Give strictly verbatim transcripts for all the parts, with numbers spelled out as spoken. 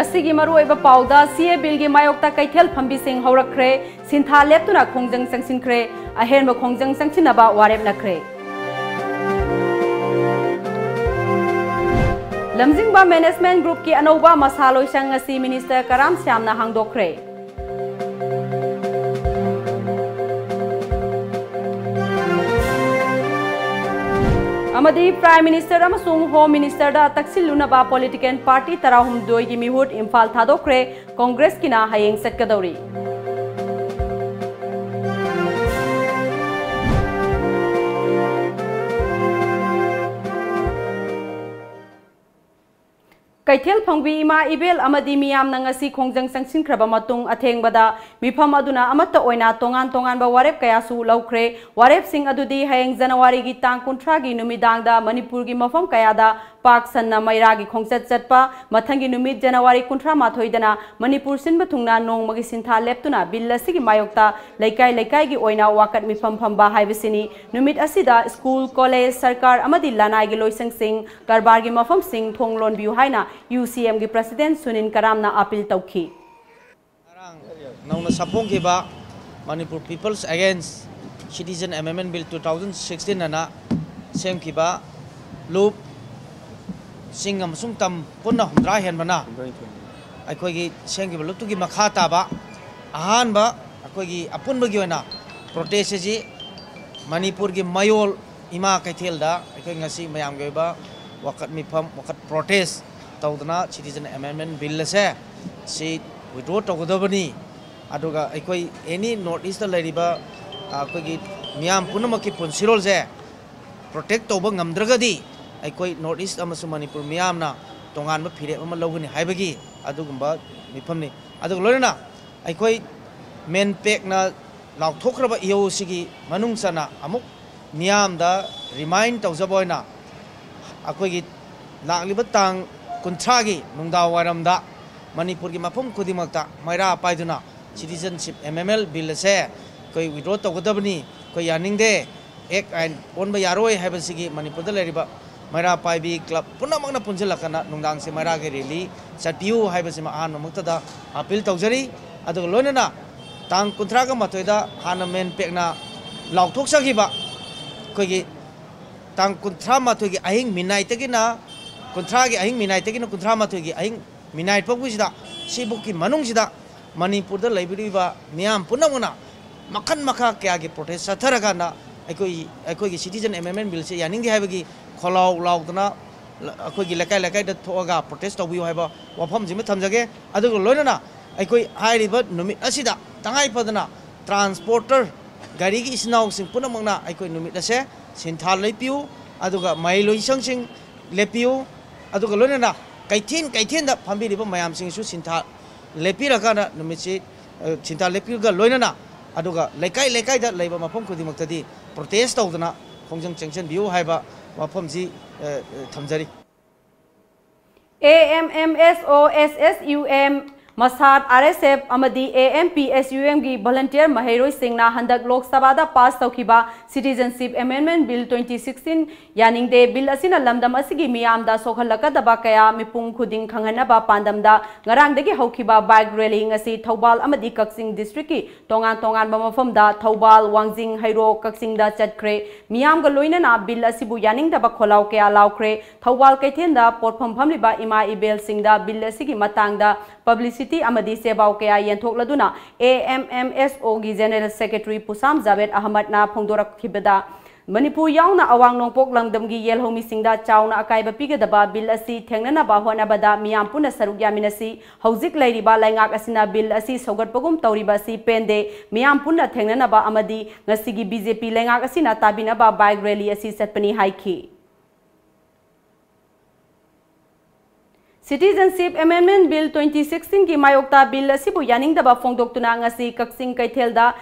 ꯑꯁꯤꯒꯤ ꯃꯔꯨꯑꯣꯏꯕ ꯄꯥꯎꯗ, ꯁꯤ ꯑꯦ ꯕꯤꯜꯒꯤ ꯃꯥꯌꯣꯛꯇ ꯀꯩꯊꯦꯜ ꯐꯝꯕꯤꯁꯤꯡ ꯍꯧꯔꯛꯈ꯭ꯔꯦ, ꯁꯤꯟꯊꯥ ꯂꯦꯞꯇꯨꯅ ꯈꯣꯡꯖꯪ ꯆꯪꯁꯤꯟꯈ꯭ꯔꯦ, ꯑꯍꯦꯟꯕ ꯈꯣꯡꯖꯪ ꯆꯪꯁꯤꯟꯅꯕ ꯋꯥꯔꯦꯞꯅꯈ꯭ꯔꯦ꯫ ꯂꯝꯖꯤꯡꯕ ꯃꯦꯅꯦꯖꯃꯦꯟꯠ ꯒ꯭ꯔꯨꯞꯀꯤ ꯑꯅꯧꯕ ꯃꯁꯥ ꯂꯣꯏꯁꯪ ꯉꯁꯤ ꯃꯤꯅꯤꯁꯇꯔ ꯀꯔꯥꯝ ꯁ꯭ꯌꯥꯝꯅ ꯍꯥꯡꯗꯣꯛꯈ꯭ꯔꯦ꯫ ꯑꯃꯗꯤ ꯄ꯭ꯔꯥꯏꯝ ꯃꯤꯅꯤꯁꯇꯔ ꯑꯃꯁꯨꯡ ꯍꯣꯝ ꯃꯤꯅꯤꯁꯇꯔꯗ ꯇꯛꯁꯤꯜꯂꯨꯅꯕ ꯄꯣꯂꯤꯇꯤꯀꯦꯜ ꯄꯥꯔꯇꯤ ꯇꯔꯥꯍꯨꯝꯗꯣꯏꯒꯤ ꯃꯤꯍꯨꯠ ꯏꯝꯐꯥꯜ ꯊꯥꯗꯣꯛꯈ꯭ꯔꯦ꯫ ꯀꯣꯡꯒ꯭ꯔꯦꯁꯀꯤꯅ ꯍꯌꯦꯡ ꯆꯠꯀꯗꯧꯔꯤ꯫ ꯀꯩꯊꯦꯜ ꯐꯪꯕꯤ ꯏꯃꯥ ꯏꯕꯦꯜ ꯑꯃꯗꯤ ꯃꯤꯌꯥꯝꯅ ꯉꯁꯤ ꯈꯣꯡꯖꯪ ꯆꯪꯁꯤꯟꯈ꯭ꯔꯕ ꯃꯇꯨꯡ, ꯑꯊꯦꯡꯕꯗ ꯃꯤꯐꯝ ꯑꯗꯨꯅ ꯑꯃꯠꯇ ꯑꯣꯏꯅ ꯇꯣꯉꯥꯟ ꯇꯣꯉꯥꯟꯕ ꯋꯥꯔꯦꯞ ꯀꯌꯥꯁꯨ ꯂꯧꯈ꯭ꯔꯦ꯫ ꯋꯥꯔꯦꯞꯁꯤꯡ ꯑꯗꯨꯗꯤ ꯍꯌꯦꯡ ꯖꯅꯋꯥꯔꯤꯒꯤ ꯇꯥꯡ ꯀꯨꯟꯊ꯭ꯔꯥꯒꯤ ꯅꯨꯃꯤꯗꯥꯡꯗ ꯃꯅꯤꯄꯨꯔꯒꯤ ꯃꯐꯝ ꯀꯌꯥꯗ ꯄꯥꯛ ꯁꯟꯅ ꯃꯩꯔꯥꯒꯤ ꯈꯣꯡꯆꯠ ꯆꯠꯄ, ꯃꯊꯪꯒꯤ ꯅꯨꯃꯤꯠ ꯖꯅꯋꯥꯔꯤ ꯀꯨꯟꯊ꯭ꯔꯥ ꯃꯥꯊꯣꯏꯗꯅ ꯃꯅꯤꯄꯨꯔ ꯁꯤꯟꯕ ꯊꯨꯡꯅ ꯅꯣꯡꯃꯒꯤ ꯁꯤꯟꯊꯥ ꯂꯦꯞꯇꯨꯅ ꯕꯤꯜ ꯑꯁꯤꯒꯤ ꯃꯥꯌꯣꯛꯇ ꯂꯩꯀꯥꯏ ꯂꯩꯀꯥꯏꯒꯤ ꯑꯣꯏꯅ ꯋꯥꯀꯠ ꯃꯤꯐꯝ ꯐꯝꯕ ꯍꯥꯏꯕꯁꯤꯅꯤ꯫ ꯅꯨꯃꯤꯠ ꯑꯁꯤꯗ ꯁ꯭ꯀꯨꯜ, ꯀꯣꯂꯦꯖ, ꯁꯔꯀꯥꯔ ꯑꯃꯗꯤ ꯂꯅꯥꯏꯒꯤ ꯂꯣꯏꯁꯪꯁꯤꯡ, ꯀꯔꯕꯥꯔꯒꯤ ꯃꯐꯝꯁꯤꯡ ꯊꯣꯡ ꯂꯣꯟꯕꯤꯌꯨ ꯍꯥꯏꯅ ꯌꯨ ꯁꯤ ꯑꯦꯝꯒꯤ ꯄ꯭ꯔꯁꯤꯗꯦꯟꯠ ꯁꯨꯅꯤꯜ ꯀꯔꯥꯝꯅ ꯑꯥꯄꯤꯜ ꯇꯧꯈꯤ꯫ ꯉꯔꯥꯡ ꯅꯧꯅ ꯁꯥꯐꯣꯡꯈꯤꯕ Manipur People's Against Citizen Amendment Bill two thousand sixteen ꯑꯅ ꯁꯦꯝꯈꯤꯕ ꯂꯨꯞ ꯆꯤꯡ ꯑꯃꯁꯨꯡ ꯇꯝ ꯄꯨꯟꯅ ꯍꯨꯝꯗ꯭ꯔꯥ ꯍꯦꯟꯕꯅ ꯑꯩꯈꯣꯏꯒꯤ ꯁꯦꯝꯈꯤꯕ ꯂꯨꯞꯇꯨꯒꯤ ꯃꯈꯥ ꯇꯥꯕ ꯑꯍꯥꯟꯕ ꯑꯩꯈꯣꯏꯒꯤ ꯑꯄꯨꯟꯕꯒꯤ ꯑꯣꯏꯅ ꯄ꯭ꯔꯣꯇꯦꯁ ꯑꯁꯤ ꯃꯅꯤꯄꯨꯔꯒꯤ ꯃꯌꯣꯜ ꯏꯃꯥ ꯀꯩꯊꯦꯜꯗ ꯑꯩꯈꯣꯏ ꯉꯁꯤ ꯃꯌꯥꯝꯒꯤ ꯑꯣꯏꯕ ꯋꯥꯀꯠ ꯃꯤꯐꯝ, ꯋꯥꯀꯠ ꯄ꯭ꯔꯣꯇꯦꯁ ꯇꯧꯗꯅ Citizen Amendment Bill ꯑꯁꯦ ꯁꯤ withdraw ꯇꯧꯒꯗꯕꯅꯤ꯫ ꯑꯗꯨꯒ ꯑꯩꯈꯣꯏ ꯑꯦꯅꯤ ꯅꯣꯔꯠ ꯏꯁꯇ ꯂꯩꯔꯤꯕ, ꯑ, ꯑꯩꯈꯣꯏꯒꯤ ꯃꯤꯌꯥꯝ ꯄꯨꯝꯅꯃꯛꯀꯤ ꯄꯨꯟꯁꯤꯔꯣꯜꯁꯦ ꯄ꯭ꯔꯣꯇꯦꯛ ꯇꯧꯕ ꯉꯝꯗ꯭ꯔꯒꯗꯤ ꯑꯩꯈꯣꯏ ꯅꯣꯔꯠ ꯏꯁ ꯑꯃꯁꯨꯡ ꯃꯅꯤꯄꯨꯔ ꯃꯤꯌꯥꯝꯅ ꯇꯣꯉꯥꯟꯕ ꯐꯤꯔꯦꯞ ꯑꯃ ꯂꯧꯒꯅꯤ ꯍꯥꯏꯕꯒꯤ ꯑꯗꯨꯒꯨꯝꯕ ꯃꯤꯐꯝꯅꯤ꯫ ꯑꯗꯨꯒ ꯂꯣꯏꯅꯅ ꯑꯩꯈꯣꯏ ꯃꯦꯟꯄꯦꯛꯅ ꯂꯥꯎꯊꯣꯛꯈ꯭ꯔꯕ ꯏꯍꯧ ꯑꯁꯤꯒꯤ ꯃꯅꯨꯡ ꯆꯟꯅ ꯑꯃꯨꯛ ꯃꯤꯌꯥꯝꯗ ꯔꯤꯃꯥꯏꯟ ꯇꯧꯖꯕ ꯑꯣꯏꯅ ꯑꯩꯈꯣꯏꯒꯤ ꯂꯥꯛꯂꯤꯕ ꯇꯥꯡ ꯀꯨꯟꯊ꯭ꯔꯥꯒꯤ ꯅꯨꯡꯗꯥꯡ ꯋꯥꯏꯔꯝꯗ ꯃꯅꯤꯄꯨꯔꯒꯤ ꯃꯐꯝ ꯈꯨꯗꯤꯡꯃꯛꯇ ꯃꯩꯔꯥ ꯄꯥꯏꯗꯨꯅ Citizenship Amendment Bill ꯑꯁꯦ ꯑꯩꯈꯣꯏ withdraw ꯇꯧꯒꯗꯕꯅꯤ, ꯑꯩꯈꯣꯏ ꯌꯥꯅꯤꯡꯗꯦ, ꯑꯦꯛ ꯑꯥꯏꯟ ꯑꯣꯟꯕ ꯌꯥꯔꯣꯏ ꯍꯥꯏꯕꯁꯤꯒꯤ ꯃꯅꯤꯄꯨꯔꯗ ꯂꯩꯔꯤꯕ ꯃꯩꯔꯥ ꯄꯥꯏꯕꯤ ꯀ꯭ꯂꯕ ꯄꯨꯝꯅꯃꯛꯅ ꯄꯨꯟꯁꯤꯜꯂꯛꯀꯅ ꯅꯨꯡꯗꯥꯡꯁꯦ ꯃꯩꯔꯥꯒꯤ ꯔꯦꯂꯤ ꯆꯠꯄꯤꯌꯨ ꯍꯥꯏꯕꯁꯤꯃ ꯑꯍꯥꯟꯕꯃꯛꯇꯗ ꯑꯄꯤꯜ ꯇꯧꯖꯔꯤ꯫ ꯑꯗꯨꯒ ꯂꯣꯏꯅꯅ ꯇꯥꯡ ꯀꯨꯟꯊ꯭ꯔꯥꯒ ꯃꯥꯊꯣꯏꯗ ꯍꯥꯟꯅ ꯃꯦꯟ ꯄꯦꯛꯅ ꯂꯥꯎꯊꯣꯛꯆꯈꯤꯕ ꯑꯩꯈꯣꯏꯒꯤ ꯇꯥꯡ ꯀꯨꯟꯊ꯭ꯔꯥ ꯃꯥꯊꯣꯏꯒꯤ ꯑꯍꯤꯡ ꯃꯤꯅꯥꯏꯠꯇꯒꯤꯅ ꯀꯨꯟꯊ꯭ꯔꯥꯒꯤ ꯑꯍꯤꯡ ꯃꯤꯅꯥꯏꯠꯇꯒꯤꯅ ꯀꯨꯟꯊ꯭ꯔꯥ ꯃꯥꯊꯣꯏꯒꯤ ꯑꯍꯤꯡ ꯃꯤꯅꯥꯏꯠ ꯐꯥꯎꯕꯁꯤꯗ, ꯁꯤꯐꯥꯎꯒꯤ ꯃꯅꯨꯡꯁꯤꯗ ꯃꯅꯤꯄꯨꯔꯗ ꯂꯩꯕꯤꯔꯤꯕ ꯃꯤꯌꯥꯝ ꯄꯨꯝꯅꯃꯛꯅ ꯃꯈꯜ ꯃꯈꯥ ꯀꯌꯥꯒꯤ ꯄ꯭ꯔꯣꯇꯦꯁ ꯆꯠꯊꯔꯀꯥꯟꯗ ꯑꯩꯈꯣꯏ, ꯑꯩꯈꯣꯏꯒꯤ ꯁꯤꯇꯤꯖꯟ ꯑꯦꯃꯦꯟꯃꯦꯟ ꯕꯤꯜꯁꯦ ꯌꯥꯅꯤꯡꯗꯦ ꯍꯥꯏꯕꯒꯤ ꯈꯣꯜꯂꯥꯎ ꯂꯥꯎꯗꯅ ꯑꯩꯈꯣꯏꯒꯤ ꯂꯩꯀꯥꯏ ꯂꯩꯀꯥꯏꯗ ꯊꯣꯛꯑꯒ ꯄ꯭ꯔꯣꯇꯦꯁ ꯇꯧꯕꯤꯌꯨ ꯍꯥꯏꯕ ꯋꯥꯐꯝꯁꯤꯃ ꯊꯝꯖꯒꯦ꯫ ꯑꯗꯨꯒ ꯂꯣꯏꯅꯅ ꯑꯩꯈꯣꯏ ꯍꯥꯏꯔꯤꯕ ꯅꯨꯃꯤꯠ ꯑꯁꯤꯗ ꯇꯉꯥꯏ ꯐꯗꯅ ꯇ꯭ꯔꯥꯟꯁꯄꯣꯔꯇꯔ ꯒꯥꯔꯤꯒꯤ ꯏꯆꯤꯟ ꯏꯅꯥꯎꯁꯤꯡ ꯄꯨꯝꯅꯃꯛꯅ ꯑꯩꯈꯣꯏ ꯅꯨꯃꯤꯠ ꯑꯁꯦ ꯁꯤꯟꯊꯥ ꯂꯦꯞꯄꯤꯌꯨ, ꯑꯗꯨꯒ ꯃꯍꯩ ꯂꯣꯏꯁꯪꯁꯤꯡ ꯂꯦꯞꯄꯤꯌꯨ, ꯑꯗꯨꯒ ꯂꯣꯏꯅꯅ ꯀꯩꯊꯦꯜ ꯀꯩꯊꯦꯜꯗ ꯐꯝꯕꯤꯔꯤꯕ ꯃꯌꯥꯝꯁꯤꯡꯁꯨ ꯁꯤꯟꯊꯥ ꯂꯦꯞꯄꯤꯔꯀꯥꯟꯗ ꯅꯨꯃꯤꯠꯁꯤ, ꯑ, ꯁꯤꯟꯊꯥ ꯂꯦꯞꯄꯤꯔꯒ ꯂꯣꯏꯅꯅ ꯑꯗꯨꯒ ꯂꯩꯀꯥꯏ ꯂꯩꯀꯥꯏꯗ ꯂꯩꯕ ꯃꯐꯝ ꯈꯨꯗꯤꯡꯃꯛꯇꯗꯤ ꯄ꯭ꯔꯣꯇꯦꯁ ꯇꯧꯗꯅ ꯈꯣꯡꯖꯪ ꯆꯪꯁꯤꯟꯕꯤꯌꯨ ꯍꯥꯏꯕ ꯋꯥꯐꯝꯁꯤ, ꯑ, ꯑ, ꯊꯝꯖꯔꯤ꯫ A M M S O, S S U M, ꯃꯁꯥꯠ, ꯑꯥꯔ ꯑꯦꯁ ꯑꯦꯐ ꯑꯃꯗꯤ A M P S U ꯑꯦꯝꯒꯤ ꯚꯣꯂꯟꯇꯤꯌꯔ ꯃꯍꯩꯔꯣꯏꯁꯤꯡꯅ ꯍꯟꯗꯛ ꯂꯣꯛ ꯁꯚꯥꯗ ꯄꯥꯁ ꯇꯧꯈꯤꯕ Citizenship Amendment Bill twenty sixteen ꯌꯥꯅꯤꯡꯗꯦ꯫ ꯕꯤꯜ ꯑꯁꯤꯅ ꯂꯝꯗꯝ ꯑꯁꯤꯒꯤ ꯃꯤꯌꯥꯝꯗ ꯁꯣꯛꯍꯜꯂꯛꯀꯗꯕ ꯀꯌꯥ ꯃꯤꯄꯨꯝ ꯈꯨꯗꯤꯡ ꯈꯪꯍꯟꯅꯕ ꯄꯥꯟꯗꯝꯗ ꯉꯔꯥꯡꯗꯒꯤ ꯍꯧꯈꯤꯕ ꯕꯥꯏꯛ ꯔꯦꯂꯤ ꯉꯁꯤ ꯊꯧꯕꯥꯜ ꯑꯃꯗꯤ ꯀꯛꯆꯤꯡ ꯗꯤꯁꯇ꯭ꯔꯤꯛꯀꯤ ꯇꯣꯉꯥꯟ ꯇꯣꯉꯥꯟꯕ ꯃꯐꯝꯗ ꯊꯧꯕꯥꯜ, ꯋꯥꯡꯖꯤꯡ, ꯍꯩꯔꯣꯛ, ꯀꯛꯆꯤꯡꯗ ꯆꯠꯈ꯭ꯔꯦ꯫ ꯃꯤꯌꯥꯝꯒ ꯂꯣꯏꯅꯅ ꯕꯤꯜ ꯑꯁꯤꯕꯨ ꯌꯥꯅꯤꯡꯗꯕ ꯈꯣꯜꯂꯥꯎ ꯀꯌꯥ ꯂꯥꯎꯈ꯭ꯔꯦ꯫ ꯊꯧꯕꯥꯜ ꯀꯩꯊꯦꯜꯗ ꯄꯣꯠꯐꯝ ꯐꯝꯂꯤꯕ ꯏꯃꯥ ꯏꯕꯦꯜꯁꯤꯡꯗ ꯕꯤꯜ ꯑꯁꯤꯒꯤ ꯃꯇꯥꯡꯗ ꯄꯕ꯭ꯂꯤꯁꯤꯇꯤ ꯑꯃꯗꯤ ꯆꯦꯕꯥꯎ ꯀꯌꯥ ꯌꯦꯟꯊꯣꯛꯂꯗꯨꯅ ꯑꯦ ꯑꯦꯝ ꯑꯦꯝ ꯑꯦꯁ ꯑꯣꯒꯤ ꯖꯦꯅꯔꯦꯜ ꯁꯦꯀ꯭ꯔꯦꯇꯔꯤ ꯄꯨꯁꯥꯝ ꯖꯥꯕꯦꯗ ꯑꯍꯃꯗꯅ ꯐꯣꯡꯗꯣꯔꯛꯈꯤꯕꯗ, ꯃꯅꯤꯄꯨꯔ ꯌꯥꯎꯅ ꯑꯋꯥꯡ ꯅꯣꯡꯄꯣꯛ ꯂꯝꯗꯝꯒꯤ ꯌꯦꯜꯍꯧꯃꯤꯁꯤꯡꯗ ꯆꯥꯎꯅ ꯑꯀꯥꯏꯕ ꯄꯤꯒꯗꯕ ꯕꯤꯜ ꯑꯁꯤ ꯊꯦꯡꯅꯅꯕ ꯍꯣꯠꯅꯕꯗ ꯃꯤꯌꯥꯝ ꯄꯨꯟꯅ ꯁꯔꯨꯛ ꯌꯥꯃꯤꯟꯅꯁꯤ꯫ ꯍꯧꯖꯤꯛ ꯂꯩꯔꯤꯕ ꯂꯩꯉꯥꯛ ꯑꯁꯤꯅ ꯕꯤꯜ ꯑꯁꯤ ꯁꯧꯒꯠꯄꯒꯨꯝ ꯇꯧꯔꯤꯕ ꯑꯁꯤ ꯄꯦꯟꯗꯦ꯫ ꯃꯤꯌꯥꯝ ꯄꯨꯟꯅ ꯊꯦꯡꯅꯅꯕ ꯑꯃꯗꯤ ꯉꯁꯤꯒꯤ ꯕꯤ ꯖꯦ ꯄꯤ ꯂꯩꯉꯥꯛ ꯑꯁꯤꯅ ꯇꯥꯕꯤꯅꯕ ꯕꯥꯏꯛ ꯔꯦꯂꯤ ꯑꯁꯤ ꯆꯠꯄꯅꯤ ꯍꯥꯏꯈꯤ꯫ Citizenship Amendment Bill twenty sixteen ꯒꯤ ꯃꯥꯌꯣꯛꯇ ꯕꯤꯜ ꯑꯁꯤꯕꯨ ꯌꯥꯅꯤꯡꯗꯕ ꯐꯣꯡꯗꯣꯛꯇꯨꯅ ꯉꯁꯤ ꯀꯛꯆꯤꯡ ꯀꯩꯊꯦꯜꯗ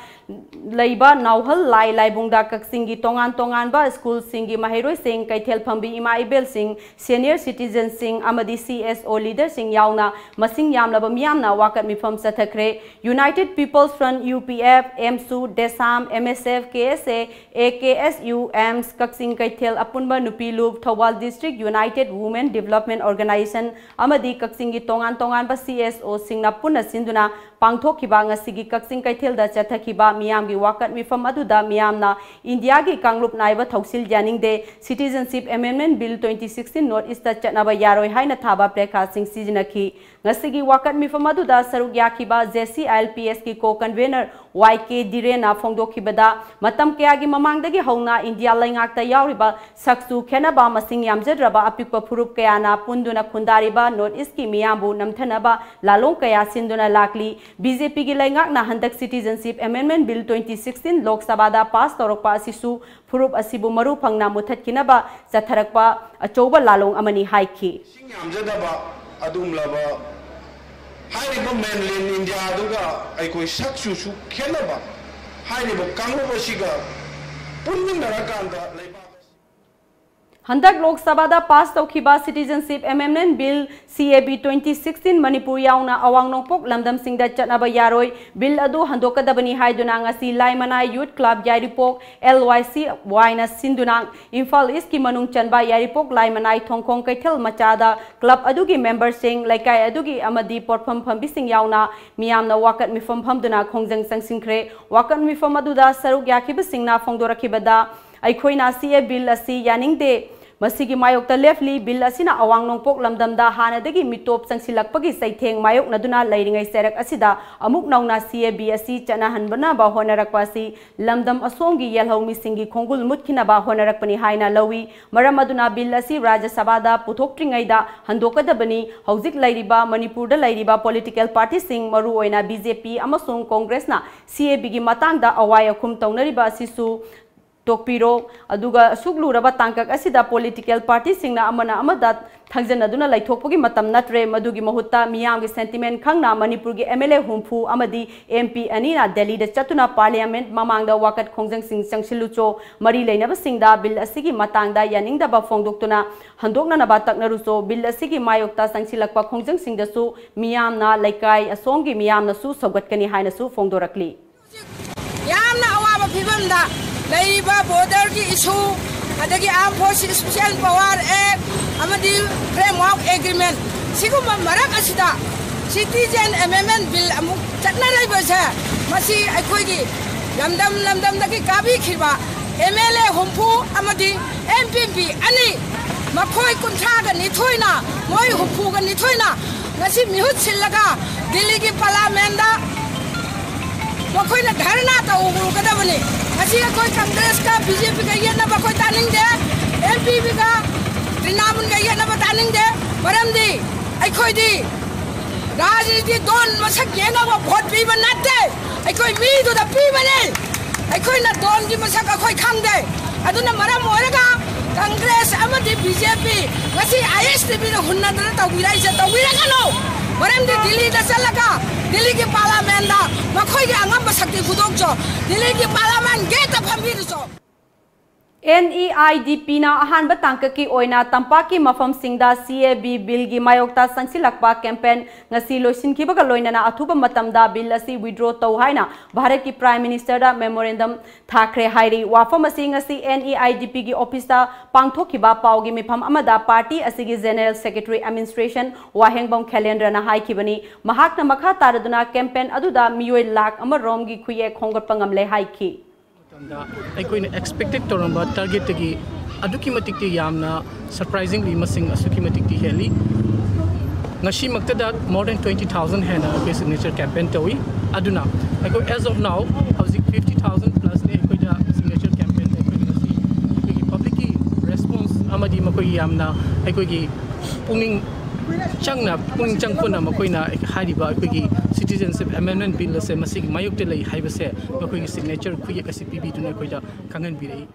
ꯂꯩꯕ ꯅꯥꯎꯍꯜ ꯂꯥꯏ ꯂꯥꯏꯕꯨꯡꯗ ꯀꯛꯆꯤꯡꯒꯤ ꯇꯣꯉꯥꯟ ꯇꯣꯉꯥꯟꯕ ꯁ꯭ꯀꯨꯜꯁꯤꯡꯒꯤ ꯃꯍꯩꯔꯣꯏꯁꯤꯡ, ꯀꯩꯊꯦꯜ ꯐꯝꯕꯤ ꯏꯃꯥ ꯏꯕꯦꯜꯁꯤꯡ, ꯁꯦꯅꯤꯌꯔ ꯁꯤꯇꯤꯖꯟꯁꯤꯡ ꯑꯃꯗꯤ ꯁꯤ ꯑꯦꯁ ꯑꯣ ꯂꯤꯗꯔꯁꯤꯡ ꯌꯥꯎꯅ ꯃꯁꯤꯡ ꯌꯥꯝꯂꯕ ꯃꯤꯌꯥꯝꯅ ꯋꯥꯀꯠ ꯃꯤꯐꯝ ꯆꯠꯊꯈ꯭ꯔꯦ꯫ United People's Front, U P F, ꯑꯦꯝꯁꯨ, DESAM, M S F, K S A, A K S U, ꯑꯦꯝꯁ, ꯀꯛꯆꯤꯡ ꯀꯩꯊꯦꯜ ꯑꯄꯨꯟꯕ ꯅꯨꯄꯤ ꯂꯨꯞ, Thoubal district united women development organisation ꯑꯃꯗꯤ ꯀꯛꯆꯤꯡꯒꯤ ꯇꯣꯉꯥꯟ ꯇꯣꯉꯥꯟꯕ ꯁꯤ ꯑꯦꯁ ꯑꯣꯁꯤꯡꯅ ꯄꯨꯟꯅ ꯁꯤꯟꯗꯨꯅ ꯄꯥꯡꯊꯣꯛꯈꯤꯕ ꯉꯁꯤꯒꯤ ꯀꯛꯆꯤꯡ ꯀꯩꯊꯦꯜꯗ ꯆꯠꯊꯈꯤꯕ ꯃꯤꯌꯥꯝꯒꯤ ꯋꯥꯀꯠ ꯃꯤꯐꯝ ꯑꯗꯨꯗ ꯃꯤꯌꯥꯝꯅ ꯏꯟꯗꯤꯌꯥꯒꯤ ꯀꯥꯡꯂꯨꯞ ꯅꯥꯏꯕ ꯊꯧꯁꯤꯜ ꯌꯥꯅꯤꯡꯗꯦ, Citizenship Amendment Bill twenty sixteen North East ꯇ ꯆꯠꯅꯕ ꯌꯥꯔꯣꯏ ꯍꯥꯏꯅ ꯊꯥꯕ placard ꯁꯤꯡ ꯁꯤꯖꯤꯟꯅꯈꯤ꯫ ꯉꯁꯤꯒꯤ ꯋꯥꯀꯠ ꯃꯤꯐꯝ ꯑꯗꯨꯗ ꯁꯔꯨꯛ ꯌꯥꯈꯤꯕ J C I L P ꯑꯦꯁꯀꯤ co-convenor ꯋꯥꯏ ꯀꯦ ꯙꯤꯔꯦꯟꯅ ꯐꯣꯡꯗꯣꯛꯈꯤꯕꯗ, ꯃꯇꯝ ꯀꯌꯥꯒꯤ ꯃꯃꯥꯡꯗꯒꯤ ꯍꯧꯅ ꯏꯟꯗꯤꯌꯥ ꯂꯩꯉꯥꯛꯇ ꯌꯥꯎꯔꯤꯕ ꯁꯛꯁꯨ ꯈꯦꯠꯅꯕ ꯃꯁꯤꯡ ꯌꯥꯝꯖꯗ꯭ꯔꯕ ꯑꯄꯤꯛꯄ ꯐꯨꯔꯨꯞ ꯀꯌꯥꯅ ꯄꯨꯟꯗꯨꯅ ꯈꯨꯟꯗꯥꯔꯤꯕ North East ꯀꯤ ꯃꯤꯌꯥꯝꯕꯨ ꯅꯝꯊꯅꯕ ꯂꯥꯂꯣꯡ ꯀꯌꯥ ꯁꯤꯟꯗꯨꯅ ꯂꯥꯛꯂꯤ꯫ ꯕꯤ ꯖꯦ ꯄꯤꯒꯤ ꯂꯩꯉꯥꯛꯅ ꯍꯟꯗꯛ Citizenship Amendment Bill twenty sixteen ꯂꯣꯛ ꯁꯚꯥꯗ ꯄꯥꯁ ꯇꯧꯔꯛꯄ ꯑꯁꯤꯁꯨ ꯐꯨꯔꯨꯞ ꯑꯁꯤꯕꯨ ꯃꯔꯨ ꯐꯪꯅ ꯃꯨꯊꯠꯈꯤꯅꯕ ꯆꯠꯊꯔꯛꯄ ꯑꯆꯧꯕ ꯂꯥꯂꯣꯡ ꯑꯃꯅꯤ ꯍꯥꯏꯈꯤ꯫ ꯃꯁꯤꯡ ꯌꯥꯝꯖꯗꯕ ꯑꯗꯨꯒꯨꯝꯂꯕ ꯍꯥꯏꯔꯤꯕ mainland ꯏꯟꯗꯤꯌꯥꯗꯨꯒ ꯑꯩꯈꯣꯏ ꯁꯛ ꯆꯨꯁꯨ ꯈꯦꯠꯅꯕ ꯍꯥꯏꯔꯤꯕ ꯀꯥꯡꯂꯨꯞ ꯑꯁꯤꯒ ꯄꯨꯟꯃꯤꯟꯅꯔꯀꯥꯟꯗ ꯂꯩꯕꯥꯛ ꯍꯟꯗꯛ ꯂꯣꯛ ꯁꯚꯥꯗ ꯄꯥꯁ ꯇꯧꯈꯤꯕ Citizenship Amendment Bill, C A B, twenty sixteen Manipur ꯌꯥꯎꯅ ꯑꯋꯥꯡ ꯅꯣꯡꯄꯣꯛ ꯂꯝꯗꯝꯁꯤꯡꯗ ꯆꯠꯅꯕ ꯌꯥꯔꯣꯏ꯫ Bill ꯑꯗꯨ ꯍꯟꯗꯣꯛꯀꯗꯕꯅꯤ ꯍꯥꯏꯗꯨꯅ ꯉꯁꯤ ꯂꯥꯏꯃꯅꯥꯏ Youth Club ꯌꯥꯏꯔꯤꯄꯣꯛ, L Y C Y ꯅ ꯁꯤꯟꯗꯨꯅ ꯏꯝꯐꯥꯜ East ꯀꯤ ꯃꯅꯨꯡ ꯆꯟꯕ ꯌꯥꯏꯔꯤꯄꯣꯛ ꯂꯥꯏꯃꯅꯥꯏ ꯊꯣꯡꯈꯣꯡ ꯀꯩꯊꯦꯜ ꯃꯆꯥꯗ club ꯑꯗꯨꯒꯤ member ꯁꯤꯡ, ꯂꯩꯀꯥꯏ ꯑꯗꯨꯒꯤ ꯑꯃꯗꯤ ꯄꯣꯠꯐꯝ ꯐꯝꯕꯤꯁꯤꯡ ꯌꯥꯎꯅ ꯃꯤꯌꯥꯝꯅ ꯋꯥꯀꯠ ꯃꯤꯐꯝ ꯐꯝꯗꯨꯅ ꯈꯣꯡꯖꯪ ꯆꯪꯁꯤꯟꯈ꯭ꯔꯦ꯫ ꯋꯥꯀꯠ ꯃꯤꯐꯝ ꯑꯗꯨꯗ ꯁꯔꯨꯛ ꯌꯥꯈꯤꯕꯁꯤꯡꯅ ꯐꯣꯡꯗꯣꯔꯛꯈꯤꯕꯗ, ꯑꯩꯈꯣꯏꯅ C A Bill ꯑꯁꯤ ꯌꯥꯅꯤꯡꯗꯦ꯫ ꯃꯁꯤꯒꯤ ꯃꯥꯌꯣꯛꯇ ꯂꯦꯞꯂꯤ꯫ Bill ꯑꯁꯤꯅ ꯑꯋꯥꯡ ꯅꯣꯡꯄꯣꯛ ꯂꯝꯗꯝꯗ ꯍꯥꯟꯅꯗꯒꯤ ꯃꯤꯇꯣꯞ ꯆꯪꯁꯤꯜꯂꯛꯄꯒꯤ ꯆꯩꯊꯦꯡ ꯃꯥꯌꯣꯛꯅꯗꯨꯅ ꯂꯩꯔꯤꯉꯩ ꯆꯩꯔꯛ ꯑꯁꯤꯗ ꯑꯃꯨꯛ ꯅꯧꯅ C A B ꯑꯁꯤ ꯆꯠꯅꯍꯟꯕꯅꯕ ꯍꯣꯠꯅꯔꯛꯄ ꯑꯁꯤ ꯂꯝꯗꯝ ꯑꯁꯣꯝꯒꯤ ꯌꯦꯜꯍꯧꯃꯤꯁꯤꯡꯒꯤ ꯈꯣꯡꯒꯨꯜ ꯃꯨꯠꯈꯤꯅꯕ ꯍꯣꯠꯅꯔꯛꯄꯅꯤ ꯍꯥꯏꯅ ꯂꯧꯏ꯫ ꯃꯔꯝ ꯑꯗꯨꯅ Bill ꯑꯁꯤ ꯔꯥꯖ꯭ꯌ ꯁꯚꯥꯗ ꯄꯨꯊꯣꯛꯇ꯭ꯔꯤꯉꯩꯗ ꯍꯟꯗꯣꯛꯀꯗꯕꯅꯤ꯫ ꯍꯧꯖꯤꯛ ꯂꯩꯔꯤꯕ ꯃꯅꯤꯄꯨꯔꯗ ꯂꯩꯔꯤꯕ political party ꯁꯤꯡ, ꯃꯔꯨꯑꯣꯏꯅ B J P ꯑꯃꯁꯨꯡ Congress ꯅ C A B ꯒꯤ ꯃꯇꯥꯡꯗ ꯑꯋꯥꯏ ꯑꯈꯨꯝ ꯇꯧꯅꯔꯤꯕ ꯑꯁꯤꯁꯨ ꯇꯣꯛꯄꯤꯔꯣ꯫ ꯑꯗꯨꯒ ꯑꯁꯨꯛ ꯂꯨꯔꯕ ꯇꯥꯡꯀꯛ ꯑꯁꯤꯗ political party ꯁꯤꯡꯅ ꯑꯃꯅ ꯑꯃꯗ ꯊꯪꯖꯟꯅꯗꯨꯅ ꯂꯩꯊꯣꯛꯄꯒꯤ ꯃꯇꯝ ꯅꯠꯇ꯭ꯔꯦ꯫ ꯃꯗꯨꯒꯤ ꯃꯍꯨꯠꯇ ꯃꯤꯌꯥꯝꯒꯤ sentiment ꯈꯪꯅ ꯃꯅꯤꯄꯨꯔꯒꯤ M L A ꯍꯨꯝꯐꯨ ꯑꯃꯗꯤ M P ꯑꯅꯤꯅ ꯗꯦꯜꯂꯤꯗ ꯆꯠꯇꯨꯅ Parliament ꯃꯃꯥꯡꯗ ꯋꯥꯀꯠ ꯈꯣꯡꯖꯪꯁꯤꯡ ꯆꯪꯁꯤꯜꯂꯨꯆꯣ, ꯃꯔꯤ ꯂꯩꯅꯕꯁꯤꯡꯗ bill ꯑꯁꯤꯒꯤ ꯃꯇꯥꯡꯗ ꯌꯥꯅꯤꯡꯗꯕ ꯐꯣꯡꯗꯣꯛꯇꯨꯅ ꯍꯟꯗꯣꯛꯅꯅꯕ ꯇꯛꯅꯔꯨꯆꯣ, bill ꯑꯁꯤꯒꯤ ꯃꯥꯌꯣꯛꯇ ꯆꯪꯁꯤꯜꯂꯛꯄ ꯈꯣꯡꯖꯪꯁꯤꯡꯗꯁꯨ ꯃꯤꯌꯥꯝꯅ, ꯂꯩꯀꯥꯏ ꯑꯁꯣꯝꯒꯤ ꯃꯤꯌꯥꯝꯅꯁꯨ ꯁꯧꯒꯠꯀꯅꯤ ꯍꯥꯏꯅꯁꯨ ꯐꯣꯡꯗꯣꯔꯛꯂꯤ꯫ ꯌꯥꯝꯅ ꯑꯋꯥꯕ ꯐꯤꯕꯝꯗ ꯂꯩꯔꯤꯕ borderꯒꯤ issue, ꯑꯗꯒꯤ Armed Forces Special Power Act ꯑꯃꯗꯤ Framework Agreement, ꯁꯤꯒꯨꯝꯕ ꯃꯔꯛ ꯑꯁꯤꯗ Citizen Amendment Bill ꯑꯃꯨꯛ ꯆꯠꯅꯔꯤꯕꯁꯦ, ꯃꯁꯤ ꯑꯩꯈꯣꯏꯒꯤ ꯂꯝꯗꯝ ꯂꯝꯗꯝꯗꯒꯤ ꯀꯥꯕꯤꯈꯤꯕ M L A ꯍꯨꯝꯐꯨ ꯑꯃꯗꯤ M P P ꯑꯅꯤ, ꯃꯈꯣꯏ ꯀꯨꯟꯊ꯭ꯔꯥꯒ ꯅꯤꯊꯣꯏꯅ, ꯃꯣꯏ ꯍꯨꯝꯐꯨꯒ ꯅꯤꯊꯣꯏꯅ ꯉꯁꯤ ꯃꯤꯍꯨꯠ ꯁꯤꯜꯂꯒ ꯗꯤꯜꯂꯤꯒꯤ Parliamentꯗ ꯃꯈꯣꯏꯅ ꯙꯔꯅꯥ ꯇꯧꯔꯨꯒꯗꯕꯅꯤ꯫ ꯉꯁꯤ ꯑꯩꯈꯣꯏ Congressꯀ BJPꯒ ꯌꯦꯠꯅꯕ ꯑꯩꯈꯣꯏ ꯇꯥꯅꯤꯡꯗꯦ, NPPꯒ ꯇ꯭ꯔꯤꯅꯥꯃꯨꯜꯒ ꯌꯦꯠꯅꯕ ꯇꯥꯅꯤꯡꯗꯦ꯫ ꯃꯔꯝꯗꯤ ꯑꯩꯈꯣꯏꯗꯤ ꯔꯥꯖꯅꯤꯇꯤ ꯗꯣꯟ ꯃꯁꯛ ꯌꯦꯡꯉꯒ vote ꯄꯤꯕ ꯅꯠꯇꯦ, ꯑꯩꯈꯣꯏ ꯃꯤꯗꯨꯗ ꯄꯤꯕꯅꯤ꯫ ꯑꯩꯈꯣꯏꯅ ꯗꯣꯟꯒꯤ ꯃꯁꯛ ꯑꯩꯈꯣꯏ ꯈꯪꯗꯦ꯫ ꯑꯗꯨꯅ ꯃꯔꯝ ꯑꯣꯏꯔꯒ Congress ꯑꯃꯗꯤ BJP ꯉꯁꯤ ISTVꯗ ꯍꯨꯟꯅꯗꯅ ꯇꯧꯕꯤꯔꯛꯏꯁꯦ ꯇꯧꯕꯤꯔꯒꯅꯨ꯫ ꯃꯔꯝꯗꯤ ꯗꯤꯜꯂꯤꯗ ꯆꯠꯂꯒ ꯗꯤꯜꯂꯤꯒꯤ Parliamentꯗ ꯃꯈꯣꯏꯒꯤ ꯑꯉꯝꯕ ꯁꯛꯇꯤ ꯐꯨꯗꯣꯛꯆꯣ꯫ ꯗꯤꯜꯂꯤꯒꯤ Parliament gateꯇ ꯐꯝꯕꯤꯔꯨꯆꯣ꯫ NEIDPꯅ ꯑꯍꯥꯟꯕ ꯇꯥꯡꯀꯛꯀꯤ ꯑꯣꯏꯅ ꯇꯝꯄꯥꯛꯀꯤ ꯃꯐꯝꯁꯤꯡꯗ CAB billꯒꯤ ꯃꯥꯌꯣꯛꯇ ꯆꯪꯁꯤꯜꯂꯛꯄ campaign ꯉꯁꯤ ꯂꯣꯏꯁꯤꯟꯈꯤꯕꯒ ꯂꯣꯏꯅꯅ ꯑꯊꯨꯕ ꯃꯇꯝꯗ bill ꯑꯁꯤ withdraw ꯇꯧ ꯍꯥꯏꯅ ꯚꯥꯔꯠꯀꯤ Prime Ministerꯗ memorandum ꯊꯥꯈ꯭ꯔꯦ ꯍꯥꯏꯔꯤ꯫ ꯋꯥꯐꯝ ꯑꯁꯤ ꯉꯁꯤ NEIDPꯒꯤ officeꯇ ꯄꯥꯡꯊꯣꯛꯈꯤꯕ ꯄꯥꯎꯒꯤ ꯃꯤꯐꯝ ꯑꯃꯗ party ꯑꯁꯤꯒꯤ General Secretary Administration ꯋꯥꯍꯦꯡꯕꯝ ꯈꯦꯂꯦꯟꯗ꯭ꯔꯅ ꯍꯥꯏꯈꯤꯕꯅꯤ꯫ ꯃꯍꯥꯛꯅ ꯃꯈꯥ ꯇꯥꯔꯗꯨꯅ campaign ꯑꯗꯨꯗ ꯃꯤꯑꯣꯏ ꯂꯥꯈ ꯑꯃ ꯔꯣꯝꯒꯤ ꯈꯨꯌꯦꯛ ꯈꯣꯝꯒꯠꯄ ꯉꯝꯂꯦ ꯍꯥꯏꯈꯤ꯫ ꯃꯇꯝꯗ ꯑꯩꯈꯣꯏꯅ expected ꯇꯧꯔꯝꯕ targetꯇꯒꯤ ꯑꯗꯨꯛꯀꯤ ꯃꯇꯤꯛꯇꯤ ꯌꯥꯝꯅ surprisingly ꯃꯁꯤꯡ ꯑꯁꯨꯛꯀꯤ ꯃꯇꯤꯛꯇꯤ ꯍꯦꯜꯂꯤ꯫ ꯉꯁꯤꯃꯛꯇꯗ more than twenty thousand ꯍꯦꯟꯅ ꯑꯩꯈꯣꯏ signature campaign ꯇꯧꯏ꯫ ꯑꯗꯨꯅ ꯑꯩꯈꯣꯏ as of now ꯍꯧꯖꯤꯛ fifty thousand plusꯅꯤ ꯑꯩꯈꯣꯏꯗ signature campaign ꯑꯩꯈꯣꯏ ꯉꯁꯤ ꯑꯩꯈꯣꯏꯒꯤ publicꯀꯤ response ꯑꯃꯗꯤ ꯃꯈꯣꯏꯒꯤ ꯌꯥꯝꯅ ꯑꯩꯈꯣꯏꯒꯤ ꯄꯨꯛꯅꯤꯡ ꯆꯪꯅ ꯄꯨꯛꯅꯤꯡ ꯆꯪꯄꯅ ꯃꯈꯣꯏꯅ ꯍꯥꯏꯔꯤꯕ ꯑꯩꯈꯣꯏꯒꯤ citizenship amendment bill ꯑꯁꯦ ꯃꯁꯤꯒꯤ ꯃꯥꯌꯣꯛꯇ ꯂꯩ ꯍꯥꯏꯕꯁꯦ ꯃꯈꯣꯏꯒꯤ signature ꯈꯨꯌꯦꯛ ꯑꯁꯤ ꯄꯤꯕꯤꯗꯨꯅ ꯑꯩꯈꯣꯏꯗ ꯈꯪꯍꯟꯕꯤꯔꯛꯏ꯫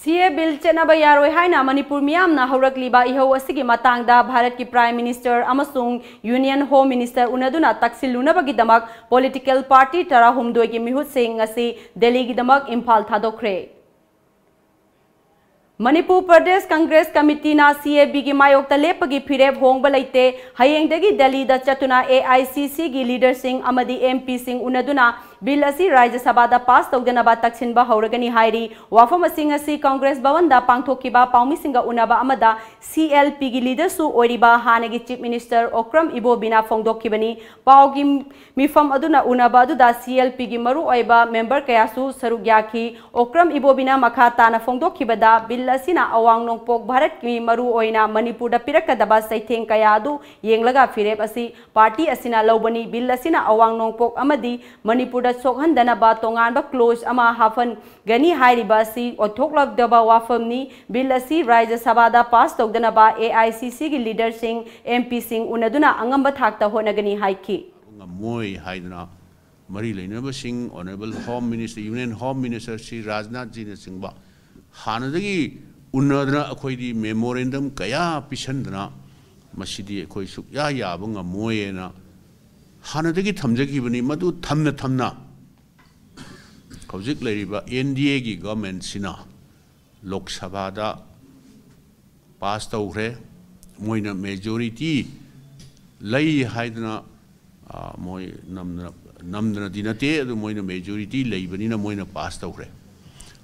ꯁꯤ ꯑꯦ ꯕꯤꯜ ꯆꯠꯅꯕ ꯌꯥꯔꯣꯏ ꯍꯥꯏꯅ ꯃꯅꯤꯄꯨꯔ ꯃꯤꯌꯥꯝꯅ ꯍꯧꯔꯛꯂꯤꯕ ꯏꯍꯧ ꯑꯁꯤꯒꯤ ꯃꯇꯥꯡꯗ ꯚꯥꯔꯠꯀꯤ Prime Minister ꯑꯃꯁꯨꯡ Union Home Minister ꯎꯅꯗꯨꯅ ꯇꯛꯁꯤꯜꯂꯨꯅꯕꯒꯤꯗꯃꯛ political party ꯇꯔꯥꯍꯨꯝꯗꯣꯏꯒꯤ ꯃꯤꯍꯨꯠꯁꯤꯡ ꯉꯁꯤ ꯗꯦꯜꯂꯤꯒꯤꯗꯃꯛ ꯏꯝꯐꯥꯜ ꯊꯥꯗꯣꯛꯈ꯭ꯔꯦ꯫ ꯃꯅꯤꯄꯨꯔ ꯄ꯭ꯔꯗꯦꯁ ꯀꯪꯒ꯭ꯔꯦꯁ ꯀꯃꯤꯇꯤꯅ ꯁꯤ ꯑꯦ ꯕꯤꯒꯤ ꯃꯥꯌꯣꯛꯇ ꯂꯦꯞꯄꯒꯤ ꯐꯤꯔꯦꯞ ꯍꯣꯡꯕ ꯂꯩꯇꯦ꯫ ꯍꯌꯦꯡꯗꯒꯤ ꯗꯦꯜꯂꯤꯗ ꯆꯠꯇꯨꯅ ꯑꯦ ꯑꯥꯏ ꯁꯤ ꯁꯤꯒꯤ leaderꯁꯤꯡ ꯑꯃꯗꯤ ꯑꯦꯝ ꯄꯤꯁꯤꯡ ꯎꯅꯗꯨꯅ ꯕꯤꯜ ꯑꯁꯤ ꯔꯥꯖ꯭ꯌ ꯁꯚꯥꯗ ꯄꯥꯁ ꯇꯧꯗꯅꯕ ꯇꯛꯁꯤꯟꯕ ꯍꯧꯔꯒꯅꯤ ꯍꯥꯏꯔꯤ꯫ ꯋꯥꯐꯝ ꯑꯁꯤ ꯉꯁꯤ ꯀꯪꯒ꯭ꯔꯦꯁ ꯚꯋꯟꯗ ꯄꯥꯡꯊꯣꯛꯈꯤꯕ ꯄꯥꯎꯃꯤꯁꯤꯡꯒ ꯎꯅꯕ ꯑꯃꯗ ꯁꯤ ꯑꯦꯜ ꯄꯤꯒꯤ leaderꯁꯨ ꯑꯣꯏꯔꯤꯕ ꯍꯥꯟꯅꯒꯤ Chief Minister ꯑꯣꯀ꯭ꯔꯝ ꯏꯕꯣꯕꯤꯅ ꯐꯣꯡꯗꯣꯛꯈꯤꯕꯅꯤ꯫ ꯄꯥꯎꯒꯤ ꯃꯤꯐꯝ ꯑꯗꯨꯅ ꯎꯅꯕ ꯑꯗꯨꯗ ꯁꯤ ꯑꯦꯜ ꯄꯤꯒꯤ ꯃꯔꯨꯑꯣꯏꯕ member ꯀꯌꯥꯁꯨ ꯁꯔꯨꯛ ꯌꯥꯈꯤ꯫ ꯑꯣꯀ꯭ꯔꯝ ꯏꯕꯣꯕꯤꯅ ꯃꯈꯥ ꯇꯥꯅ ꯐꯣꯡꯗꯣꯛꯈꯤꯕꯗ, ꯕꯤꯜ ꯑꯁꯤꯅ ꯑꯋꯥꯡ ꯅꯣꯡꯄꯣꯛ ꯚꯥꯔꯠꯀꯤ ꯃꯔꯨꯑꯣꯏꯅ ꯃꯅꯤꯄꯨꯔꯗ ꯄꯤꯔꯛꯀꯗꯕ ꯆꯩꯊꯦꯡ ꯀꯌꯥ ꯑꯗꯨ ꯌꯦꯡꯂꯒ ꯐꯤꯔꯦꯞ ꯑꯁꯤ party ꯑꯁꯤꯅ ꯂꯧꯕꯅꯤ꯫ ꯕꯤꯜ ꯑꯁꯤꯅ ꯑꯋꯥꯡ ꯅꯣꯡꯄꯣꯛ ꯑꯃꯗꯤ ꯃꯅꯤꯄꯨꯔꯗ ꯁꯣꯛꯍꯟꯗꯅꯕ ꯇꯣꯉꯥꯟꯕ clause ꯑꯃ ꯍꯥꯞꯍꯟꯒꯅꯤ ꯍꯥꯏꯔꯤꯕ ꯑꯁꯤ ꯑꯣꯏꯊꯣꯛꯂꯣꯏꯗꯕ ꯋꯥꯐꯝꯅꯤ꯫ ꯕꯤꯜ ꯑꯁꯤ ꯔꯥꯖ꯭ꯌ ꯁꯚꯥꯗ ꯄꯥꯁ ꯇꯧꯗꯅꯕ ꯑꯦ ꯑꯥꯏ ꯁꯤ ꯁꯤꯒꯤ leaderꯁꯤꯡ, ꯑꯦꯝ ꯄꯤꯁꯤꯡ ꯎꯅꯗꯨꯅ ꯑꯉꯝꯕ ꯊꯥꯛꯇ ꯍꯣꯠꯅꯒꯅꯤ ꯍꯥꯏꯈꯤ꯫ ꯉꯝꯃꯣꯏ ꯍꯥꯏꯗꯅ ꯃꯔꯤ ꯂꯩꯅꯕꯁꯤꯡ, Honourable Home Minister, Union Home Minister Shri Rajnath ꯖꯤꯅꯆꯤꯡꯕ ꯍꯥꯟꯅꯗꯒꯤ ꯎꯅꯗꯅ ꯑꯩꯈꯣꯏꯗꯤ memorandum ꯀꯌꯥ ꯄꯤꯁꯟꯗꯅ ꯃꯁꯤꯗꯤ ꯑꯩꯈꯣꯏ ꯁꯨꯛꯌꯥ ꯌꯥꯕ ꯉꯝꯃꯣꯏꯅ ꯍꯥꯟꯅꯗꯒꯤ ꯊꯝꯖꯈꯤꯕꯅꯤ꯫ ꯃꯗꯨ ꯊꯝꯅ ꯊꯝꯅ ꯍꯧꯖꯤꯛ ꯂꯩꯔꯤꯕ ꯑꯦꯟ ꯗꯤ ꯑꯦꯒꯤ governmentꯁꯤꯅ ꯂꯣꯛ ꯁꯚꯥꯗ ꯄꯥꯁ ꯇꯧꯈ꯭ꯔꯦ꯫ ꯃꯣꯏꯅ majority ꯂꯩ ꯍꯥꯏꯗꯅ, ꯑ, ꯃꯣꯏ ꯅꯝꯗꯅ, ꯅꯝꯗꯅꯗꯤ ꯅꯠꯇꯦ, ꯑꯗꯨ ꯃꯣꯏꯅ majority ꯂꯩꯕꯅꯤꯅ ꯃꯣꯏꯅ ꯄꯥꯁ ꯇꯧꯈ꯭ꯔꯦ꯫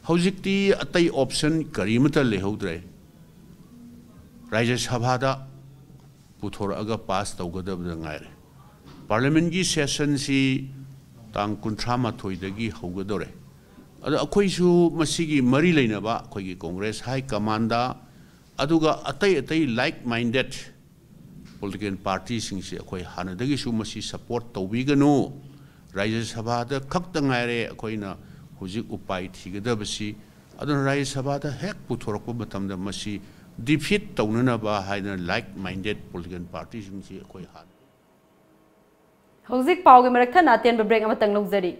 ꯍꯧꯖꯤꯛꯇꯤ ꯑꯇꯩ option ꯀꯔꯤꯃꯠꯇ ꯂꯩꯍꯧꯗ꯭ꯔꯦ꯫ ꯔꯥꯖ꯭ꯌ ꯁꯚꯥꯗ ꯄꯨꯊꯣꯔꯛꯑꯒ ꯄꯥꯁ ꯇꯧꯒꯗꯕꯗ ꯉꯥꯏꯔꯦ꯫ Parliamentꯀꯤ sessionꯁꯤ ꯇꯥꯡ ꯀꯨꯟꯊ꯭ꯔꯥ ꯃꯥꯊꯣꯏꯗꯒꯤ ꯍꯧꯒꯗꯧꯔꯦ꯫ ꯑꯗꯣ ꯑꯩꯈꯣꯏꯁꯨ ꯃꯁꯤꯒꯤ ꯃꯔꯤ ꯂꯩꯅꯕ ꯑꯩꯈꯣꯏꯒꯤ Congress high commandꯗ, ꯑꯗꯨꯒ ꯑꯇꯩ ꯑꯇꯩ like minded political partyꯁꯤꯡꯁꯤ ꯑꯩꯈꯣꯏ ꯍꯥꯟꯅꯗꯒꯤꯁꯨ ꯃꯁꯤ support ꯇꯧꯕꯤꯒꯅꯨ꯫ ꯔꯥꯖ꯭ꯌ ꯁꯚꯥꯗ ꯈꯛꯇ ꯉꯥꯏꯔꯦ ꯑꯩꯈꯣꯏꯅ ꯍꯧꯖꯤꯛ ꯎꯄꯥꯏ ꯊꯤꯒꯗꯕꯁꯤ꯫ ꯑꯗꯨꯅ ꯔꯥꯖ꯭ꯌ ꯁꯚꯥꯗ ꯍꯦꯛ ꯄꯨꯊꯣꯔꯛꯄ ꯃꯇꯝꯗ ꯃꯁꯤ defeat ꯇꯧꯅꯅꯕ ꯍꯥꯏꯅ like minded political partyꯁꯤꯡꯁꯤ ꯑꯩꯈꯣꯏ ꯍꯥꯟꯅ ꯍꯧꯖꯤꯛ ꯄꯥꯎꯒꯤ ꯃꯔꯛ ꯊꯠꯅ ꯑꯇꯦꯟꯕ break ꯑꯃꯇꯪ ꯂꯧꯖꯔꯤ꯫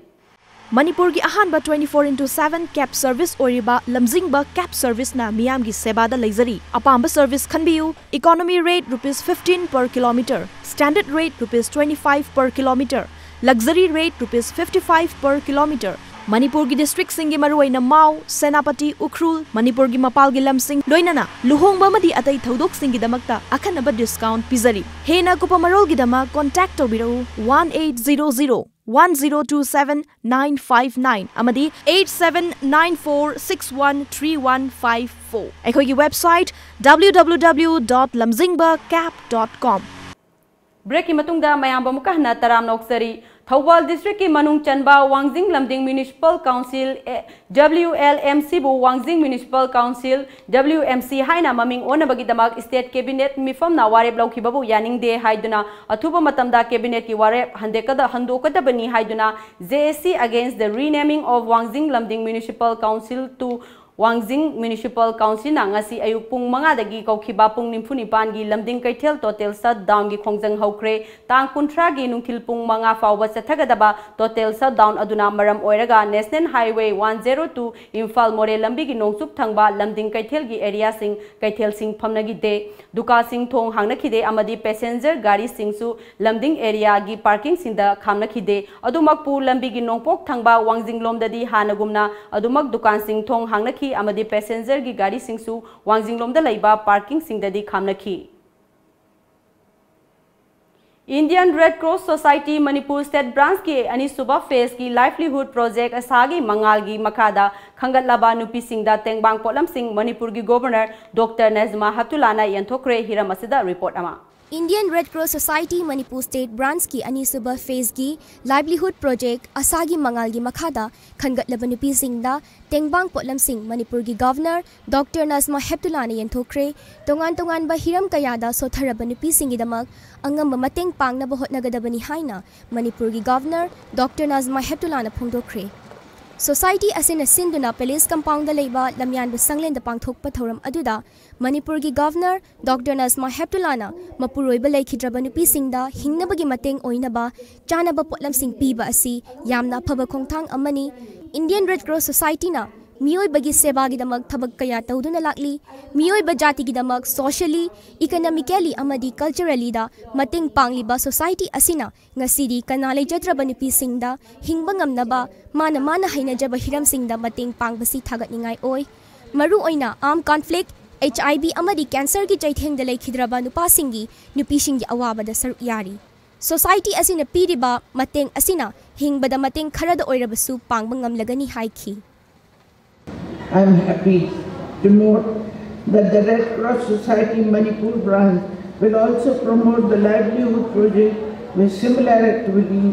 ꯃꯅꯤꯄꯨꯔꯒꯤ ꯑꯍꯥꯟꯕ twenty four into seven cab service ꯑꯣꯏꯔꯤꯕ ꯂꯝꯖꯤꯡꯕ cab serviceꯅ ꯃꯤꯌꯥꯝꯒꯤ ꯁꯦꯕꯥꯗ ꯂꯩꯖꯔꯤ꯫ ꯑꯄꯥꯝꯕ service ꯈꯟꯕꯤꯌꯨ꯫ Economy rate rupees fifteen per kilometer, standard rate rupees twenty five per kilometer, luxury rate rupees fifty five per kilometer꯫ ꯃꯅꯤꯄꯨꯔꯒꯤ districtꯁꯤꯡꯒꯤ ꯃꯔꯨꯑꯣꯏꯅ ꯃꯥꯎ, ꯁꯦꯅꯥꯄꯇꯤ, ꯎꯈ꯭ꯔꯨꯜ, ꯃꯅꯤꯄꯨꯔꯒꯤ ꯃꯄꯥꯜꯒꯤ ꯂꯝꯁꯤꯡ, ꯂꯣꯏꯅꯅ ꯂꯨꯍꯣꯡꯕ ꯑꯃꯗꯤ ꯑꯇꯩ ꯊꯧꯗꯣꯛꯁꯤꯡꯒꯤꯗꯃꯛꯇ ꯑꯈꯟꯅꯕ discount ꯄꯤꯖꯔꯤ꯫ ꯍꯦꯟꯅ ꯑꯀꯨꯞꯄ ꯃꯔꯣꯜꯒꯤꯗꯃꯛ contact ꯇꯧꯕꯤꯔꯛꯎ one eight zero zero one zero two seven nine five nine ꯑꯃꯗꯤ eight seven nine four six one three one five four꯫ ꯑꯩꯈꯣꯏꯒꯤ website W W W dot lamzingba cab dot com꯫ Breakꯀꯤ ꯃꯇꯨꯡꯗ ꯃꯌꯥꯝꯕꯨ ꯑꯃꯨꯛꯀ ꯍꯟꯅ ꯇꯔꯥꯝꯅ ꯑꯣꯛꯆꯔꯤ꯫ ꯊꯧꯕꯥꯜ districtꯀꯤ ꯃꯅꯨꯡ ꯆꯟꯕ ꯋꯥꯡꯖꯤꯡ ꯂꯝꯗꯤꯡ Municipal Council, ꯑꯦ, W L M Cꯕꯨ ꯋꯥꯡꯖꯤꯡ Municipal Council, W M C ꯍꯥꯏꯅ ꯃꯃꯤꯡ ꯑꯣꯟꯅꯕꯒꯤꯗꯃꯛ state cabinet ꯃꯤꯐꯝꯅ ꯋꯥꯔꯦꯞ ꯂꯧꯈꯤꯕꯕꯨ ꯌꯥꯅꯤꯡꯗꯦ ꯍꯥꯏꯗꯨꯅ ꯑꯊꯨꯕ ꯃꯇꯝꯗ cabinetꯀꯤ ꯋꯥꯔꯦꯞ ꯍꯟꯗꯣꯛꯀꯗ-, ꯍꯟꯗꯣꯛꯀꯗꯕꯅꯤ ꯍꯥꯏꯗꯨꯅ J A C Against the Renaming of Wangjing Lamding Municipal Council to Wangjing Municipal Councilꯅ ꯉꯁꯤ ꯑꯌꯨꯛ ꯄꯨꯡ ꯃꯉꯥꯗꯒꯤ ꯀꯧꯈꯤꯕ ꯄꯨꯡ ꯅꯤꯐꯨ ꯅꯤꯄꯥꯟꯒꯤ ꯂꯝꯗꯤꯡ ꯀꯩꯊꯦꯜ total shutdownꯒꯤ ꯈꯣꯡꯖꯪ ꯍꯧꯈ꯭ꯔꯦ꯫ ꯇꯥꯡ ꯀꯨꯟꯊ꯭ꯔꯥꯒꯤ ꯅꯨꯡꯊꯤꯜ ꯄꯨꯡ ꯃꯉꯥ ꯐꯥꯎꯕ ꯆꯠꯊꯒꯗꯕ total shutdown ꯑꯗꯨꯅ ꯃꯔꯝ ꯑꯣꯏꯔꯒ National Highway one zero two Imphal ꯃꯣꯔꯦ ꯂꯝꯕꯤꯒꯤ ꯅꯣꯡꯆꯨꯞ ꯊꯪꯕ ꯂꯝꯗꯤꯡ ꯀꯩꯊꯦꯜꯒꯤ areaꯁꯤꯡ, ꯀꯩꯊꯦꯜꯁꯤꯡ ꯐꯝꯅꯈꯤꯗꯦ꯫ ꯗꯨꯀꯥꯟꯁꯤꯡ ꯊꯣꯡ ꯍꯥꯡꯅꯈꯤꯗꯦ ꯑꯃꯗꯤ passenger ꯒꯥꯔꯤꯁꯤꯡꯁꯨ ꯂꯝꯗꯤꯡ areaꯒꯤ parkingꯁꯤꯡꯗ ꯈꯥꯝꯅꯈꯤꯗꯦ꯫ ꯑꯗꯨꯃꯛꯄꯨ ꯂꯝꯕꯤꯒꯤ ꯅꯣꯡꯄꯣꯛ ꯊꯪꯕ ꯋꯥꯡꯖꯤꯡꯂꯣꯝꯗꯗꯤ ꯍꯥꯟꯅꯒꯨꯝꯅ ꯑꯗꯨꯃꯛ ꯗꯨꯀꯥꯟꯁꯤꯡ ꯊꯣꯡ ꯍꯥꯡꯅꯈꯤ ꯑꯃꯗꯤ passengerꯒꯤ ꯒꯥꯔꯤꯁꯤꯡꯁꯨ ꯋꯥꯡꯖꯤꯡꯂꯣꯝꯗ ꯂꯩꯕ parkingꯁꯤꯡꯗꯗꯤ ꯈꯥꯝꯅꯈꯤ꯫ Indian Red Cross Society Manipur State Branchꯀꯤ ꯑꯅꯤꯁꯨꯕ phaseꯀꯤ livelihood project ꯑꯁꯥꯒꯤ ꯃꯉꯥꯜꯒꯤ ꯃꯈꯥꯗ ꯈꯟꯒꯠꯂꯕ ꯅꯨꯄꯤꯁꯤꯡꯗ ꯇꯦꯡꯕꯥꯡ ꯄꯣꯠꯂꯝꯁꯤꯡ ꯃꯅꯤꯄꯨꯔꯒꯤ Governor Doctor ꯅꯖꯃꯥ ꯍꯦꯞꯇꯨꯂꯥꯅ ꯌꯦꯟꯊꯣꯛꯈ꯭ꯔꯦ꯫ ꯍꯤꯔꯝ ꯑꯁꯤꯗ report ꯑꯃ꯫ Indian Red Cross Society Manipur State Branchꯀꯤ ꯑꯅꯤꯁꯨꯕ phaseꯀꯤ livelihood project ꯑꯁꯥꯒꯤ ꯃꯉꯥꯜꯒꯤ ꯃꯈꯥꯗ ꯈꯟꯒꯠꯂꯕ ꯅꯨꯄꯤꯁꯤꯡꯗ ꯇꯦꯡꯕꯥꯡ ꯄꯣꯠꯂꯝꯁꯤꯡ ꯃꯅꯤꯄꯨꯔꯒꯤ Governor Doctor ꯅꯖꯃꯥ ꯍꯦꯞꯇꯨꯂꯥꯅ ꯌꯦꯟꯊꯣꯛꯈ꯭ꯔꯦ꯫ ꯇꯣꯉꯥꯟ ꯇꯣꯉꯥꯟꯕ ꯍꯤꯔꯝ ꯀꯌꯥꯗ ꯁꯣꯠꯊꯔꯕ ꯅꯨꯄꯤꯁꯤꯡꯒꯤꯗꯃꯛ ꯑꯉꯝꯕ ꯃꯇꯦꯡ ꯄꯥꯡꯅꯕ ꯍꯣꯠꯅꯒꯗꯕꯅꯤ ꯍꯥꯏꯅ ꯃꯅꯤꯄꯨꯔꯒꯤ Governor Doctor ꯅꯖꯃꯥ ꯍꯦꯞꯇꯨꯂꯥꯅ ꯐꯣꯡꯗꯣꯛꯈ꯭ꯔꯦ꯫ Society ꯑꯁꯤꯅ ꯁꯤꯟꯗꯨꯅ Palace Compoundꯗ ꯂꯩꯕ ꯂꯝꯌꯥꯟꯕ ꯁꯪꯂꯦꯟꯗ ꯄꯥꯡꯊꯣꯛꯄ ꯊꯧꯔꯝ ꯑꯗꯨꯗ ꯃꯅꯤꯄꯨꯔꯒꯤ Governor Doctor Najma Heptullahꯅ ꯃꯄꯨꯔꯣꯏꯕ ꯂꯩꯈꯤꯗ꯭ꯔꯕ ꯅꯨꯄꯤꯁꯤꯡꯗ ꯍꯤꯡꯅꯕꯒꯤ ꯃꯇꯦꯡ ꯑꯣꯏꯅꯕ ꯆꯥꯅꯕ ꯄꯣꯠꯂꯝꯁꯤꯡ ꯄꯤꯕ ꯑꯁꯤ ꯌꯥꯝꯅ ꯑꯐꯕ ꯈꯣꯡꯊꯥꯡ ꯑꯃꯅꯤ꯫ Indian Red Cross Societyꯅ ꯃꯤꯑꯣꯏꯕꯒꯤ ꯁꯦꯕꯥꯒꯤꯗꯃꯛ ꯊꯕꯛ ꯀꯌꯥ ꯇꯧꯗꯨꯅ ꯂꯥꯛꯂꯤ꯫ ꯃꯤꯑꯣꯏꯕ ꯖꯥꯇꯤꯒꯤꯗꯃꯛ socially, economically ꯑꯃꯗꯤ culturallyꯗ ꯃꯇꯦꯡ ꯄꯥꯡꯂꯤꯕ society ꯑꯁꯤꯅ ꯉꯁꯤꯗꯤ ꯀꯅꯥ ꯂꯩꯖꯗ꯭ꯔꯕ ꯅꯨꯄꯤꯁꯤꯡꯗ ꯍꯤꯡꯕ ꯉꯝꯅꯕ ꯃꯥꯅ ꯃꯥꯅ ꯍꯩꯅꯖꯕ ꯍꯤꯔꯝꯁꯤꯡꯗ ꯃꯇꯦꯡ ꯄꯥꯡꯕꯁꯤ ꯊꯥꯒꯠꯅꯤꯡꯉꯥꯏ ꯑꯣꯏ꯫ ꯃꯔꯨꯑꯣꯏꯅ armed conflict, HIV ꯑꯃꯗꯤ cancerꯒꯤ ꯆꯩꯊꯦꯡꯗ ꯂꯩꯈꯤꯗ꯭ꯔꯕ ꯅꯨꯄꯥꯁꯤꯡꯒꯤ, ꯅꯨꯄꯤꯁꯤꯡꯒꯤ ꯑꯋꯥꯕꯗ ꯁꯔꯨꯛ ꯌꯥꯔꯤ꯫ Society ꯑꯁꯤꯅ ꯄꯤꯔꯤꯕ ꯃꯇꯦꯡ ꯑꯁꯤꯅ ꯍꯤꯡꯕꯗ ꯃꯇꯦꯡ ꯈꯔꯗ ꯑꯣꯏꯔꯕꯁꯨ ꯄꯥꯡꯕ ꯉꯝꯂꯒꯅꯤ ꯍꯥꯏꯈꯤ꯫ I am happy to note that the Red Cross Society Manipur branch will also promote the livelihood project with similar activities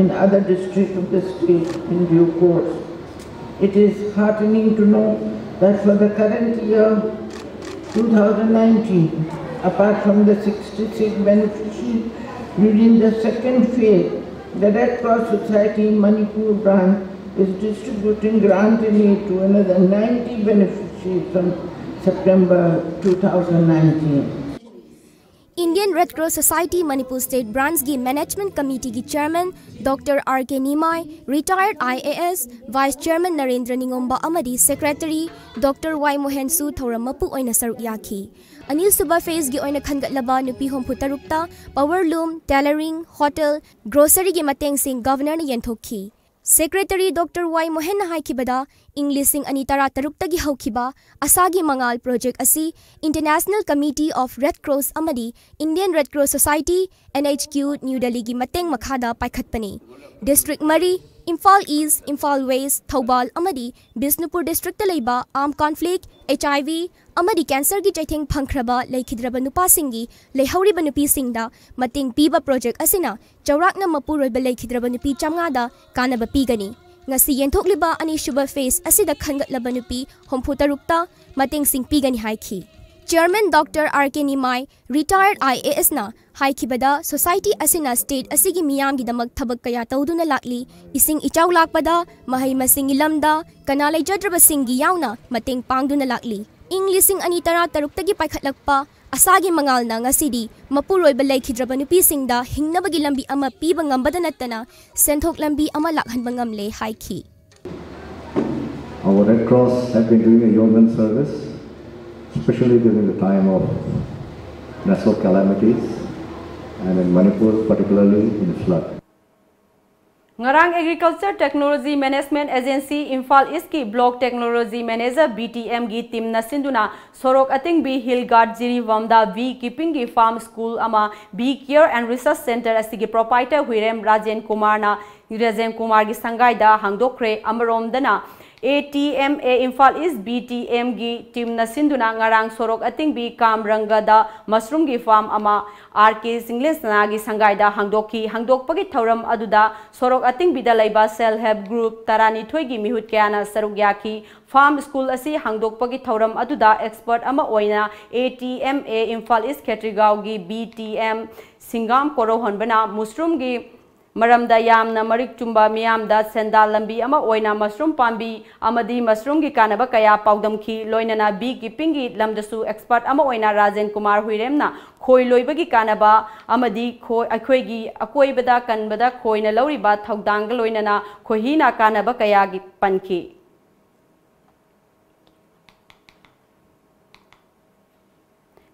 in other districts of the state in due course. It is heartening to know that for the current year two thousand nineteen, apart from the sixty-six beneficiaries during the second phase, the Red Cross Society Manipur branch is distributing grant and aid to another ninety beneficiaries from September two thousand nineteen. Indian Red Cross Society Manipur State Branchꯀꯤ Management Committeeꯒꯤ Chairman Doctor R K Nimai, retired IAS, Vice Chairman Narendra Ningomba ꯑꯃꯗꯤ Secretary Doctor Y Mohenꯁꯨ ꯊꯧꯔꯝ ꯃꯄꯨ ꯑꯣꯏꯅ ꯁꯔꯨꯛ ꯌꯥꯈꯤ꯫ ꯑꯅꯤꯁꯨꯕ phaseꯀꯤ ꯑꯣꯏꯅ ꯈꯟꯒꯠꯂꯕ ꯅꯨꯄꯤ ꯍꯨꯝꯐꯨ ꯇꯔꯨꯛꯇ power loom, tailoring, hotel, groceryꯒꯤ ꯃꯇꯦꯡꯁꯤꯡ Governorꯅ ꯌꯦꯟꯊꯣꯛꯈꯤ꯫ Secretary Doctor Y ꯃꯣꯍꯟꯅ ꯍꯥꯏꯈꯤꯕꯗ, ꯏꯪ ꯂꯤꯁꯤꯡ ꯑꯅꯤ ꯇꯔꯥ ꯇꯔꯨꯛꯇꯒꯤ ꯍꯧꯈꯤꯕ ꯑꯁꯥꯒꯤ ꯃꯉꯥꯜ project ꯑꯁꯤ International Committee of Red Cross ꯑꯃꯗꯤ Indian Red Cross Society, NHQ, New Delhiꯒꯤ ꯃꯇꯦꯡ ꯃꯈꯥꯗ ꯄꯥꯏꯈꯠꯄꯅꯤ꯫ District ꯃꯔꯤ, ꯏꯝꯐꯥꯜ East, ꯏꯝꯐꯥꯜ West, ꯊꯧꯕꯥꯜ ꯑꯃꯗꯤ ꯕꯤꯁꯅꯨꯄꯨꯔ districtꯇ ꯂꯩꯕ armed conflict, HIV ꯑꯃꯗꯤ cancerꯒꯤ ꯆꯩꯊꯦꯡ ꯐꯪꯈ꯭ꯔꯕ ꯂꯩꯈꯤꯗ꯭ꯔꯕ ꯅꯨꯄꯥꯁꯤꯡꯒꯤ ꯂꯩꯍꯧꯔꯤꯕ ꯅꯨꯄꯤꯁꯤꯡꯗ ꯃꯇꯦꯡ ꯄꯤꯕ project ꯑꯁꯤꯅ ꯆꯥꯎꯔꯥꯛꯅ ꯃꯄꯨꯔꯣꯏꯕ ꯂꯩꯈꯤꯗ꯭ꯔꯕ ꯅꯨꯄꯤ ꯆꯥꯝꯃꯉꯥꯗ ꯀꯥꯟꯅꯕ ꯄꯤꯒꯅꯤ꯫ ꯉꯁꯤ ꯌꯦꯟꯊꯣꯛꯂꯤꯕ ꯑꯅꯤꯁꯨꯕ phase ꯑꯁꯤꯗ ꯈꯟꯒꯠꯂꯕ ꯅꯨꯄꯤ ꯍꯨꯝꯐꯨ ꯇꯔꯨꯛꯇ ꯃꯇꯦꯡꯁꯤꯡ ꯄꯤꯒꯅꯤ ꯍꯥꯏꯈꯤ꯫ Chairman Doctor R K Nimai, retired I A S ꯅ ꯍꯥꯏꯈꯤꯕꯗ, society ꯑꯁꯤꯅ state ꯑꯁꯤꯒꯤ ꯃꯤꯌꯥꯝꯒꯤꯗꯃꯛ ꯊꯕꯛ ꯀꯌꯥ ꯇꯧꯗꯨꯅ ꯂꯥꯛꯂꯤ꯫ ꯏꯁꯤꯡ ꯏꯆꯥꯎ ꯂꯥꯛꯄꯗ, ꯃꯍꯩ ꯃꯁꯤꯡꯒꯤ ꯂꯝꯗ, ꯀꯅꯥ ꯂꯩꯖꯗ꯭ꯔꯕꯁꯤꯡꯒꯤ ꯌꯥꯎꯅ ꯃꯇꯦꯡ ꯄꯥꯡꯗꯨꯅ ꯂꯥꯛꯂꯤ꯫ ꯏꯪ ꯂꯤꯁꯤꯡ ꯑꯅꯤ ꯇꯔꯥ ꯇꯔꯨꯛꯇꯒꯤ ꯄꯥꯏꯈꯠꯂꯛꯄ ꯑꯁꯥꯒꯤ ꯃꯉꯥꯜꯅ ꯉꯁꯤꯗꯤ ꯃꯄꯨꯔꯣꯏꯕ ꯂꯩꯈꯤꯗ꯭ꯔꯕ ꯅꯨꯄꯤꯁꯤꯡꯗ ꯍꯤꯡꯅꯕꯒꯤ ꯂꯝꯕꯤ ꯑꯃ ꯄꯤꯕ ꯉꯝꯕꯗ ꯅꯠꯇꯅ ꯁꯦꯟꯊꯣꯛ ꯂꯝꯕꯤ ꯑꯃ ꯂꯥꯛꯍꯟꯕ ꯉꯝꯂꯦ ꯍꯥꯏꯈꯤ꯫ Our Red Cross have been doing a yeoman service, especially during the time of natural calamities and in Manipur, particularly in flood. ꯉꯔꯥꯡ Agriculture Technology Management Agency Imphal East ꯀꯤ Block Technology Manager, B T M ꯒꯤ team ꯅ ꯁꯤꯟꯗꯨꯅ ꯁꯣꯔꯣꯛ ꯑꯇꯤꯡꯕꯤ Hill Guard ꯖꯤꯔꯤꯕꯥꯝꯗ bee keeping ꯒꯤ farm school ꯑꯃ Bee Care and Research Center ꯑꯁꯤꯒꯤ proprietor ꯍꯨꯏꯔꯦꯝ Rajen ꯀꯨꯃꯥꯔꯅ, Rajen ꯀꯨꯃꯥꯔꯒꯤ ꯁꯪꯒꯥꯏꯗ ꯍꯥꯡꯗꯣꯛꯈ꯭ꯔꯦ꯫ ꯑꯃꯔꯣꯝꯗꯅ, A T M A Imphal East B T M ꯒꯤ team ꯅ ꯁꯤꯟꯗꯨꯅ ꯉꯔꯥꯡ ꯁꯣꯔꯣꯛ ꯑꯇꯤꯡꯕꯤ ꯀꯥꯝꯔꯪꯒꯗ mushroom ꯒꯤ farm ꯑꯃ R K ꯆꯤꯡꯂꯦꯟꯁꯅꯥꯒꯤ ꯁꯪꯒꯥꯏꯗ ꯍꯥꯡꯗꯣꯛꯈꯤ꯫ ꯍꯥꯡꯗꯣꯛꯄꯒꯤ ꯊꯧꯔꯝ ꯑꯗꯨꯗ ꯁꯣꯔꯣꯛ ꯑꯇꯤꯡꯕꯤꯗ ꯂꯩꯕ self help group ꯇꯔꯥꯅꯤꯊꯣꯏꯒꯤ ꯃꯤꯍꯨꯠ ꯀꯌꯥꯅ ꯁꯔꯨꯛ ꯌꯥꯈꯤ꯫ Farm school ꯑꯁꯤ ꯍꯥꯡꯗꯣꯛꯄꯒꯤ ꯊꯧꯔꯝ ꯑꯗꯨꯗ expert ꯑꯃ ꯑꯣꯏꯅ A T M A Imphal East ꯈꯦꯇ꯭ꯔꯤꯒꯥꯎꯒꯤ B T M ꯁꯤꯡꯒꯥꯝ ꯀꯣꯔꯧꯍꯟꯕꯅ mushroom ꯒꯤ ꯃꯔꯝꯗ ꯌꯥꯝꯅ ꯃꯔꯤꯛ ꯆꯨꯝꯕ ꯃꯤꯌꯥꯝꯗ ꯁꯦꯟꯗꯥꯜ ꯂꯝꯕꯤ ꯑꯃ ꯑꯣꯏꯅ mushroom ꯄꯥꯝꯕꯤ ꯑꯃꯗꯤ mushroom ꯒꯤ ꯀꯥꯟꯅꯕ ꯀꯌꯥ ꯄꯥꯎꯗꯝꯈꯤ꯫ ꯂꯣꯏꯅꯅ bee keeping ꯒꯤ ꯂꯝꯗꯁꯨ expert ꯑꯃ ꯑꯣꯏꯅ ꯔꯥꯖꯦꯟ ꯀꯨꯃꯥꯔ ꯍꯨꯏꯔꯦꯝꯅ ꯈꯣꯏ ꯂꯣꯏꯕꯒꯤ ꯀꯥꯟꯅꯕ ꯑꯃꯗꯤ ꯈꯣꯏ, ꯑꯩꯈꯣꯏꯒꯤ ꯑꯀꯣꯏꯕꯗ ꯀꯟꯕꯗ ꯈꯣꯏꯅ ꯂꯧꯔꯤꯕ ꯊꯧꯗꯥꯡꯒ ꯂꯣꯏꯅꯅ ꯈꯣꯏꯍꯤꯅ ꯀꯥꯟꯅꯕ ꯀꯌꯥꯒꯤ ꯄꯟꯈꯤ꯫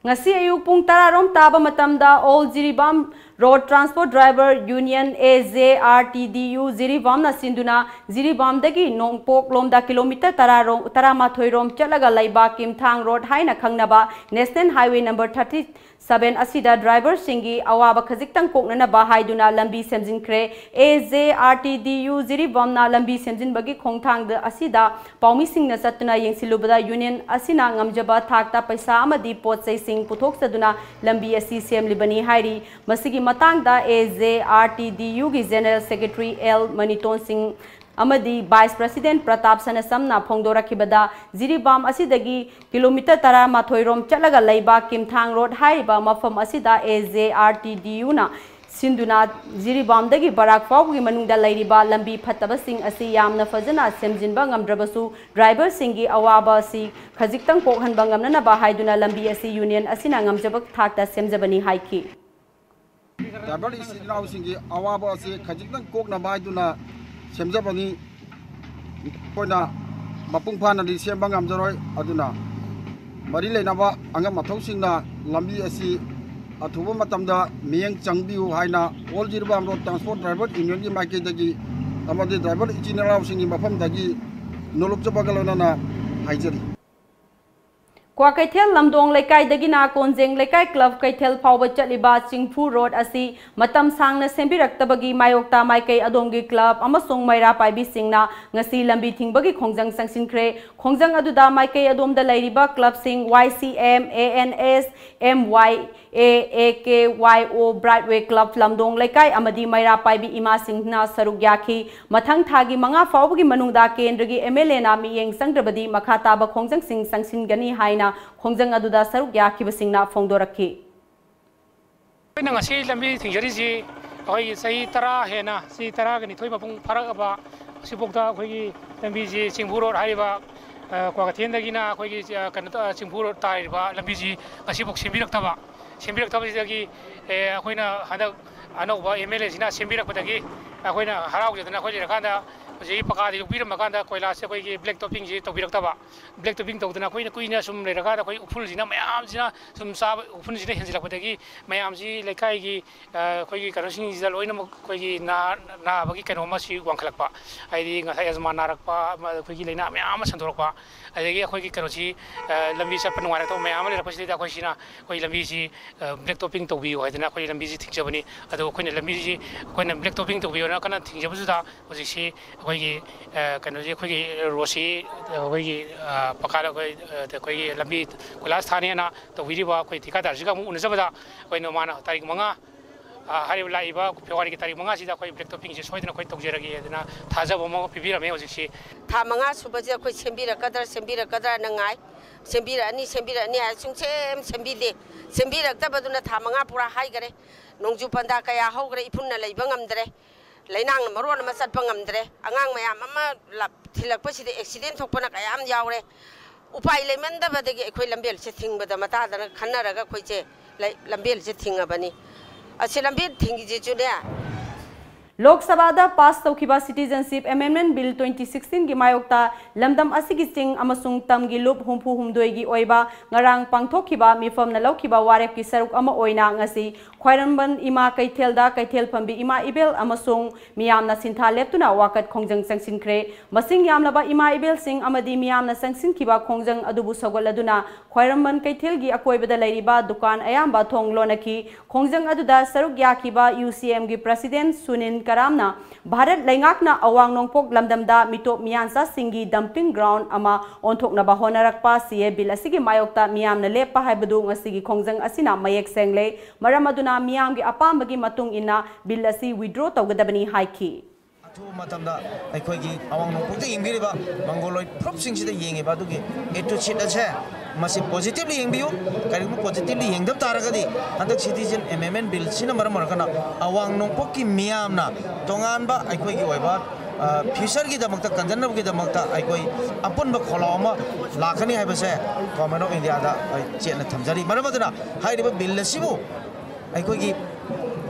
ꯉꯁꯤ ꯑꯌꯨꯛ ꯄꯨꯡ ꯇꯔꯥ ꯔꯣꯝ ꯇꯥꯕ ꯃꯇꯝꯗ All Jiribam Road Transport Driver Union, A J R T D U, ꯖꯤꯔꯤꯕꯥꯝꯅ ꯁꯤꯟꯗꯨꯅ ꯖꯤꯔꯤꯕꯥꯝꯗꯒꯤ ꯅꯣꯡꯄꯣꯛ ꯂꯣꯝꯗ kilometre ꯇꯔꯥ ꯔꯣꯝ, ꯇꯔꯥꯃꯥꯊꯣꯏ ꯔꯣꯝ ꯆꯠꯂꯒ ꯂꯩꯕ ꯀꯤꯝꯊꯥꯡ road ꯍꯥꯏꯅ ꯈꯪꯅꯕ National Highway number thirty seven ꯑꯁꯤꯗ driver ꯁꯤꯡꯒꯤ ꯑꯋꯥꯕ ꯈꯖꯤꯛꯇꯪ ꯀꯣꯛꯅꯅꯕ ꯍꯥꯏꯗꯨꯅ ꯂꯝꯕꯤ ꯁꯦꯝꯖꯤꯟꯈ꯭ꯔꯦ꯫ A J R T D U ꯖꯤꯔꯤꯕꯥꯝꯅ ꯂꯝꯕꯤ ꯁꯦꯝꯖꯤꯟꯕꯒꯤ ꯈꯣꯡꯊꯥꯡꯗ ꯑꯁꯤꯗ ꯄꯥꯎꯃꯤꯁꯤꯡꯅ ꯆꯠꯇꯨꯅ ꯌꯦꯡꯁꯤꯜꯂꯨꯕꯗ union ꯑꯁꯤꯅ ꯉꯝꯖꯕ ꯊꯥꯛꯇ ꯄꯩꯁꯥ ꯑꯃꯗꯤ ꯄꯣꯠ ꯆꯩꯁꯤꯡ ꯄꯨꯊꯣꯛꯆꯗꯨꯅ ꯂꯝꯕꯤ ꯑꯁꯤ ꯁꯦꯝꯂꯤꯕꯅꯤ ꯍꯥꯏꯔꯤ꯫ ꯃꯁꯤꯒꯤ ꯃꯇꯥꯡꯗ A J R T D U ꯒꯤ General Secretary L ꯃꯅꯤꯇꯣꯟ ꯁꯤꯡ ꯑꯃꯗꯤ Vice President ꯄ꯭ꯔꯇꯥꯞ ꯁꯅꯥꯁꯝꯅ ꯐꯣꯡꯗꯣꯔꯛꯈꯤꯕꯗ, ꯖꯤꯔꯤꯕꯥꯝ ꯑꯁꯤꯗꯒꯤ ꯀꯤꯂꯣꯃꯤꯇꯔ ꯇꯔꯥꯃꯥꯊꯣꯏ ꯔꯣꯝ ꯆꯠꯂꯒ ꯂꯩꯕ ꯀꯤꯝꯊꯥꯡ ꯔꯣꯗ ꯍꯥꯏꯔꯤꯕ ꯃꯐꯝ ꯑꯁꯤꯗ A J R T D U ꯅ ꯁꯤꯟꯗꯨꯅ ꯖꯤꯔꯤꯕꯥꯝꯗꯒꯤ ꯕꯔꯥꯛ ꯐꯥꯎꯕꯒꯤ ꯃꯅꯨꯡꯗ ꯂꯩꯔꯤꯕ ꯂꯝꯕꯤ ꯐꯠꯇꯕꯁꯤꯡ ꯑꯁꯤ ꯌꯥꯝꯅ ꯐꯖꯅ ꯁꯦꯝꯖꯤꯟꯕ ꯉꯝꯗ꯭ꯔꯕꯁꯨ, ꯗ꯭ꯔꯥꯏꯚꯔꯁꯤꯡꯒꯤ ꯑꯋꯥꯕ ꯑꯁꯤ ꯈꯖꯤꯛꯇꯪ ꯀꯣꯛꯍꯟꯕ ꯉꯝꯅꯅꯕ ꯍꯥꯏꯗꯨꯅ ꯂꯝꯕꯤ ꯑꯁꯤ ꯌꯨꯅꯤꯌꯟ ꯑꯁꯤꯅ ꯉꯝꯖꯕ ꯊꯥꯛꯇ ꯁꯦꯝꯖꯕꯅꯤ ꯍꯥꯏꯈꯤ꯫ ꯗ꯭ꯔꯥꯏꯚꯔ ꯏꯆꯤꯜ ꯏꯅꯥꯎꯁꯤꯡꯒꯤ ꯑꯋꯥꯕ ꯑꯁꯤ ꯈꯖꯤꯛꯇꯪ ꯀꯣꯛꯅꯕ ꯍꯥꯏꯗꯨꯅ ꯁꯦꯝꯖꯕꯅꯤ꯫ ꯑꯩꯈꯣꯏꯅ ꯃꯄꯨꯡ ꯐꯥꯅꯗꯤ ꯁꯦꯝꯕ ꯉꯝꯖꯔꯣꯏ꯫ ꯑꯗꯨꯅ ꯃꯔꯤ ꯂꯩꯅꯕ ꯑꯉꯝ ꯑꯊꯧꯁꯤꯡꯅ ꯂꯝꯕꯤ ꯑꯁꯤ ꯑꯊꯨꯕ ꯃꯇꯝꯗ ꯃꯤꯠꯌꯦꯡ ꯆꯪꯕꯤꯌꯨ ꯍꯥꯏꯅ All Jiribam Road Transport Driver Union ꯒꯤ ꯃꯥꯏꯀꯩꯗꯒꯤ ꯑꯃꯗꯤ ꯗ꯭ꯔꯥꯏꯚꯔ ꯏꯆꯤꯜ ꯏꯅꯥꯎꯁꯤꯡꯒꯤ ꯃꯐꯝꯗꯒꯤ ꯅꯣꯂꯨꯛꯆꯕꯒ ꯂꯣꯏꯅꯅ ꯍꯥꯏꯖꯔꯤ꯫ ꯀ꯭ꯋꯥꯀꯩꯊꯦꯜ ꯂꯝꯗꯣꯡ ꯂꯩꯀꯥꯏꯗꯒꯤꯅ ꯀꯣꯟꯖꯦꯡ ꯂꯩꯀꯥꯏ ꯀ꯭ꯂꯕ ꯀꯩꯊꯦꯜ ꯐꯥꯎꯕ ꯆꯠꯂꯤꯕ ꯆꯤꯡꯐꯨ ꯔꯣꯗ ꯑꯁꯤ ꯃꯇꯝ ꯁꯥꯡꯅ ꯁꯦꯝꯕꯤꯔꯛꯇꯕꯒꯤ ꯃꯥꯌꯣꯛꯇ ꯃꯥꯏꯀꯩ ꯑꯗꯣꯝꯒꯤ ꯀ꯭ꯂꯕ ꯑꯃꯁꯨꯡ ꯃꯩꯔꯥ ꯄꯥꯏꯕꯤꯁꯤꯡꯅ ꯉꯁꯤ ꯂꯝꯕꯤ ꯊꯤꯡꯕꯒꯤ ꯈꯣꯡꯖꯪ ꯆꯪꯁꯤꯟꯈ꯭ꯔꯦ꯫ ꯈꯣꯡꯖꯪ ꯑꯗꯨꯗ ꯃꯥꯏꯀꯩ ꯑꯗꯣꯝꯗ ꯂꯩꯔꯤꯕ ꯀ꯭ꯂꯕꯁꯤꯡ Y C M, A N S, M Y A, A K Y O, Broadway Club ꯂꯝꯗꯣꯡ ꯂꯩꯀꯥꯏ ꯑꯃꯗꯤ ꯃꯩꯔꯥ ꯄꯥꯏꯕꯤ ꯏꯃꯥꯁꯤꯡꯅ ꯁꯔꯨꯛ ꯌꯥꯈꯤ꯫ ꯃꯊꯪ ꯊꯥꯒꯤ ꯃꯉꯥ ꯐꯥꯎꯕꯒꯤ ꯃꯅꯨꯡꯗ ꯀꯦꯟꯗ꯭ꯔꯒꯤ M L A ꯅ ꯃꯤꯠꯌꯦꯡ ꯆꯪꯗ꯭ꯔꯕꯗꯤ ꯃꯈꯥ ꯇꯥꯕ ꯈꯣꯡꯖꯪꯁꯤꯡ ꯆꯪꯁꯤꯟꯒꯅꯤ ꯍꯥꯏꯅ ꯈꯣꯡꯖꯪ ꯑꯗꯨꯗ ꯁꯔꯨꯛ ꯌꯥꯈꯤꯕꯁꯤꯡꯅ ꯐꯣꯡꯗꯣꯔꯛꯈꯤ꯫ ꯑꯩꯈꯣꯏꯅ ꯉꯁꯤ ꯂꯝꯕꯤ ꯊꯤꯡꯖꯔꯤꯁꯤ ꯑꯩꯈꯣꯏꯒꯤ ꯆꯍꯤ ꯇꯔꯥ ꯍꯦꯟꯅ, ꯆꯍꯤ ꯇꯔꯥꯒ ꯅꯤꯊꯣꯏ ꯃꯄꯨꯡ ꯐꯥꯔꯛꯑꯕ ꯑꯁꯤꯐꯥꯎꯗ ꯑꯩꯈꯣꯏꯒꯤ ꯂꯝꯕꯤꯁꯤ ꯆꯤꯡꯐꯨ ꯔꯣꯗ ꯍꯥꯏꯔꯤꯕ, ꯑ, ꯀ꯭ꯋꯥꯀꯩꯊꯦꯜꯗꯒꯤꯅ ꯑꯩꯈꯣꯏꯒꯤ, ꯑ, ꯀꯩꯅꯣ ꯇ-, ꯆꯤꯡꯐꯨ ꯔꯣꯗ ꯇꯥꯔꯤꯕ ꯂꯝꯕꯤꯁꯤ ꯉꯁꯤꯐꯥꯎ ꯁꯦꯝꯕꯤꯔꯛꯇꯕ, ꯁꯦꯝꯕꯤꯔꯛꯇꯕꯁꯤꯗꯒꯤ, ꯑꯦ, ꯑꯩꯈꯣꯏꯅ ꯍꯟꯗꯛ ꯑꯅꯧꯕ M L A ꯁꯤꯅ ꯁꯦꯝꯕꯤꯔꯛꯄꯗꯒꯤ ꯑꯩꯈꯣꯏꯅ ꯍꯔꯥꯎꯖꯗꯅ ꯑꯩꯈꯣꯏ ꯂꯩꯔꯀꯥꯟꯗ ꯍꯧꯖꯤꯛ ꯄꯀꯥꯗ ꯌꯣꯛꯄꯤꯔꯝꯃꯀꯥꯟꯗ ꯀꯣꯏꯂꯥꯁꯁꯦ ꯑꯩꯈꯣꯏꯒꯤ black topping ꯁꯤ ꯇꯧꯕꯤꯔꯛꯇꯕ꯫ Black topping ꯇꯧꯗꯅ ꯑꯩꯈꯣꯏꯅ ꯀꯨꯏꯅ ꯁꯨꯝ ꯂꯩꯔꯀꯥꯟꯗ ꯑꯩꯈꯣꯏ ꯎꯐꯨꯜꯁꯤꯅ ꯃꯌꯥꯝꯁꯤꯅ ꯁꯨꯝ ꯆꯥꯕ, ꯎꯐꯨꯜꯁꯤꯅ ꯍꯦꯟꯖꯤꯜꯂꯛꯄꯗꯒꯤ ꯃꯌꯥꯝꯁꯤ ꯂꯩꯀꯥꯏꯒꯤ, ꯑ, ꯑꯩꯈꯣꯏꯒꯤ ꯀꯩꯅꯣꯁꯤꯡꯁꯤꯗ ꯂꯣꯏꯅꯃꯛ ꯑꯩꯈꯣꯏꯒꯤ ꯅꯥ-, ꯅꯥꯕꯒꯤ ꯀꯩꯅꯣ ꯑꯃꯁꯤ ꯋꯥꯡꯈꯠꯂꯛꯄ, ꯍꯥꯏꯗꯤ ꯉꯁꯥꯏ ꯑꯦꯖꯃꯥ ꯅꯥꯔꯛꯄ, ꯑꯃ ꯑꯩꯈꯣꯏꯒꯤ ꯂꯥꯏꯅꯥ ꯃꯌꯥꯝ ꯑꯃ ꯁꯟꯗꯣꯔꯛꯄ, ꯑꯗꯒꯤ ꯑꯩꯈꯣꯏꯒꯤ ꯀꯩꯅꯣꯁꯤ, ꯑ, ꯂꯝꯕꯤ ꯆꯠꯄ ꯅꯨꯡꯉꯥꯏꯔꯛꯇꯕ ꯃꯌꯥꯝ ꯑꯃ ꯂꯩꯔꯛꯄꯁꯤꯗꯩꯗ ꯑꯩꯈꯣꯏ ꯁꯤꯅ ꯑꯩꯈꯣꯏ ꯂꯝꯕꯤꯁꯤ, ꯑ, black topping ꯇꯧꯕꯤꯌꯨ ꯍꯥꯏꯗꯅ ꯑꯩꯈꯣꯏ ꯂꯝꯕꯤꯁꯤ ꯊꯤꯡꯖꯕꯅꯤ꯫ ꯑꯗꯣ ꯑꯩꯈꯣꯏꯅ ꯂꯝꯕꯤꯁꯤ ꯑꯩꯈꯣꯏꯅ black topping ꯇꯧꯕꯤꯌꯣꯅ ꯀꯟꯅ ꯊꯤꯡꯖꯕꯁꯤꯗ ꯍꯧꯖꯤꯛꯁꯤ ꯑꯩꯈꯣꯏꯒꯤ, ꯑ, ꯀꯩꯅꯣꯁꯤ ꯑꯩꯈꯣꯏꯒꯤ ꯔꯣꯗꯁꯤ ꯑꯩꯈꯣꯏꯒꯤ, ꯑ, ꯄꯀꯥꯗ ꯑꯩꯈꯣꯏ, ꯑ, ꯑꯩꯈꯣꯏꯒꯤ ꯂꯝꯕꯤ ꯀꯣꯏꯂꯥꯁ ꯊꯥꯅꯦꯅ ꯇꯧꯕꯤꯔꯤꯕ ꯑꯩꯈꯣꯏ ꯊꯤꯀꯥꯗꯥꯔꯁꯤꯒ ꯑꯃꯨꯛ ꯎꯅꯖꯕꯗ ꯑꯩꯈꯣꯏꯅ ꯃꯥꯅ ꯇꯥꯔꯤꯛ ꯃꯉꯥ ꯍꯥꯏꯔꯤꯕ ꯂꯥꯛꯏꯕ ꯐꯦꯕ꯭ꯔꯨꯋꯥꯔꯤꯒꯤ ꯇꯥꯔꯤꯛ ꯃꯉꯥꯁꯤꯗ ꯑꯩꯈꯣꯏ ꯕ꯭ꯂꯦꯛ ꯇꯣꯞꯄꯤꯡꯁꯦ ꯁꯣꯏꯗꯅ ꯑꯩꯈꯣꯏ ꯇꯧꯖꯔꯒꯦ ꯑꯗꯨꯅ ꯊꯥꯖꯕ ꯑꯃ ꯄꯤꯕꯤꯔꯝꯃꯦ꯫ ꯍꯧꯖꯤꯛꯁꯤ ꯊꯥ ꯃꯉꯥ ꯁꯨꯕꯁꯦ ꯑꯩꯈꯣꯏ ꯁꯦꯝꯕꯤꯔꯛꯀꯗ꯭ꯔꯥ ꯁꯦꯝꯕꯤꯔꯛꯀꯗ꯭ꯔꯥꯅ ꯉꯥꯏ꯫ ꯁꯦꯝꯕꯤꯔꯛꯑꯅꯤ ꯁꯦꯝꯕꯤꯔꯛꯑꯅꯤ ꯍꯥꯏ, ꯁꯨꯡꯁꯦꯝ ꯁꯦꯝꯕꯤꯗꯦ꯫ ꯁꯦꯝꯕꯤꯔꯛꯇꯕꯗꯨꯅ ꯊꯥ ꯃꯉꯥ ꯄꯨꯔꯥ ꯍꯥꯏꯈꯔꯦ꯫ ꯅꯣꯡꯖꯨ ꯄꯟꯊꯥ ꯀꯌꯥ ꯍꯧꯈ꯭ꯔꯦ, ꯏꯐꯨꯟꯅ ꯂꯩꯕ ꯉꯝꯗ꯭ꯔꯦ꯫ ꯂꯩꯅꯥꯡꯅ ꯃꯔꯣꯟ ꯑꯃ ꯆꯠꯄ ꯉꯝꯗ꯭ꯔꯦ꯫ ꯑꯉꯥꯡ ꯃꯌꯥꯝ ꯑꯃ ꯂꯥꯞ-, ꯊꯤꯜꯂꯛꯄꯁꯤꯗ ꯑꯦꯛꯁꯤꯗꯦꯟ ꯊꯣꯛꯄꯅ ꯀꯌꯥꯝ ꯌꯥꯎꯔꯦ꯫ ꯎꯄꯥꯏ ꯂꯩꯃꯟꯗꯕꯗꯒꯤ ꯑꯩꯈꯣꯏ ꯂꯝꯕꯦꯜꯁꯦ ꯊꯤꯡꯕꯗ ꯃꯇꯥꯗꯅ ꯈꯟꯅꯔꯒ ꯑꯩꯈꯣꯏꯁꯦ ꯂꯩ-, ꯂꯝꯕꯦꯜꯁꯦ ꯊꯤꯡꯉꯕꯅꯤ꯫ ꯑꯁꯤ ꯂꯝꯕꯦꯜ ꯊꯤꯡꯉꯤꯁꯤꯁꯨꯅꯦ꯫ ꯂꯣꯛ ꯁꯚꯥꯗ ꯄꯥꯁ ꯇꯧꯈꯤꯕ Citizenship Amendment Bill twenty sixteen ꯒꯤ ꯃꯥꯌꯣꯛꯇ ꯂꯝꯗꯝ ꯑꯁꯤꯒꯤ ꯆꯤꯡ ꯑꯃꯁꯨꯡ ꯇꯝꯒꯤ ꯂꯨꯞ ꯍꯨꯝꯐꯨ ꯍꯨꯝꯗꯣꯏꯒꯤ ꯑꯣꯏꯕ ꯉꯔꯥꯡ ꯄꯥꯡꯊꯣꯛꯈꯤꯕ ꯃꯤꯐꯝꯅ ꯂꯧꯈꯤꯕ ꯋꯥꯔꯦꯞꯀꯤ ꯁꯔꯨꯛ ꯑꯃ ꯑꯣꯏꯅ ꯉꯁꯤ ꯈ꯭ꯋꯥꯏꯔꯝꯕꯟ ꯏꯃꯥ ꯀꯩꯊꯦꯜꯗ ꯀꯩꯊꯦꯜ ꯐꯝꯕꯤ ꯏꯃꯥ ꯏꯕꯦꯜ ꯑꯃꯁꯨꯡ ꯃꯤꯌꯥꯝꯅ ꯁꯤꯟꯊꯥ ꯂꯦꯞꯇꯨꯅ ꯋꯥꯀꯠ ꯈꯣꯡꯖꯪ ꯆꯪꯁꯤꯟꯈ꯭ꯔꯦ꯫ ꯃꯁꯤꯡ ꯌꯥꯝꯂꯕ ꯏꯃꯥ ꯏꯕꯦꯜꯁꯤꯡ ꯑꯃꯗꯤ ꯃꯤꯌꯥꯝꯅ ꯆꯪꯁꯤꯟꯈꯤꯕ ꯈꯣꯡꯖꯪ ꯑꯗꯨꯕꯨ ꯁꯧꯒꯠꯂꯗꯨꯅ ꯈ꯭ꯋꯥꯏꯔꯝꯕꯟ ꯀꯩꯊꯦꯜꯒꯤ ꯑꯀꯣꯏꯕꯗ ꯂꯩꯔꯤꯕ ꯗꯨꯀꯥꯟ ꯑꯌꯥꯝꯕ ꯊꯣꯡ ꯂꯣꯟꯅꯈꯤ꯫ ꯈꯣꯡꯖꯪ ꯑꯗꯨꯗ ꯁꯔꯨꯛ ꯌꯥꯈꯤꯕ UCM ꯒꯤ President ꯁꯨꯅꯤꯟ ꯀꯔꯥꯝꯅ ꯚꯥꯔꯠ ꯂꯩꯉꯥꯛꯅ ꯑꯋꯥꯡ ꯅꯣꯡꯄꯣꯛ ꯂꯝꯗꯝꯗ ꯃꯤꯇꯣꯞ ꯃꯤꯌꯥꯟꯆꯥꯁꯤꯡꯒꯤ dumping ground ꯑꯃ ꯑꯣꯟꯊꯣꯛꯅꯕ ꯍꯣꯠꯅꯔꯛꯄ ꯁꯤ ꯑꯦ ꯕꯤꯜ ꯑꯁꯤꯒꯤ ꯃꯥꯌꯣꯛꯇ ꯃꯤꯌꯥꯝꯅ ꯂꯦꯞꯄ ꯍꯥꯏꯕꯗꯨ ꯉꯁꯤꯒꯤ ꯈꯣꯡꯖꯪ ꯑꯁꯤꯅ ꯃꯌꯦꯛ ꯁꯦꯡꯂꯦ꯫ ꯃꯔꯝ ꯑꯗꯨꯅ ꯃꯤꯌꯥꯝꯒꯤ ꯑꯄꯥꯝꯕꯒꯤ ꯃꯇꯨꯡ ꯏꯟꯅ ꯕꯤꯜ ꯑꯁꯤ withdraw ꯇꯧꯒꯗꯕꯅꯤ ꯍꯥꯏꯈꯤ꯫ ꯑꯊꯨꯕ ꯃꯇꯝꯗ ꯑꯩꯈꯣꯏꯒꯤ ꯑꯋꯥꯡ ꯅꯣꯡꯄꯣꯛꯇ ꯌꯦꯡꯕꯤꯔꯤꯕ ꯃꯪꯒꯣꯂꯣꯏ ꯐꯨꯔꯨꯞꯁꯤꯡꯁꯤꯗ ꯌꯦꯡꯉꯤꯕ ꯑꯗꯨꯒꯤ A to Z ꯑꯁꯦ ꯃꯁꯤ positively ꯌꯦꯡꯕꯤꯌꯨ꯫ ꯀꯔꯤꯒꯨꯝꯕ positively ꯌꯦꯡꯗꯕ ꯇꯥꯔꯒꯗꯤ ꯍꯟꯗꯛ Citizen Amendment Bill ꯁꯤꯅ ꯃꯔꯝ ꯑꯣꯏꯔꯒꯅ ꯑꯋꯥꯡ ꯅꯣꯡꯄꯣꯛꯀꯤ ꯃꯤꯌꯥꯝꯅ ꯇꯣꯉꯥꯟꯕ ꯑꯩꯈꯣꯏꯒꯤ ꯑꯣꯏꯕ, ꯑ, future ꯒꯤꯗꯃꯛꯇ ꯀꯟꯖꯅꯕꯒꯤꯗꯃꯛꯇ ꯑꯩꯈꯣꯏ ꯑꯄꯨꯟꯕ ꯈꯣꯜꯂꯥꯎ ꯑꯃ ꯂꯥꯛꯀꯅꯤ ꯍꯥꯏꯕꯁꯦ Government of India ꯗ ꯑꯩ ꯆꯦꯠꯅ ꯊꯝꯖꯔꯤ꯫ ꯃꯔꯝ ꯑꯗꯨꯅ ꯍꯥꯏꯔꯤꯕ ꯕꯤꯜ ꯑꯁꯤꯕꯨ ꯑꯩꯈꯣꯏꯒꯤ,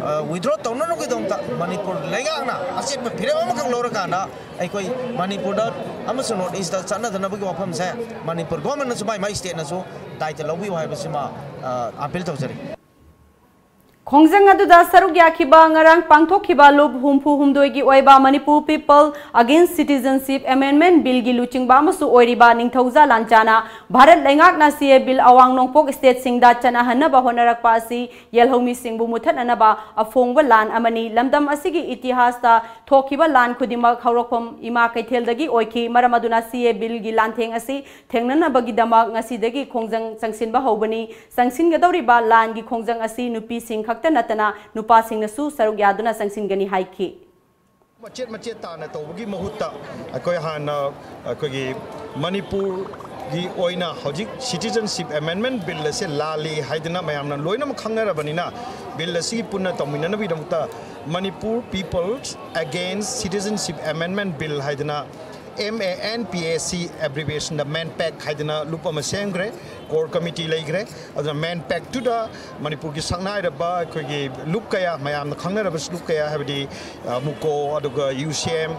ꯑ, withdraw ꯇꯧꯅꯅꯕꯒꯤꯗꯃꯛꯇ ꯃꯅꯤꯄꯨꯔ ꯂꯩꯉꯥꯛꯅ ꯑꯆꯦꯠꯄ ꯐꯤꯔꯦꯞ ꯑꯃꯈꯛ ꯂꯧꯔꯀꯥꯟꯗ ꯑꯩꯈꯣꯏ ꯃꯅꯤꯄꯨꯔꯗ ꯑꯃꯁꯨꯡ North East ꯇ ꯆꯠꯅꯗꯅꯕꯒꯤ ꯋꯥꯐꯝꯁꯦ ꯃꯅꯤꯄꯨꯔ government ꯅꯁꯨ ꯃꯥꯏ ꯃꯥꯏ state ꯅꯁꯨ ꯗꯥꯏꯇ ꯂꯧꯕꯤꯌꯨ ꯍꯥꯏꯕꯁꯤꯃ, ꯑ, appeal ꯇꯧꯖꯔꯤ꯫ ꯈꯣꯡꯖꯪ ꯑꯗꯨꯗ ꯁꯔꯨꯛ ꯌꯥꯈꯤꯕ ꯉꯔꯥꯡ ꯄꯥꯡꯊꯣꯛꯈꯤꯕ ꯂꯨꯞ ꯍꯨꯝꯐꯨ ꯍꯨꯝꯗꯣꯏꯒꯤ ꯑꯣꯏꯕ Manipur People Against Citizenship Amendment Bill ꯒꯤ ꯂꯨꯆꯤꯡꯕ ꯑꯃꯁꯨ ꯑꯣꯏꯔꯤꯕ ꯅꯤꯡꯊꯧꯖꯥ ꯂꯥꯟꯆꯥꯅ ꯚꯥꯔꯠ ꯂꯩꯉꯥꯛꯅ C A Bill ꯑꯋꯥꯡ ꯅꯣꯡꯄꯣꯛ state ꯁꯤꯡꯗ ꯆꯠꯅꯍꯟꯅꯕ ꯍꯣꯠꯅꯔꯛꯄ ꯑꯁꯤ ꯌꯦꯜꯍꯧꯃꯤꯁꯤꯡꯕꯨ ꯃꯨꯊꯠꯅꯅꯕ ꯑꯐꯣꯡꯕ ꯂꯥꯟ ꯑꯃꯅꯤ꯫ ꯂꯝꯗꯝ ꯑꯁꯤꯒꯤ ꯏꯇꯤꯍꯥꯁꯇ ꯊꯣꯛꯈꯤꯕ ꯂꯥꯟ ꯈꯨꯗꯤꯡꯃꯛ ꯍꯧꯔꯛꯐꯝ ꯏꯃꯥ ꯀꯩꯊꯦꯜꯗꯒꯤ ꯑꯣꯏꯈꯤ꯫ ꯃꯔꯝ ꯑꯗꯨꯅ C A Bill ꯒꯤ ꯂꯥꯟꯊꯦꯡ ꯑꯁꯤ ꯊꯦꯡꯅꯅꯕꯒꯤꯗꯃꯛ ꯉꯁꯤꯗꯒꯤ ꯈꯣꯡꯖꯪ ꯆꯪꯁꯤꯟꯕ ꯍꯧꯕꯅꯤ꯫ ꯆꯪꯁꯤꯟꯒꯗꯧꯔꯤꯕ ꯂꯥꯟꯒꯤ ꯈꯣꯡꯖꯪ ꯑꯁꯤ ꯅꯨꯄꯤꯁꯤꯡ ꯈꯛ ꯈꯛꯇ ꯅꯠꯇꯅ ꯅꯨꯄꯥꯁꯤꯡꯅꯁꯨ ꯁꯔꯨꯛ ꯌꯥꯗꯨꯅ ꯆꯪꯁꯤꯟꯒꯅꯤ ꯍꯥꯏꯈꯤ꯫ ꯃꯆꯦꯠ ꯃꯆꯦꯠ ꯇꯥꯅ ꯇꯧꯕꯒꯤ ꯃꯍꯨꯠꯇ ꯑꯩꯈꯣꯏ ꯍꯥꯟꯅ ꯑꯩꯈꯣꯏꯒꯤ ꯃꯅꯤꯄꯨꯔꯒꯤ ꯑꯣꯏꯅ ꯍꯧꯖꯤꯛ Citizenship Amendment Bill ꯑꯁꯦ ꯂꯥꯜꯂꯤ ꯍꯥꯏꯗꯅ ꯃꯌꯥꯝꯅ ꯂꯣꯏꯅꯃꯛ ꯈꯪꯅꯔꯕꯅꯤꯅ, Bill ꯑꯁꯤꯒꯤ ꯄꯨꯟꯅ ꯇꯧꯃꯤꯟꯅꯅꯕꯒꯤꯗꯃꯛꯇ Manipur People's Against Citizenship Amendment Bill ꯍꯥꯏꯗꯅ, M A N P A C abbreviationꯗ MANPAC ꯍꯥꯏꯗꯅ ꯂꯨꯞ ꯑꯃ ꯁꯦꯝꯈ꯭ꯔꯦ, core committee ꯂꯩꯈ꯭ꯔꯦ꯫ ꯑꯗꯨꯅ MANPACꯇꯨꯗ ꯃꯅꯤꯄꯨꯔꯒꯤ ꯁꯛꯅꯥꯏꯔꯕ ꯑꯩꯈꯣꯏꯒꯤ ꯂꯨꯞ ꯀꯌꯥ, ꯃꯌꯥꯝꯅ ꯈꯪꯅꯔꯕ ꯂꯨꯞ ꯀꯌꯥ, ꯍꯥꯏꯕꯗꯤ ꯑ, ꯃꯨꯀꯣ, ꯑꯗꯨꯒ ꯌꯨ ꯁꯤ ꯑꯦꯝ,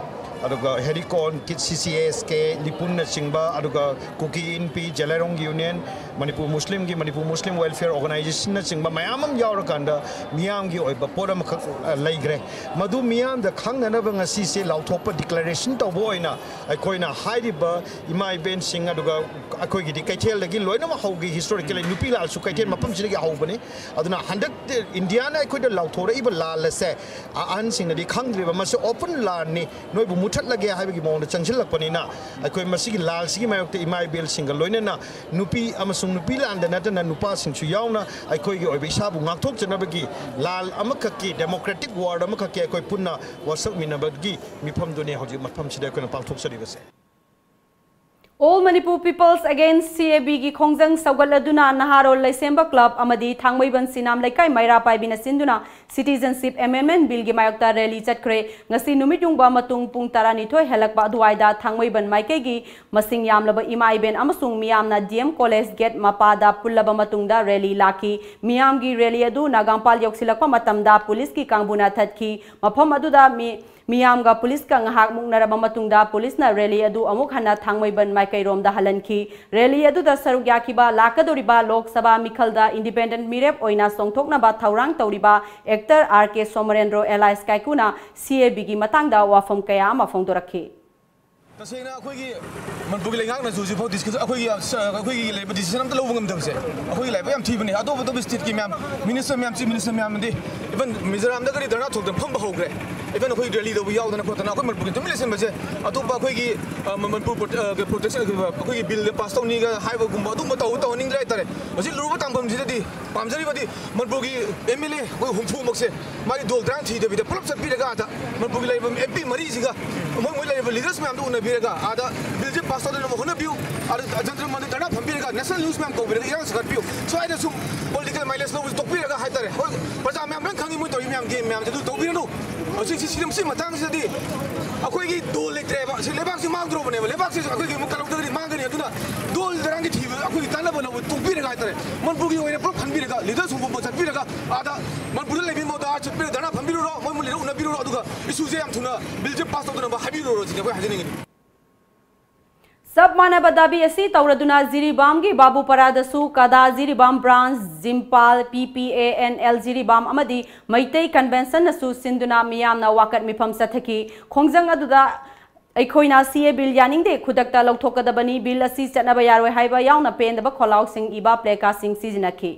ꯑꯗꯨꯒ ꯍꯦꯔꯤꯀꯣꯟ, ꯀꯤꯠ, ꯁꯤ ꯁꯤ ꯑꯦꯁ ꯀꯦ, ꯂꯤꯄꯨꯟꯅꯆꯤꯡꯕ, ꯑꯗꯨꯒ ꯀꯨꯀꯤ ꯏꯟꯄꯤ, ꯖꯦꯂꯥꯏꯔꯣꯡ ꯌꯨꯅꯤꯌꯟ, ꯃꯅꯤꯄꯨꯔ ꯃꯨꯁꯂꯤꯝꯒꯤ, ꯃꯅꯤꯄꯨꯔ ꯃꯨꯁꯂꯤꯝ ꯋꯦꯜꯐꯤꯌꯔ ꯑꯣꯔꯒꯅꯥꯏꯖꯦꯁꯟꯅꯆꯤꯡꯕ ꯃꯌꯥꯝ ꯑꯃ ꯌꯥꯎꯔꯀꯥꯟꯗ ꯃꯤꯌꯥꯝꯒꯤ ꯑꯣꯏꯕ ꯄꯣꯠ ꯑꯃꯈꯛ ꯑ, ꯂꯩꯈ꯭ꯔꯦ꯫ ꯃꯗꯨ ꯃꯤꯌꯥꯝꯗ ꯈꯪꯅꯅꯕ ꯉꯁꯤꯁꯦ ꯂꯥꯎꯊꯣꯛꯄ declaration ꯇꯧꯕ ꯑꯣꯏꯅ ꯑꯩꯈꯣꯏꯅ ꯍꯥꯏꯔꯤꯕ ꯏꯃꯥ ꯏꯕꯦꯟꯁꯤꯡ, ꯑꯗꯨꯒ ꯑꯩꯈꯣꯏꯒꯤꯗꯤ ꯀꯩꯊꯦꯜꯗꯒꯤ ꯂꯣꯏꯅꯃꯛ ꯍꯧꯈꯤ, historically ꯅꯨꯄꯤ ꯂꯥꯜꯁꯨ ꯀꯩꯊꯦꯜ ꯃꯐꯝꯁꯤꯗꯒꯤ ꯍꯧꯕꯅꯤ꯫ ꯑꯗꯨꯅ ꯍꯟꯗꯛ ꯏꯟꯗꯤꯌꯥꯅ ꯑꯩꯈꯣꯏꯗ ꯂꯥꯎꯊꯣꯔꯛꯏꯕ ꯂꯥꯜ ꯑꯁꯦ ꯑꯍꯟꯁꯤꯡꯅꯗꯤ ꯈꯪꯗ꯭ꯔꯤꯕ, ꯃꯁꯤ open ꯂꯥꯜꯅꯤ, ꯅꯣꯏꯕꯨ ꯃꯨꯊꯠꯂꯒꯦ ꯍꯥꯏꯕꯒꯤ ꯃꯑꯣꯡꯗ ꯆꯪꯁꯤꯜꯂꯛꯄꯅꯤꯅ, ꯑꯩꯈꯣꯏ ꯃꯁꯤꯒꯤ ꯂꯥꯜꯁꯤꯒꯤ ꯃꯥꯌꯣꯛꯇ ꯏꯃꯥ ꯏꯕꯦꯜꯁꯤꯡꯒ ꯂꯣꯏꯅꯅ ꯅꯨꯄꯤ ꯑꯃꯁꯨꯡ ꯅꯨꯄꯤ ꯂꯥꯟꯗ ꯅꯠꯇꯅ ꯅꯨꯄꯥꯁꯤꯡꯁꯨ ꯌꯥꯎꯅ ꯑꯩꯈꯣꯏꯒꯤ ꯑꯣꯏꯕ ꯏꯁꯥꯕꯨ ꯉꯥꯛꯊꯣꯛꯆꯅꯕꯒꯤ ꯂꯥꯜ ꯑꯃꯈꯛꯀꯤ, democratic world ꯑꯃꯈꯛꯀꯤ ꯑꯩꯈꯣꯏ ꯄꯨꯟꯅ ꯋꯥꯁꯛꯃꯤꯟꯅꯕꯒꯤ ꯃꯤꯐꯝꯗꯨꯅꯤ ꯍꯧꯖꯤꯛ ꯃꯐꯝꯁꯤꯗ ꯑꯩꯈꯣꯏꯅ ꯄꯥꯡꯊꯣꯛꯆꯔꯤꯕꯁꯦ꯫ All Manipur People's Against C A Bꯒꯤ ꯈꯣꯡꯖꯪ ꯁꯧꯒꯠꯂꯗꯨꯅ ꯅꯍꯥꯔꯣꯜ ꯂꯩꯁꯦꯝꯕ ꯀ꯭ꯂꯕ ꯑꯃꯗꯤ ꯊꯥꯡꯃꯩꯕꯟ ꯁꯤꯅꯥꯝ ꯂꯩꯀꯥꯏ ꯃꯩꯔꯥ ꯄꯥꯏꯕꯤꯅ ꯁꯤꯟꯗꯨꯅ Citizenship Amendment Billꯒꯤ ꯃꯥꯌꯣꯛꯇ rally ꯆꯠꯈ꯭ꯔꯦ꯫ ꯉꯁꯤ ꯅꯨꯃꯤꯠ ꯌꯨꯡꯕ ꯃꯇꯨꯡ ꯄꯨꯡ ꯇꯔꯥꯅꯤꯊꯣꯏ ꯍꯦꯜꯂꯛꯄ ꯑꯗꯨꯋꯥꯏꯗ ꯊꯥꯡꯃꯩꯕꯟ ꯃꯥꯏꯀꯩꯒꯤ ꯃꯁꯤꯡ ꯌꯥꯝꯂꯕ ꯏꯃꯥ ꯏꯕꯦꯟ ꯑꯃꯁꯨꯡ ꯃꯤꯌꯥꯝꯅ D M College gate ꯃꯄꯥꯗ ꯄꯨꯜꯂꯕ ꯃꯇꯨꯡꯗ rally ꯂꯥꯛꯈꯤ꯫ ꯃꯤꯌꯥꯝꯒꯤ rally ꯑꯗꯨ ꯅꯥꯒꯥꯝꯄꯥꯜ ꯌꯧꯁꯤꯜꯂꯛꯄ ꯃꯇꯝꯗ ꯄꯨꯂꯤꯁꯀꯤ ꯀꯥꯡꯕꯨꯅ ꯊꯠꯈꯤ꯫ ꯃꯐꯝ ꯑꯗꯨꯗ ꯃꯤ ꯃꯤꯌꯥꯝꯒ ꯄꯨꯂꯤꯁꯀ ꯉꯥꯏꯍꯥꯛ ꯃꯨꯛꯅꯔꯕ ꯃꯇꯨꯡꯗ ꯄꯨꯂꯤꯁꯅ rally ꯑꯗꯨ ꯑꯃꯨꯛ ꯍꯟꯅ ꯊꯥꯡꯃꯩꯕꯟ ꯃꯥꯏꯀꯩꯔꯣꯝꯗ ꯍꯜꯍꯟꯈꯤ꯫ Rally ꯑꯗꯨꯗ ꯁꯔꯨꯛ ꯌꯥꯈꯤꯕ ꯂꯥꯛꯀꯗꯧꯔꯤꯕ ꯂꯣꯛ ꯁꯚꯥ ꯃꯤꯈꯜꯗ independent ꯃꯤꯔꯦꯞ ꯑꯣꯏꯅ ꯆꯣꯡꯊꯣꯛꯅꯕ ꯊꯧꯔꯥꯡ ꯇꯧꯔꯤꯕ actor R K ꯁꯣꯃꯔꯦꯟꯗ꯭ꯔꯣ alias ꯀꯥꯏꯀꯨꯅ C A Bꯒꯤ ꯃꯇꯥꯡꯗ ꯋꯥꯐꯝ ꯀꯌꯥ ꯑꯃ ꯐꯣꯡꯗꯣꯔꯛꯈꯤ꯫ ꯇꯁꯦꯡꯅ ꯑꯩꯈꯣꯏꯒꯤ ꯃꯅꯤꯄꯨꯔꯒꯤ ꯂꯩꯉꯥꯛꯅꯁꯨ ꯍꯧꯖꯤꯛꯐꯥꯎ discussion, ꯑꯩꯈꯣꯏꯒꯤ, ꯑꯩꯈꯣꯏꯒꯤ ꯂꯩꯔꯤꯕ decision ꯑꯝꯇ ꯂꯧꯕ ꯉꯝꯗꯕꯁꯦ ꯑꯩꯈꯣꯏꯒꯤ ꯂꯥꯏꯕꯛ ꯌꯥꯝ ꯊꯤꯕꯅꯦ꯫ ꯑꯇꯣꯞ ꯑꯇꯣꯞꯄ stateꯀꯤ ꯃꯌꯥꯝ, minister ꯃꯌꯥꯝ, chief minister ꯃꯌꯥꯝ ꯑꯃꯗꯤ even ꯃꯤꯖꯣꯔꯥꯝꯗꯒꯗꯤ ꯙꯔꯅꯥ ꯊꯣꯛꯇꯅ ꯐꯝꯕ ꯍꯧꯈ꯭ꯔꯦ꯫ ꯏꯚꯟ ꯑꯩꯈꯣꯏ ꯔꯦꯂꯤ ꯇꯧꯕ ꯌꯥꯎꯗꯅ ꯈꯣꯠꯇꯅ ꯑꯩꯈꯣꯏ ꯃꯅꯤꯄꯨꯔꯒꯤ ꯇꯨꯃꯤꯟ ꯂꯩꯁꯤꯟꯕꯁꯦ ꯑꯇꯣꯞꯄ ꯑꯩꯈꯣꯏꯒꯤ, ꯑ, ꯃ-, ꯃꯅꯤꯄꯨꯔ ꯄ꯭ꯔꯣ-, ꯑ, ꯄ꯭ꯔꯣꯇꯦꯛꯁꯟ, ꯑꯩꯈꯣꯏꯒꯤ ꯕꯤꯜꯗ ꯄꯥꯁ ꯇꯧꯅꯤꯒ ꯍꯥꯏꯕꯒꯨꯝꯕ ꯑꯗꯨꯝꯕ ꯇꯧ-, ꯇꯧꯍꯟꯅꯤꯡꯗ꯭ꯔꯦ ꯍꯥꯏꯇꯥꯔꯦ꯫ ꯍꯧꯖꯤꯛ ꯂꯨꯔꯕ ꯇꯥꯡꯐꯝꯁꯤꯗꯗꯤ ꯄꯥꯝꯖꯔꯤꯕꯗꯤ ꯃꯅꯤꯄꯨꯔꯒꯤ ꯑꯦꯝ ꯑꯦꯜ ꯑꯦ ꯑꯩꯈꯣꯏ ꯍꯨꯝꯐꯨꯃꯛꯁꯦ ꯃꯥꯒꯤ ꯗꯣꯜ ꯇꯔꯥ ꯊꯤꯗꯕꯤꯗ ꯄꯨꯂꯞ ꯆꯠꯄꯤꯔꯒ ꯑꯥꯗ ꯃꯅꯤꯄꯨꯔꯒꯤ ꯂꯩꯔꯤꯕ ꯑꯦꯝ ꯄꯤ ꯃꯔꯤꯁꯤꯒ ꯃꯣꯏ, ꯃꯣꯏ ꯂꯩꯔꯤꯕ ꯂꯤꯗꯔꯁ ꯃꯌꯥꯝꯗꯣ ꯎꯅꯕꯤꯔꯒ ꯑꯥꯗ ꯕꯤꯜꯁꯦ ꯄꯥꯁ ꯇꯧꯗꯅꯕ ꯍꯣꯠꯅꯕꯤꯌꯨ꯫ ꯑꯥꯗ ꯖꯟꯇꯔ ꯃꯟꯇꯔ ꯙꯔꯅꯥ ꯐꯝꯕꯤꯔꯒ ꯅꯦꯁꯅꯦꯜ ꯅ꯭ꯌꯨꯁ ꯃꯌꯥꯝ ꯀꯧꯕꯤꯔꯒ ꯏꯔꯥꯡ ꯁꯥꯒꯠꯄꯤꯌꯨ꯫ ꯁ꯭ꯋꯥꯏꯗ ꯁꯨꯝ ꯄꯣꯂꯤꯇꯤꯀꯦꯜ ꯃꯥꯏꯂꯦꯖ ꯂꯧꯕꯁꯦ ꯇꯣꯛꯄꯤꯔꯒ ꯍꯥꯏꯇꯥꯔꯦ꯫ ꯍꯣꯏ, ꯄ꯭ꯔꯖꯥ ꯃꯌꯥꯝ ꯂꯣꯏ ꯈꯪꯉꯤ ꯃꯣꯏ ꯇꯧꯔꯤ ꯃꯌꯥꯝ ꯒꯦꯝ ꯃꯌꯥꯝꯁꯦ, ꯑꯗꯨ ꯇꯧꯕꯤꯔꯅꯨ꯫ ꯍꯧꯖꯤꯛꯁꯤ ꯁꯤ, ꯁꯤ ꯃꯇꯥꯡꯁꯤꯗꯗꯤ ꯑꯩꯈꯣꯏꯒꯤ ꯗꯣꯜ ꯂꯩꯇ꯭ꯔꯦꯕ꯫ ꯁꯤ ꯂꯩꯕꯥꯛꯁꯤ ꯃꯥꯡꯗ꯭ꯔꯣꯕꯅꯦꯕ꯫ ꯂꯩꯕꯥꯛꯁꯤ ꯑꯩꯈꯣꯏꯒꯤ ꯑꯃꯨꯛ ꯀꯜꯂꯛꯇ꯭ꯔꯒꯗꯤ ꯃꯥꯡꯒꯅꯤ꯫ ꯑꯗꯨꯅ ꯗꯣꯜ ꯗꯔꯥꯡꯒꯤ ꯊꯤꯕ ꯑꯩꯈꯣꯏꯒꯤ ꯀꯥꯟꯅꯕ ꯂꯧꯕ ꯇꯣꯛꯄꯤꯔꯒ ꯍꯥꯏꯇꯥꯔꯦ, ꯃꯅꯤꯄꯨꯔꯒꯤ ꯑꯣꯏꯅ ꯄꯨꯂꯞ ꯈꯟꯕꯤꯔꯒ ꯂꯤꯗꯔꯁ ꯍꯨꯝꯐꯨ ꯆꯠꯄꯤꯔꯒ ꯑꯥꯗ ꯃꯅꯤꯄꯨꯔꯗ ꯂꯩꯕꯤ ꯃꯣꯗꯥ ꯆꯠꯄꯤꯔꯒ ꯙꯔꯅꯥ ꯐꯝꯕꯤꯔꯨꯔꯣ, ꯃꯣꯏ ꯃꯣꯏ ꯂꯤꯗꯔ ꯎꯅꯕꯤꯔꯨꯔꯣ, ꯑꯗꯨꯒ ꯏꯁꯨꯁꯦ ꯌꯥꯝ ꯊꯨꯅ ꯕꯤꯜꯁꯦ ꯄꯥꯁ ꯇꯧꯗꯅꯕ ꯍꯥꯏꯕꯤꯔꯨꯔꯣ ꯁꯤꯅꯤ ꯑꯩꯈꯣꯏ ꯍꯥꯏꯖꯅꯤꯡꯉꯤꯗꯤ꯫ ꯆꯞ ꯃꯥꯟꯅꯕ ꯗꯥꯕꯤ ꯑꯁꯤ ꯇꯧꯔꯗꯨꯅ ꯖꯤꯔꯤꯕꯥꯝꯒꯤ ꯕꯥꯕꯨꯄꯔꯥꯗꯁꯨ ꯀꯗꯥ Jiribam branch, Jimpal, P P A N L Jiribam ꯑꯃꯗꯤ ꯃꯩꯇꯩ ꯀꯟꯚꯦꯟꯁꯟꯅꯁꯨ ꯁꯤꯟꯗꯨꯅ ꯃꯤꯌꯥꯝꯅ ꯋꯥꯀꯠ ꯃꯤꯐꯝ ꯆꯠꯊꯈꯤ꯫ ꯈꯣꯡꯖꯪ ꯑꯗꯨꯗ ꯑꯩꯈꯣꯏꯅ ꯁꯤ ꯑꯦ ꯕꯤꯜ ꯌꯥꯅꯤꯡꯗꯦ, ꯈꯨꯗꯛꯇ ꯂꯧꯊꯣꯛꯀꯗꯕꯅꯤ, ꯕꯤꯜ ꯑꯁꯤ ꯆꯠꯅꯕ ꯌꯥꯔꯣꯏ ꯍꯥꯏꯕ ꯌꯥꯎꯅ ꯄꯦꯟꯗꯕ ꯈꯣꯜꯂꯥꯎꯁꯤꯡ ꯏꯕ ꯄ꯭ꯂꯦꯀꯥꯔꯗꯁꯤꯡ ꯁꯤꯖꯤꯟꯅꯈꯤ꯫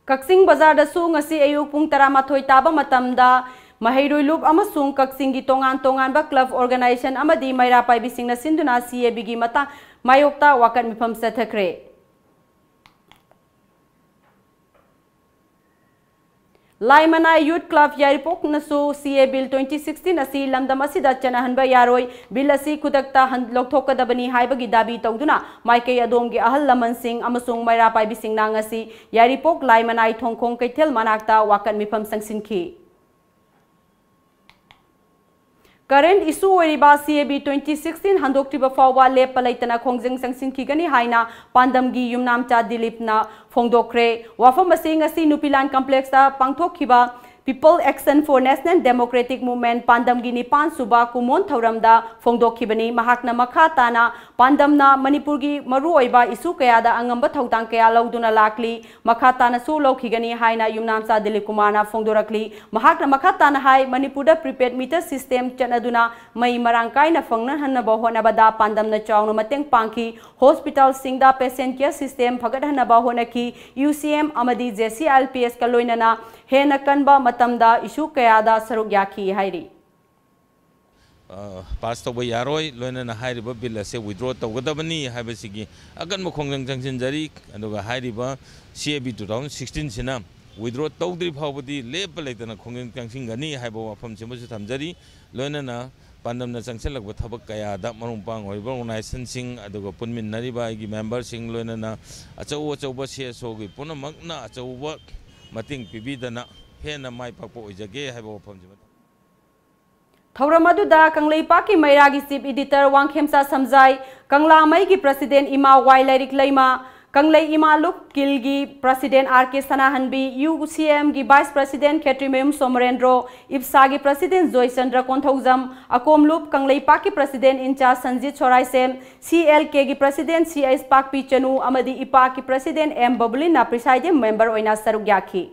ꯀꯛꯆꯤꯡ ꯕꯖꯥꯔꯗꯁꯨ ꯉꯁꯤ ꯑꯌꯨꯛ ꯄꯨꯡ ꯇꯔꯥꯃꯥꯊꯣꯏ ꯇꯥꯕ ꯃꯇꯝꯗ ꯃꯍꯩꯔꯣꯏ ꯂꯨꯞ ꯑꯃꯁꯨꯡ ꯀꯛꯆꯤꯡꯒꯤ ꯇꯣꯉꯥꯟ ꯇꯣꯉꯥꯟꯕ ꯀ꯭ꯂꯕ ꯑꯣꯔꯒꯅꯥꯏꯖꯦꯁꯟ ꯑꯃꯗꯤ ꯃꯩꯔꯥ ꯄꯥꯏꯕꯤꯁꯤꯡꯅ ꯁꯤꯟꯗꯨꯅ ꯁꯤ ꯑꯦ ꯕꯤꯒꯤ ꯃꯇꯥꯡ ꯃꯥꯌꯣꯛꯇ ꯋꯥꯀꯠ ꯃꯤꯐꯝ ꯆꯠꯊꯈ꯭ꯔꯦ꯫ ꯂꯥꯏꯃꯅꯥꯏ ꯌꯨꯠ ꯀ꯭ꯂꯕ ꯌꯥꯏꯔꯤꯄꯣꯛꯅꯁꯨ ꯁꯤ ꯑꯦ ꯕꯤꯜ ꯇ꯭ꯋꯦꯟꯇꯤ ꯁꯤꯛꯁꯇꯤꯟ ꯑꯁꯤ ꯂꯝꯗꯝ ꯑꯁꯤꯗ ꯆꯠꯅꯍꯟꯕ ꯌꯥꯔꯣꯏ, ꯕꯤꯜ ꯑꯁꯤ ꯈꯨꯗꯛꯇ ꯍꯟ-, ꯂꯧꯊꯣꯛꯀꯗꯕꯅꯤ ꯍꯥꯏꯕꯒꯤ ꯗꯥꯕꯤ ꯇꯧꯗꯨꯅ ꯃꯥꯏꯀꯩ ꯑꯗꯣꯝꯒꯤ ꯑꯍꯜ ꯂꯃꯟꯁꯤꯡ ꯑꯃꯁꯨꯡ ꯃꯩꯔꯥ ꯄꯥꯏꯕꯤꯁꯤꯡꯅ ꯉꯁꯤ ꯌꯥꯏꯔꯤꯄꯣꯛ ꯂꯥꯏꯃꯅꯥꯏ ꯊꯣꯡꯈꯣꯡ ꯀꯩꯊꯦꯜ ꯃꯅꯥꯛꯇ ꯋꯥꯀꯠ ꯃꯤꯐꯝ ꯆꯪꯁꯤꯟꯈꯤ꯫ ꯀꯔꯦꯟ ꯏꯁꯨ ꯑꯣꯏꯔꯤꯕ ꯁꯤ ꯑꯦ ꯕꯤ ꯇ꯭ꯋꯦꯟꯇꯤ ꯁꯤꯛꯁꯇꯤꯟ ꯍꯟꯗꯣꯛꯇ꯭ꯔꯤꯕ ꯐꯥꯎꯕ ꯂꯦꯞꯄ ꯂꯩꯇꯅ ꯈꯣꯡꯖꯪ ꯆꯪꯁꯤꯟꯈꯤꯒꯅꯤ ꯍꯥꯏꯅ ꯄꯥꯟꯗꯝꯒꯤ ꯌꯨꯝꯅꯥꯝꯆꯥ ꯗꯤꯂꯤꯞꯅ ꯐꯣꯡꯗꯣꯛꯈ꯭ꯔꯦ꯫ ꯋꯥꯐꯝ ꯑꯁꯤ ꯉꯁꯤ ꯅꯨꯄꯤꯂꯥꯟ ꯀꯝꯄ꯭ꯂꯦꯛꯁꯇ ꯄꯥꯡꯊꯣꯛꯈꯤꯕ People Action for National Democratic Movement ꯄꯥꯟꯗꯝꯒꯤ ꯅꯤꯄꯥꯟ ꯁꯨꯕ ꯀꯨꯃꯣꯟ ꯊꯧꯔꯝꯗ ꯐꯣꯡꯗꯣꯛꯈꯤꯕꯅꯤ꯫ ꯃꯍꯥꯛꯅ ꯃꯈꯥ ꯇꯥꯅ ꯄꯥꯟꯗꯝꯅ ꯃꯅꯤꯄꯨꯔꯒꯤ ꯃꯔꯨꯑꯣꯏꯕ issue ꯀꯌꯥꯗ ꯑꯉꯝꯕ ꯊꯧꯗꯥꯡ ꯀꯌꯥ ꯂꯧꯗꯨꯅ ꯂꯥꯛꯂꯤ, ꯃꯈꯥ ꯇꯥꯅꯁꯨ ꯂꯧꯈꯤꯒꯅꯤ ꯍꯥꯏꯅ ꯌꯨꯝꯅꯥꯝꯆꯥ ꯗꯤꯂꯤꯞ ꯀꯨꯃꯥꯔꯅ ꯐꯣꯡꯗꯣꯔꯛꯂꯤ꯫ ꯃꯍꯥꯛꯅ ꯃꯈꯥ ꯇꯥꯅ ꯍꯥꯏ, ꯃꯅꯤꯄꯨꯔꯗ prepaid meter system ꯆꯠꯅꯗꯨꯅ ꯃꯩ ꯃꯔꯥꯡ ꯀꯥꯏꯅ ꯐꯪꯅꯍꯟꯅꯕ ꯍꯣꯠꯅꯕꯗ ꯄꯥꯟꯗꯝꯅ ꯆꯥꯎꯅ ꯃꯇꯦꯡ ꯄꯥꯡꯈꯤ꯫ Hospitalꯁꯤꯡꯗ patient care system ꯐꯒꯠꯍꯟꯅꯕ ꯍꯣꯠꯅꯈꯤ꯫ UCM ꯑꯃꯗꯤ JCLPSꯀ ꯂꯣꯏꯅꯅ ꯍꯦꯟꯅ ꯀꯟꯕ ꯃꯇꯝꯗ issue ꯀꯌꯥꯗ ꯁꯔꯨꯛ ꯌꯥꯈꯤ ꯍꯥꯏꯔꯤ꯫ ꯄꯥꯁ ꯇꯧꯕ ꯌꯥꯔꯣꯏ, ꯂꯣꯏꯅꯅ ꯍꯥꯏꯔꯤꯕ ꯕꯤꯜ ꯑꯁꯦ withdraw ꯇꯧꯒꯗꯕꯅꯤ ꯍꯥꯏꯕꯁꯤꯒꯤ ꯑꯀꯟꯕ ꯈꯣꯡꯖꯪ ꯆꯪꯁꯤꯟꯖꯔꯤ꯫ ꯑꯗꯨꯒ ꯍꯥꯏꯔꯤꯕ CAB two thousand sixteenꯁꯤꯅ withdraw ꯇꯧꯗ꯭ꯔꯤ ꯐꯥꯎꯕꯗꯤ ꯂꯦꯞꯄ ꯂꯩꯇꯅ ꯈꯣꯡꯖꯪ ꯆꯪꯁꯤꯟꯒꯅꯤ ꯍꯥꯏꯕ ꯋꯥꯐꯝꯁꯤꯃꯁꯨ ꯊꯝꯖꯔꯤ꯫ ꯂꯣꯏꯅꯅ ꯄꯥꯟꯗꯝꯅ ꯆꯪꯁꯤꯜꯂꯛꯄ ꯊꯕꯛ ꯀꯌꯥꯗ ꯃꯔꯨꯞ ꯃꯄꯥꯡ ꯑꯣꯏꯔꯤꯕ organizationꯁꯤꯡ, ꯑꯗꯨꯒ ꯄꯨꯟꯃꯤꯟꯅꯔꯤꯕ ꯑꯩꯒꯤ memberꯁꯤꯡ, ꯂꯣꯏꯅꯅ ꯑꯆꯧ ꯑꯆꯧꯕ CSOꯒꯤ ꯄꯨꯝꯅꯃꯛꯅ ꯑꯆꯧꯕ ꯃꯇꯦꯡ ꯄꯤꯕꯤꯗꯅ ꯍꯦꯟꯅ ꯃꯥꯏ ꯄꯥꯛꯄ ꯑꯣꯏꯖꯒꯦ ꯍꯥꯏꯕ ꯋꯥꯐꯝꯁꯤꯃ ꯊꯝꯖꯔꯤ꯫ ꯊꯧꯔꯝ ꯑꯗꯨꯗ ꯀꯪꯂꯩꯄꯥꯛꯀꯤ ꯃꯩꯔꯥꯒꯤ Chief Editor ꯋꯥꯡꯈꯦꯝꯆꯥ ꯁꯝꯖꯥꯏ, ꯀꯪꯂꯥ ꯃꯩꯒꯤ President ꯏꯃꯥ ꯋꯥꯏ ꯂꯥꯏꯔꯤꯛ ꯂꯩꯃ, ꯀꯪꯂꯩ ꯏꯃꯥ ꯂꯨꯞ ꯀꯤꯜꯒꯤ President R K ꯁꯅꯥꯍꯟꯕꯤ, UCMꯒꯤ Vice President ꯈꯦꯇ꯭ꯔꯤꯃꯌꯨꯝ ꯁꯣꯃꯔꯦꯟꯗ꯭ꯔꯣ, ꯏꯞꯁꯥꯒꯤ President ꯖꯣꯏꯆꯟꯗ꯭ꯔ ꯀꯣꯟꯊꯧꯖꯝ, ꯑꯀꯣꯝ ꯂꯨꯞ ꯀꯪꯂꯩꯄꯥꯛꯀꯤ President in charge Sanjit ꯁꯣꯔꯥꯏꯁꯦꯝ, CLKꯒꯤ President C H ꯄꯥꯛꯄꯤ ꯆꯅꯨ ꯑꯃꯗꯤ ꯏꯄꯥꯛꯀꯤ President M ꯕꯕꯨꯂꯤꯟꯅ presiding member ꯑꯣꯏꯅ ꯁꯔꯨꯛ ꯌꯥꯈꯤ꯫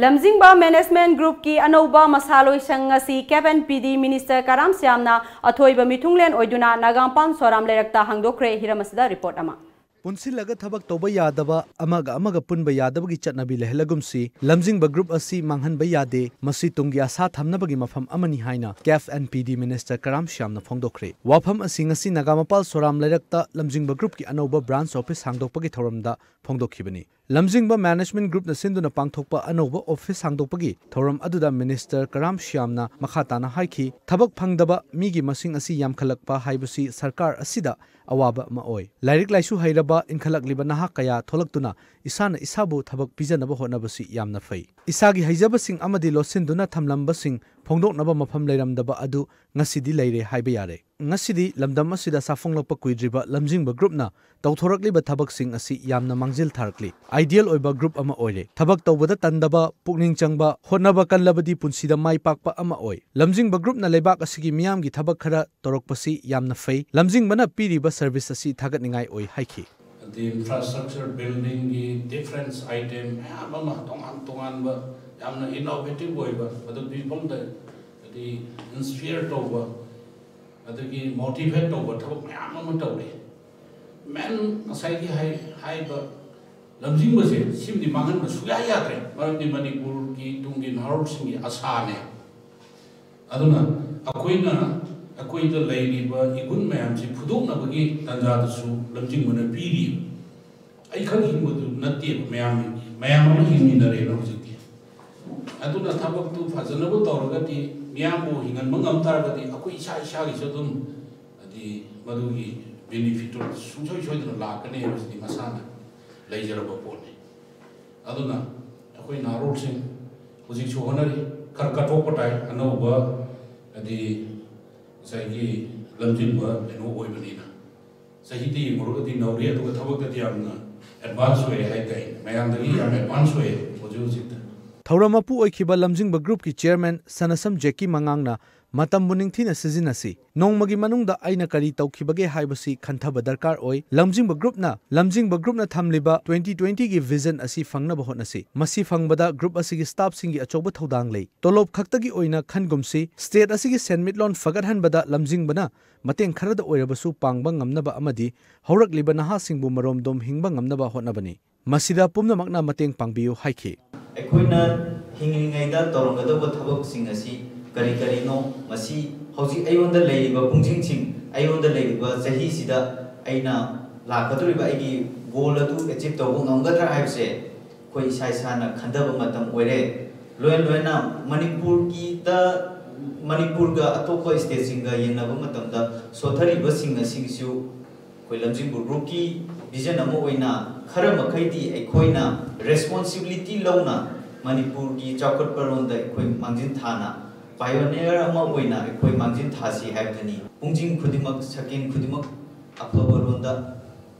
ꯂꯝꯖꯤꯡꯕ Management Groupꯀꯤ ꯑꯅꯧꯕ ꯃꯁꯥꯂꯣꯏꯁꯪ ꯉꯁꯤ CAF and PD Minister ꯀꯔꯥꯝ ꯁ꯭ꯌꯥꯝꯅ ꯑꯊꯣꯏꯕ ꯃꯤꯊꯨꯡꯂꯦꯟ ꯑꯣꯏꯗꯨꯅ ꯅꯥꯒꯥꯃꯄꯥꯜ ꯁꯣꯔꯥꯝ ꯂꯩꯔꯛꯇ ꯍꯥꯡꯗꯣꯛꯈ꯭ꯔꯦ꯫ ꯍꯤꯔꯝ ꯑꯁꯤꯗ report ꯑꯃ꯫ ꯄꯨꯟꯁꯤꯜꯂꯒ ꯊꯕꯛ ꯇꯧꯕ ꯌꯥꯗꯕ, ꯑꯃꯒ ꯑꯃꯒ ꯄꯨꯟꯕ ꯌꯥꯗꯕꯒꯤ ꯆꯠꯅꯕꯤ ꯂꯩꯍꯜꯂꯒꯨꯝꯁꯤ꯫ ꯂꯝꯖꯤꯡꯕ group ꯑꯁꯤ ꯃꯥꯡꯍꯟꯕ ꯌꯥꯗꯦ꯫ ꯃꯁꯤ ꯇꯨꯡꯒꯤ ꯑꯁꯥ ꯊꯝꯅꯕꯒꯤ ꯃꯐꯝ ꯑꯃꯅꯤ ꯍꯥꯏꯅ CAF and PD Minister ꯀꯔꯥꯝ ꯁ꯭ꯌꯥꯝꯅ ꯐꯣꯡꯗꯣꯛꯈ꯭ꯔꯦ꯫ ꯋꯥꯐꯝ ꯑꯁꯤ ꯉꯁꯤ ꯅꯥꯒꯥꯃꯄꯥꯜ ꯁꯣꯔꯥꯝ ꯂꯩꯔꯛꯇ ꯂꯝꯖꯤꯡꯕ groupꯀꯤ ꯑꯅꯧꯕ branch office ꯍꯥꯡꯗꯣꯛꯄꯒꯤ ꯊꯧꯔꯝꯗ ꯐꯣꯡꯗꯣꯛꯈꯤꯕꯅꯤ꯫ ꯂꯝꯖꯤꯡꯕ Management Groupꯅ ꯁꯤꯟꯗꯨꯅ ꯄꯥꯡꯊꯣꯛꯄ ꯑꯅꯧꯕ office ꯍꯥꯡꯗꯣꯛꯄꯒꯤ ꯊꯧꯔꯝ ꯑꯗꯨꯗ Minister ꯀꯔꯥꯝ ꯁ꯭ꯌꯥꯝꯅ ꯃꯈꯥ ꯇꯥꯅ ꯍꯥꯏꯈꯤ, ꯊꯕꯛ ꯐꯪꯗꯕ ꯃꯤꯒꯤ ꯃꯁꯤꯡ ꯑꯁꯤ ꯌꯥꯝꯈꯠꯂꯛꯄ ꯍꯥꯏꯕꯁꯤ ꯁꯔꯀꯥꯔ ꯑꯁꯤꯗ ꯑꯋꯥꯕ ꯑꯃ ꯑꯣꯏ꯫ ꯂꯥꯏꯔꯤꯛ ꯂꯥꯏꯁꯨ ꯍꯩꯔꯕ ꯏꯟꯈꯠꯂꯛꯂꯤꯕ ꯅꯍꯥ ꯀꯌꯥ ꯊꯣꯛꯂꯛꯇꯨꯅ ꯏꯁꯥꯅ ꯏꯁꯥꯕꯨ ꯊꯕꯛ ꯄꯤꯖꯅꯕ ꯍꯣꯠꯅꯕꯁꯤ ꯌꯥꯝꯅ ꯐꯩ꯫ ꯏꯁꯥꯒꯤ ꯍꯩꯖꯕꯁꯤꯡ ꯑꯃꯗꯤ ꯂꯣꯠꯁꯤꯟꯗꯨꯅ ꯊꯝꯂꯝꯕꯁꯤꯡ ꯐꯣꯡꯗꯣꯛꯅꯕ ꯃꯐꯝ ꯂꯩꯔꯝꯗꯕ ꯑꯗꯨ ꯉꯁꯤꯗꯤ ꯂꯩꯔꯦ ꯍꯥꯏꯕ ꯌꯥꯔꯦ꯫ ꯉꯁꯤꯗꯤ ꯂꯝꯗꯝ ꯑꯁꯤꯗ ꯁꯥꯐꯣꯡꯂꯛꯄ ꯀꯨꯏꯗ꯭ꯔꯤꯕ ꯂꯝꯖꯤꯡꯕ Groupꯅ ꯇꯧꯊꯣꯔꯛꯂꯤꯕ ꯊꯕꯛꯁꯤꯡ ꯑꯁꯤ ꯌꯥꯝꯅ ꯃꯥꯡꯖꯤꯜ ꯊꯥꯔꯛꯂꯤ꯫ Ideal ꯑꯣꯏꯕ group ꯑꯃ ꯑꯣꯏꯔꯦ꯫ ꯊꯕꯛ ꯇꯧꯕꯗ ꯇꯟꯗꯕ, ꯄꯨꯛꯅꯤꯡ ꯆꯪꯕ, ꯍꯣꯠꯅꯕ ꯀꯜꯂꯕꯗꯤ ꯄꯨꯟꯁꯤꯗ ꯃꯥꯏ ꯄꯥꯛꯄ ꯑꯃ ꯑꯣꯏ꯫ ꯂꯝꯖꯤꯡꯕ Groupꯅ ꯂꯩꯕꯥꯛ ꯑꯁꯤꯒꯤ ꯃꯤꯌꯥꯝꯒꯤ ꯊꯕꯛ ꯈꯔ ꯇꯧꯔꯛꯄꯁꯤ ꯌꯥꯝꯅ ꯐꯩ꯫ ꯂꯝꯖꯤꯡꯕꯅ ꯄꯤꯔꯤꯕ service ꯑꯁꯤ ꯊꯥꯒꯠꯅꯤꯡꯉꯥꯏ ꯑꯣꯏ ꯍꯥꯏꯈꯤ꯫ ꯑꯗꯩ infrastructure buildingꯒꯤ different item ꯃꯌꯥꯝ ꯑꯃ ꯇꯣꯉꯥꯟ ꯇꯣꯉꯥꯟꯕ ꯌꯥꯝꯅ innovative ꯑꯣꯏꯕ ꯑꯗꯨ ꯃꯤꯄꯨꯝꯗ ꯍꯥꯏꯗꯤ inspire ꯇꯧꯕ ꯑꯗꯒꯤ motivate ꯇꯧꯕ ꯊꯕꯛ ꯃꯌꯥꯝ ꯑꯃ ꯇꯧꯔꯤ꯫ Main ꯉꯁꯥꯏꯒꯤ ꯍꯥꯏ ꯍꯥꯏꯕ ꯂꯝꯖꯤꯡꯕꯁꯦ ꯁꯤꯃꯗꯤ ꯃꯥꯡꯍꯟꯕ ꯁꯨꯡꯌꯥ ꯌꯥꯗ꯭ꯔꯦ꯫ ꯃꯔꯝꯗꯤ ꯃꯅꯤꯄꯨꯔꯒꯤ ꯇꯨꯡꯒꯤ ꯅꯍꯥꯔꯣꯜꯁꯤꯡꯒꯤ ꯑꯁꯥꯅꯦ꯫ ꯑꯗꯨꯅ ꯑꯩꯈꯣꯏꯅ ꯑꯩꯈꯣꯏꯗ ꯂꯩꯔꯤꯕ ꯏꯒꯨꯟ ꯃꯌꯥꯝꯁꯤ ꯐꯨꯗꯣꯛꯅꯕꯒꯤ ꯇꯥꯟꯖꯥꯗꯨꯁꯨ ꯂꯝꯖꯤꯡꯕꯅ ꯄꯤꯔꯤꯕ꯫ ꯑꯩꯈꯛ ꯍꯤꯡꯕꯗꯨ ꯅꯠꯇꯦꯕ, ꯃꯌꯥꯝ ꯃꯌꯥꯝ ꯑꯃ ꯍꯤꯡꯃꯤꯟꯅꯔꯦꯕ ꯍꯧꯖꯤꯛꯇꯤ꯫ ꯑꯗꯨꯅ ꯊꯕꯛꯇꯨ ꯐꯖꯅꯕꯨ ꯇꯧꯔꯒꯗꯤ, ꯃꯤꯌꯥꯝꯕꯨ ꯍꯤꯡꯍꯟꯕ ꯉꯝ ꯇꯥꯔꯒꯗꯤ ꯑꯩꯈꯣꯏ ꯏꯁꯥ ꯏꯁꯥꯒꯤꯁꯨ ꯑꯗꯨꯝ ꯍꯥꯏꯗꯤ ꯃꯗꯨꯒꯤ benefitꯇꯨ ꯁꯨꯡꯁꯣꯏ ꯁꯣꯏꯗꯅ ꯂꯥꯛꯀꯅꯤ ꯍꯥꯏꯕꯁꯤꯗꯤ ꯃꯁꯥꯅ ꯂꯩꯖꯔꯕ ꯄꯣꯠꯅꯤ꯫ ꯑꯗꯨꯅ ꯑꯩꯈꯣꯏ ꯅꯍꯥꯔꯣꯜꯁꯤꯡ ꯍꯧꯖꯤꯛꯁꯨ ꯍꯣꯠꯅꯔꯤ, ꯈꯔ ꯀꯠꯊꯣꯛꯄ ꯇꯥꯏ꯫ ꯑꯅꯧꯕ ꯍꯥꯏꯗꯤ ꯉꯁꯥꯏꯒꯤ ꯂꯝꯖꯤꯡꯕ ꯀꯩꯅꯣ ꯑꯣꯏꯕꯅꯤꯅ꯫ ꯆꯍꯤꯗ ꯌꯦꯡꯉꯨꯔꯒꯗꯤ ꯅꯧꯔꯤ, ꯑꯗꯨꯒ ꯊꯕꯛꯇꯗꯤ ꯌꯥꯝꯅ advance ꯑꯣꯏꯔꯦ ꯍꯥꯏꯇꯥꯏ, ꯃꯌꯥꯝꯗꯒꯤ ꯌꯥꯝ advance ꯑꯣꯏꯌꯦ ꯍꯧꯖꯤꯛ ꯍꯧꯖꯤꯛꯇ꯫ ꯊꯧꯔꯝ ꯃꯄꯨ ꯑꯣꯏꯈꯤꯕ ꯂꯝꯖꯤꯡꯕ Groupꯀꯤ Chairman ꯁꯅꯁꯝ ꯖꯦꯀꯤ ꯃꯉꯥꯡꯅ ꯃꯇꯝꯕꯨ ꯅꯤꯡꯊꯤꯅ ꯁꯤꯖꯤꯟꯅꯁꯤ꯫ ꯅꯣꯡꯃꯒꯤ ꯃꯅꯨꯡꯗ ꯑꯩꯅ ꯀꯔꯤ ꯇꯧꯈꯤꯕꯒꯦ ꯍꯥꯏꯕꯁꯤ ꯈꯟꯊꯕ ꯗꯔꯀꯥꯔ ꯑꯣꯏ꯫ ꯂꯝꯖꯤꯡꯕ Groupꯅ, ꯂꯝꯖꯤꯡꯕ Groupꯅ ꯊꯝꯂꯤꯕ twenty twentyꯒꯤ vision ꯑꯁꯤ ꯐꯪꯅꯕ ꯍꯣꯠꯅꯁꯤ꯫ ꯃꯁꯤ ꯐꯪꯕꯗ group ꯑꯁꯤꯒꯤ staffꯁꯤꯡꯒꯤ ꯑꯆꯧꯕ ꯊꯧꯗꯥꯡ ꯂꯩ꯫ ꯇꯣꯂꯣꯞ ꯈꯛꯇꯒꯤ ꯑꯣꯏꯅ ꯈꯟꯒꯨꯝꯁꯤ꯫ State ꯑꯁꯤꯒꯤ ꯁꯦꯟꯃꯤꯠꯂꯣꯟ ꯐꯒꯠꯍꯟꯕꯗ ꯂꯝꯖꯤꯡꯕꯅ ꯃꯇꯦꯡ ꯈꯔꯗ ꯑꯣꯏꯔꯕꯁꯨ ꯄꯥꯡꯕ ꯉꯝꯅꯕ ꯑꯃꯗꯤ ꯍꯧꯔꯛꯂꯤꯕ ꯅꯍꯥꯁꯤꯡꯕꯨ ꯃꯔꯣꯝꯗꯣꯝ ꯍꯤꯡꯕ ꯉꯝꯅꯕ ꯍꯣꯠꯅꯕꯅꯤ꯫ ꯃꯁꯤꯗ ꯄꯨꯝꯅꯃꯛꯅ ꯃꯇꯦꯡ ꯄꯥꯡꯕꯤꯌꯨ ꯍꯥꯏꯈꯤ꯫ ꯑꯩꯈꯣꯏꯅ ꯍꯤꯡꯂꯤꯉꯩꯗ ꯇꯧꯔꯝꯒꯗꯧꯕ ꯊꯕꯛꯁꯤꯡ ꯑꯁꯤ ꯀꯔꯤ ꯀꯔꯤꯅꯣ, ꯃꯁꯤ ꯍꯧꯖꯤꯛ ꯑꯩꯉꯣꯟꯗ ꯂꯩꯔꯤꯕ ꯄꯨꯡꯁꯤꯡꯁꯤꯡ, ꯑꯩꯉꯣꯟꯗ ꯂꯩꯔꯤꯕ ꯆꯍꯤꯁꯤꯗ ꯑꯩꯅ ꯂꯥꯛꯀꯗꯧꯔꯤꯕ ꯑꯩꯒꯤ ꯒꯣꯜ ꯑꯗꯨ ꯑꯦꯆꯤꯞ ꯇꯧꯕ ꯉꯝꯒꯗ꯭ꯔꯥ ꯍꯥꯏꯕꯁꯦ ꯑꯩꯈꯣꯏ ꯏꯁꯥ ꯏꯁꯥꯅ ꯈꯟꯊꯕ ꯃꯇꯝ ꯑꯣꯏꯔꯦ꯫ ꯂꯣꯏꯅ ꯂꯣꯏꯅ ꯃꯅꯤꯄꯨꯔꯒꯤꯗ, ꯃꯅꯤꯄꯨꯔꯒ ꯑꯇꯣꯞꯄ ꯁ꯭ꯇꯦꯠꯁꯤꯡꯒ ꯌꯦꯡꯅꯕ ꯃꯇꯝꯗ ꯁꯣꯊꯔꯤꯕꯁꯤꯡ ꯑꯁꯤꯒꯤꯁꯨ ꯑꯩꯈꯣꯏ ꯂꯝꯖꯤꯡꯕ ꯒ꯭ꯔꯨꯞꯀꯤ ꯚꯤꯖꯟ ꯑꯃ ꯑꯣꯏꯅ ꯈꯔ ꯃꯈꯩꯗꯤ ꯑꯩꯈꯣꯏꯅ ꯔꯦꯁꯄꯣꯟꯁꯤꯕꯤꯂꯤꯇꯤ ꯂꯧꯅ ꯃꯅꯤꯄꯨꯔꯒꯤ ꯆꯥꯎꯈꯠꯄꯔꯣꯝꯗ ꯑꯩꯈꯣꯏ ꯃꯥꯡꯖꯤꯟ ꯊꯥꯅ ꯄꯥꯏꯑꯣꯅꯤꯌꯔ ꯑꯃ ꯑꯣꯏꯅ ꯑꯩꯈꯣꯏ ꯃꯥꯡꯖꯤꯟ ꯊꯥꯁꯤ ꯍꯥꯏꯕꯗꯨꯅꯤ꯫ ꯄꯨꯡꯖꯤꯡ ꯈꯨꯗꯤꯡꯃꯛ, ꯁꯦꯀꯦꯟ ꯈꯨꯗꯤꯡꯃꯛ ꯑꯐꯕꯔꯣꯝꯗ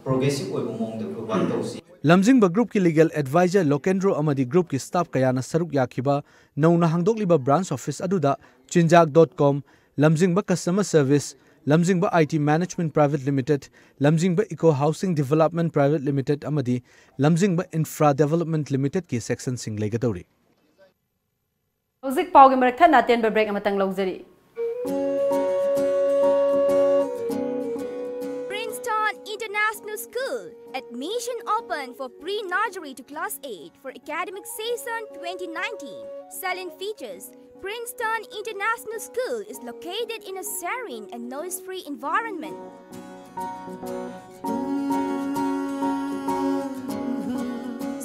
ꯄ꯭ꯔꯣꯒ꯭ꯔꯦꯁꯤꯚ ꯑꯣꯏꯕ ꯃꯑꯣꯡꯗ ꯑꯩꯈꯣꯏ ꯋꯥꯛ ꯇꯧꯁꯤ꯫ ꯂꯝꯖꯤꯡꯕ ꯒ꯭ꯔꯨꯞꯀꯤ ꯂꯤꯒꯦꯜ ꯑꯦꯗꯚꯥꯏꯖꯔ ꯂꯣꯀꯦꯟꯗ꯭ꯔꯣ ꯑꯃꯗꯤ ꯒ꯭ꯔꯨꯞꯀꯤ ꯁ꯭ꯇꯥꯐ ꯀꯌꯥꯅ ꯁꯔꯨꯛ ꯌꯥꯈꯤꯕ ꯅꯧꯅ ꯍꯥꯡꯗꯣꯛꯂꯤꯕ ꯕ꯭ꯔꯥꯟꯆ ꯑꯣꯐꯤꯁ ꯑꯗꯨꯗ ꯆꯤꯟꯖꯥꯛ ꯗꯣꯠ ꯀꯣꯝ, ꯂꯝꯖꯤꯡꯕ ꯀꯁꯇꯃꯔ ꯁꯔꯚꯤꯁ, ꯂꯝꯖꯤꯡꯕ ꯑꯥꯏ ꯇꯤ ꯃꯦꯅꯦꯖꯃꯦꯟꯠ ꯄ꯭ꯔꯥꯏꯚꯦꯠ ꯂꯤꯃꯤꯇꯦꯗ, ꯂꯝꯖꯤꯡꯕ eco housing development private limited ꯑꯃꯗꯤ ꯂꯝꯖꯤꯡꯕ ꯏꯟꯐ꯭ꯔꯥ ꯗꯤꯚꯦꯂꯞꯃꯦꯟꯠ ꯂꯤꯃꯤꯇꯦꯗꯀꯤ ꯁꯦꯛꯁꯟꯁꯤꯡ ꯂꯩꯒꯗꯧꯔꯤ꯫ ꯍꯧꯖꯤꯛ ꯄꯥꯎꯒꯤ ꯃꯔꯛ ꯊꯠꯅ ꯑꯇꯦꯟꯕ ꯕ꯭ꯔꯦꯛ ꯑꯃꯇꯪ ꯂꯧꯖꯔꯤ꯫ Princeton International School. Admission open for pre-nursery to class eight for academic season twenty nineteen. Salient features: Princeton International School is located in a serene and noise-free environment.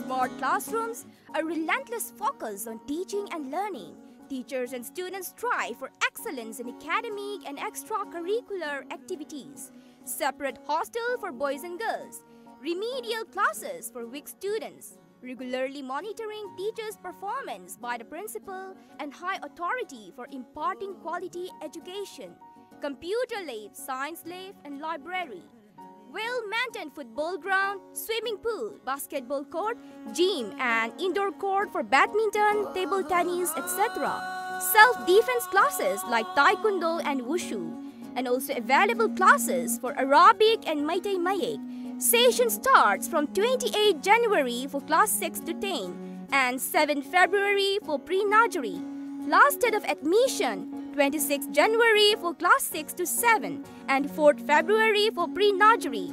Smart classrooms, a relentless focus on teaching and learning. Teachers and students strive for excellence in academic and extracurricular activities. Separate hostel for boys and girls. Remedial classes for weak students. Regularly monitoring teachers' performance by the principal and high authority for imparting quality education. Computer lab, science lab, and library. Well-maintained football ground, swimming pool, basketball court, gym, and indoor court for badminton, table tennis, et cetera. Self-defense classes like taekwondo and wushu. And also available classes for Arabic and Meitei Mayek. Session starts from twenty-eighth January for class six to ten and seventh February for pre-nursery. Last date of admission, twenty-sixth January for class six to seven and fourth February for pre-nursery.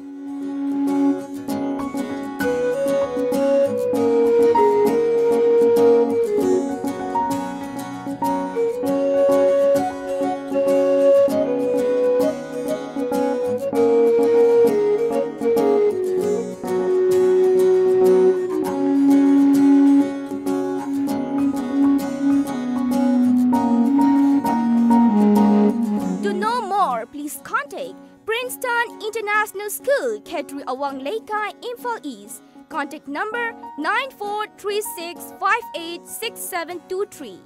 Or please contact Princeton International School, Khetri Awang Leikai, Imphal East. Contact number nine four three six five eight six seven two three.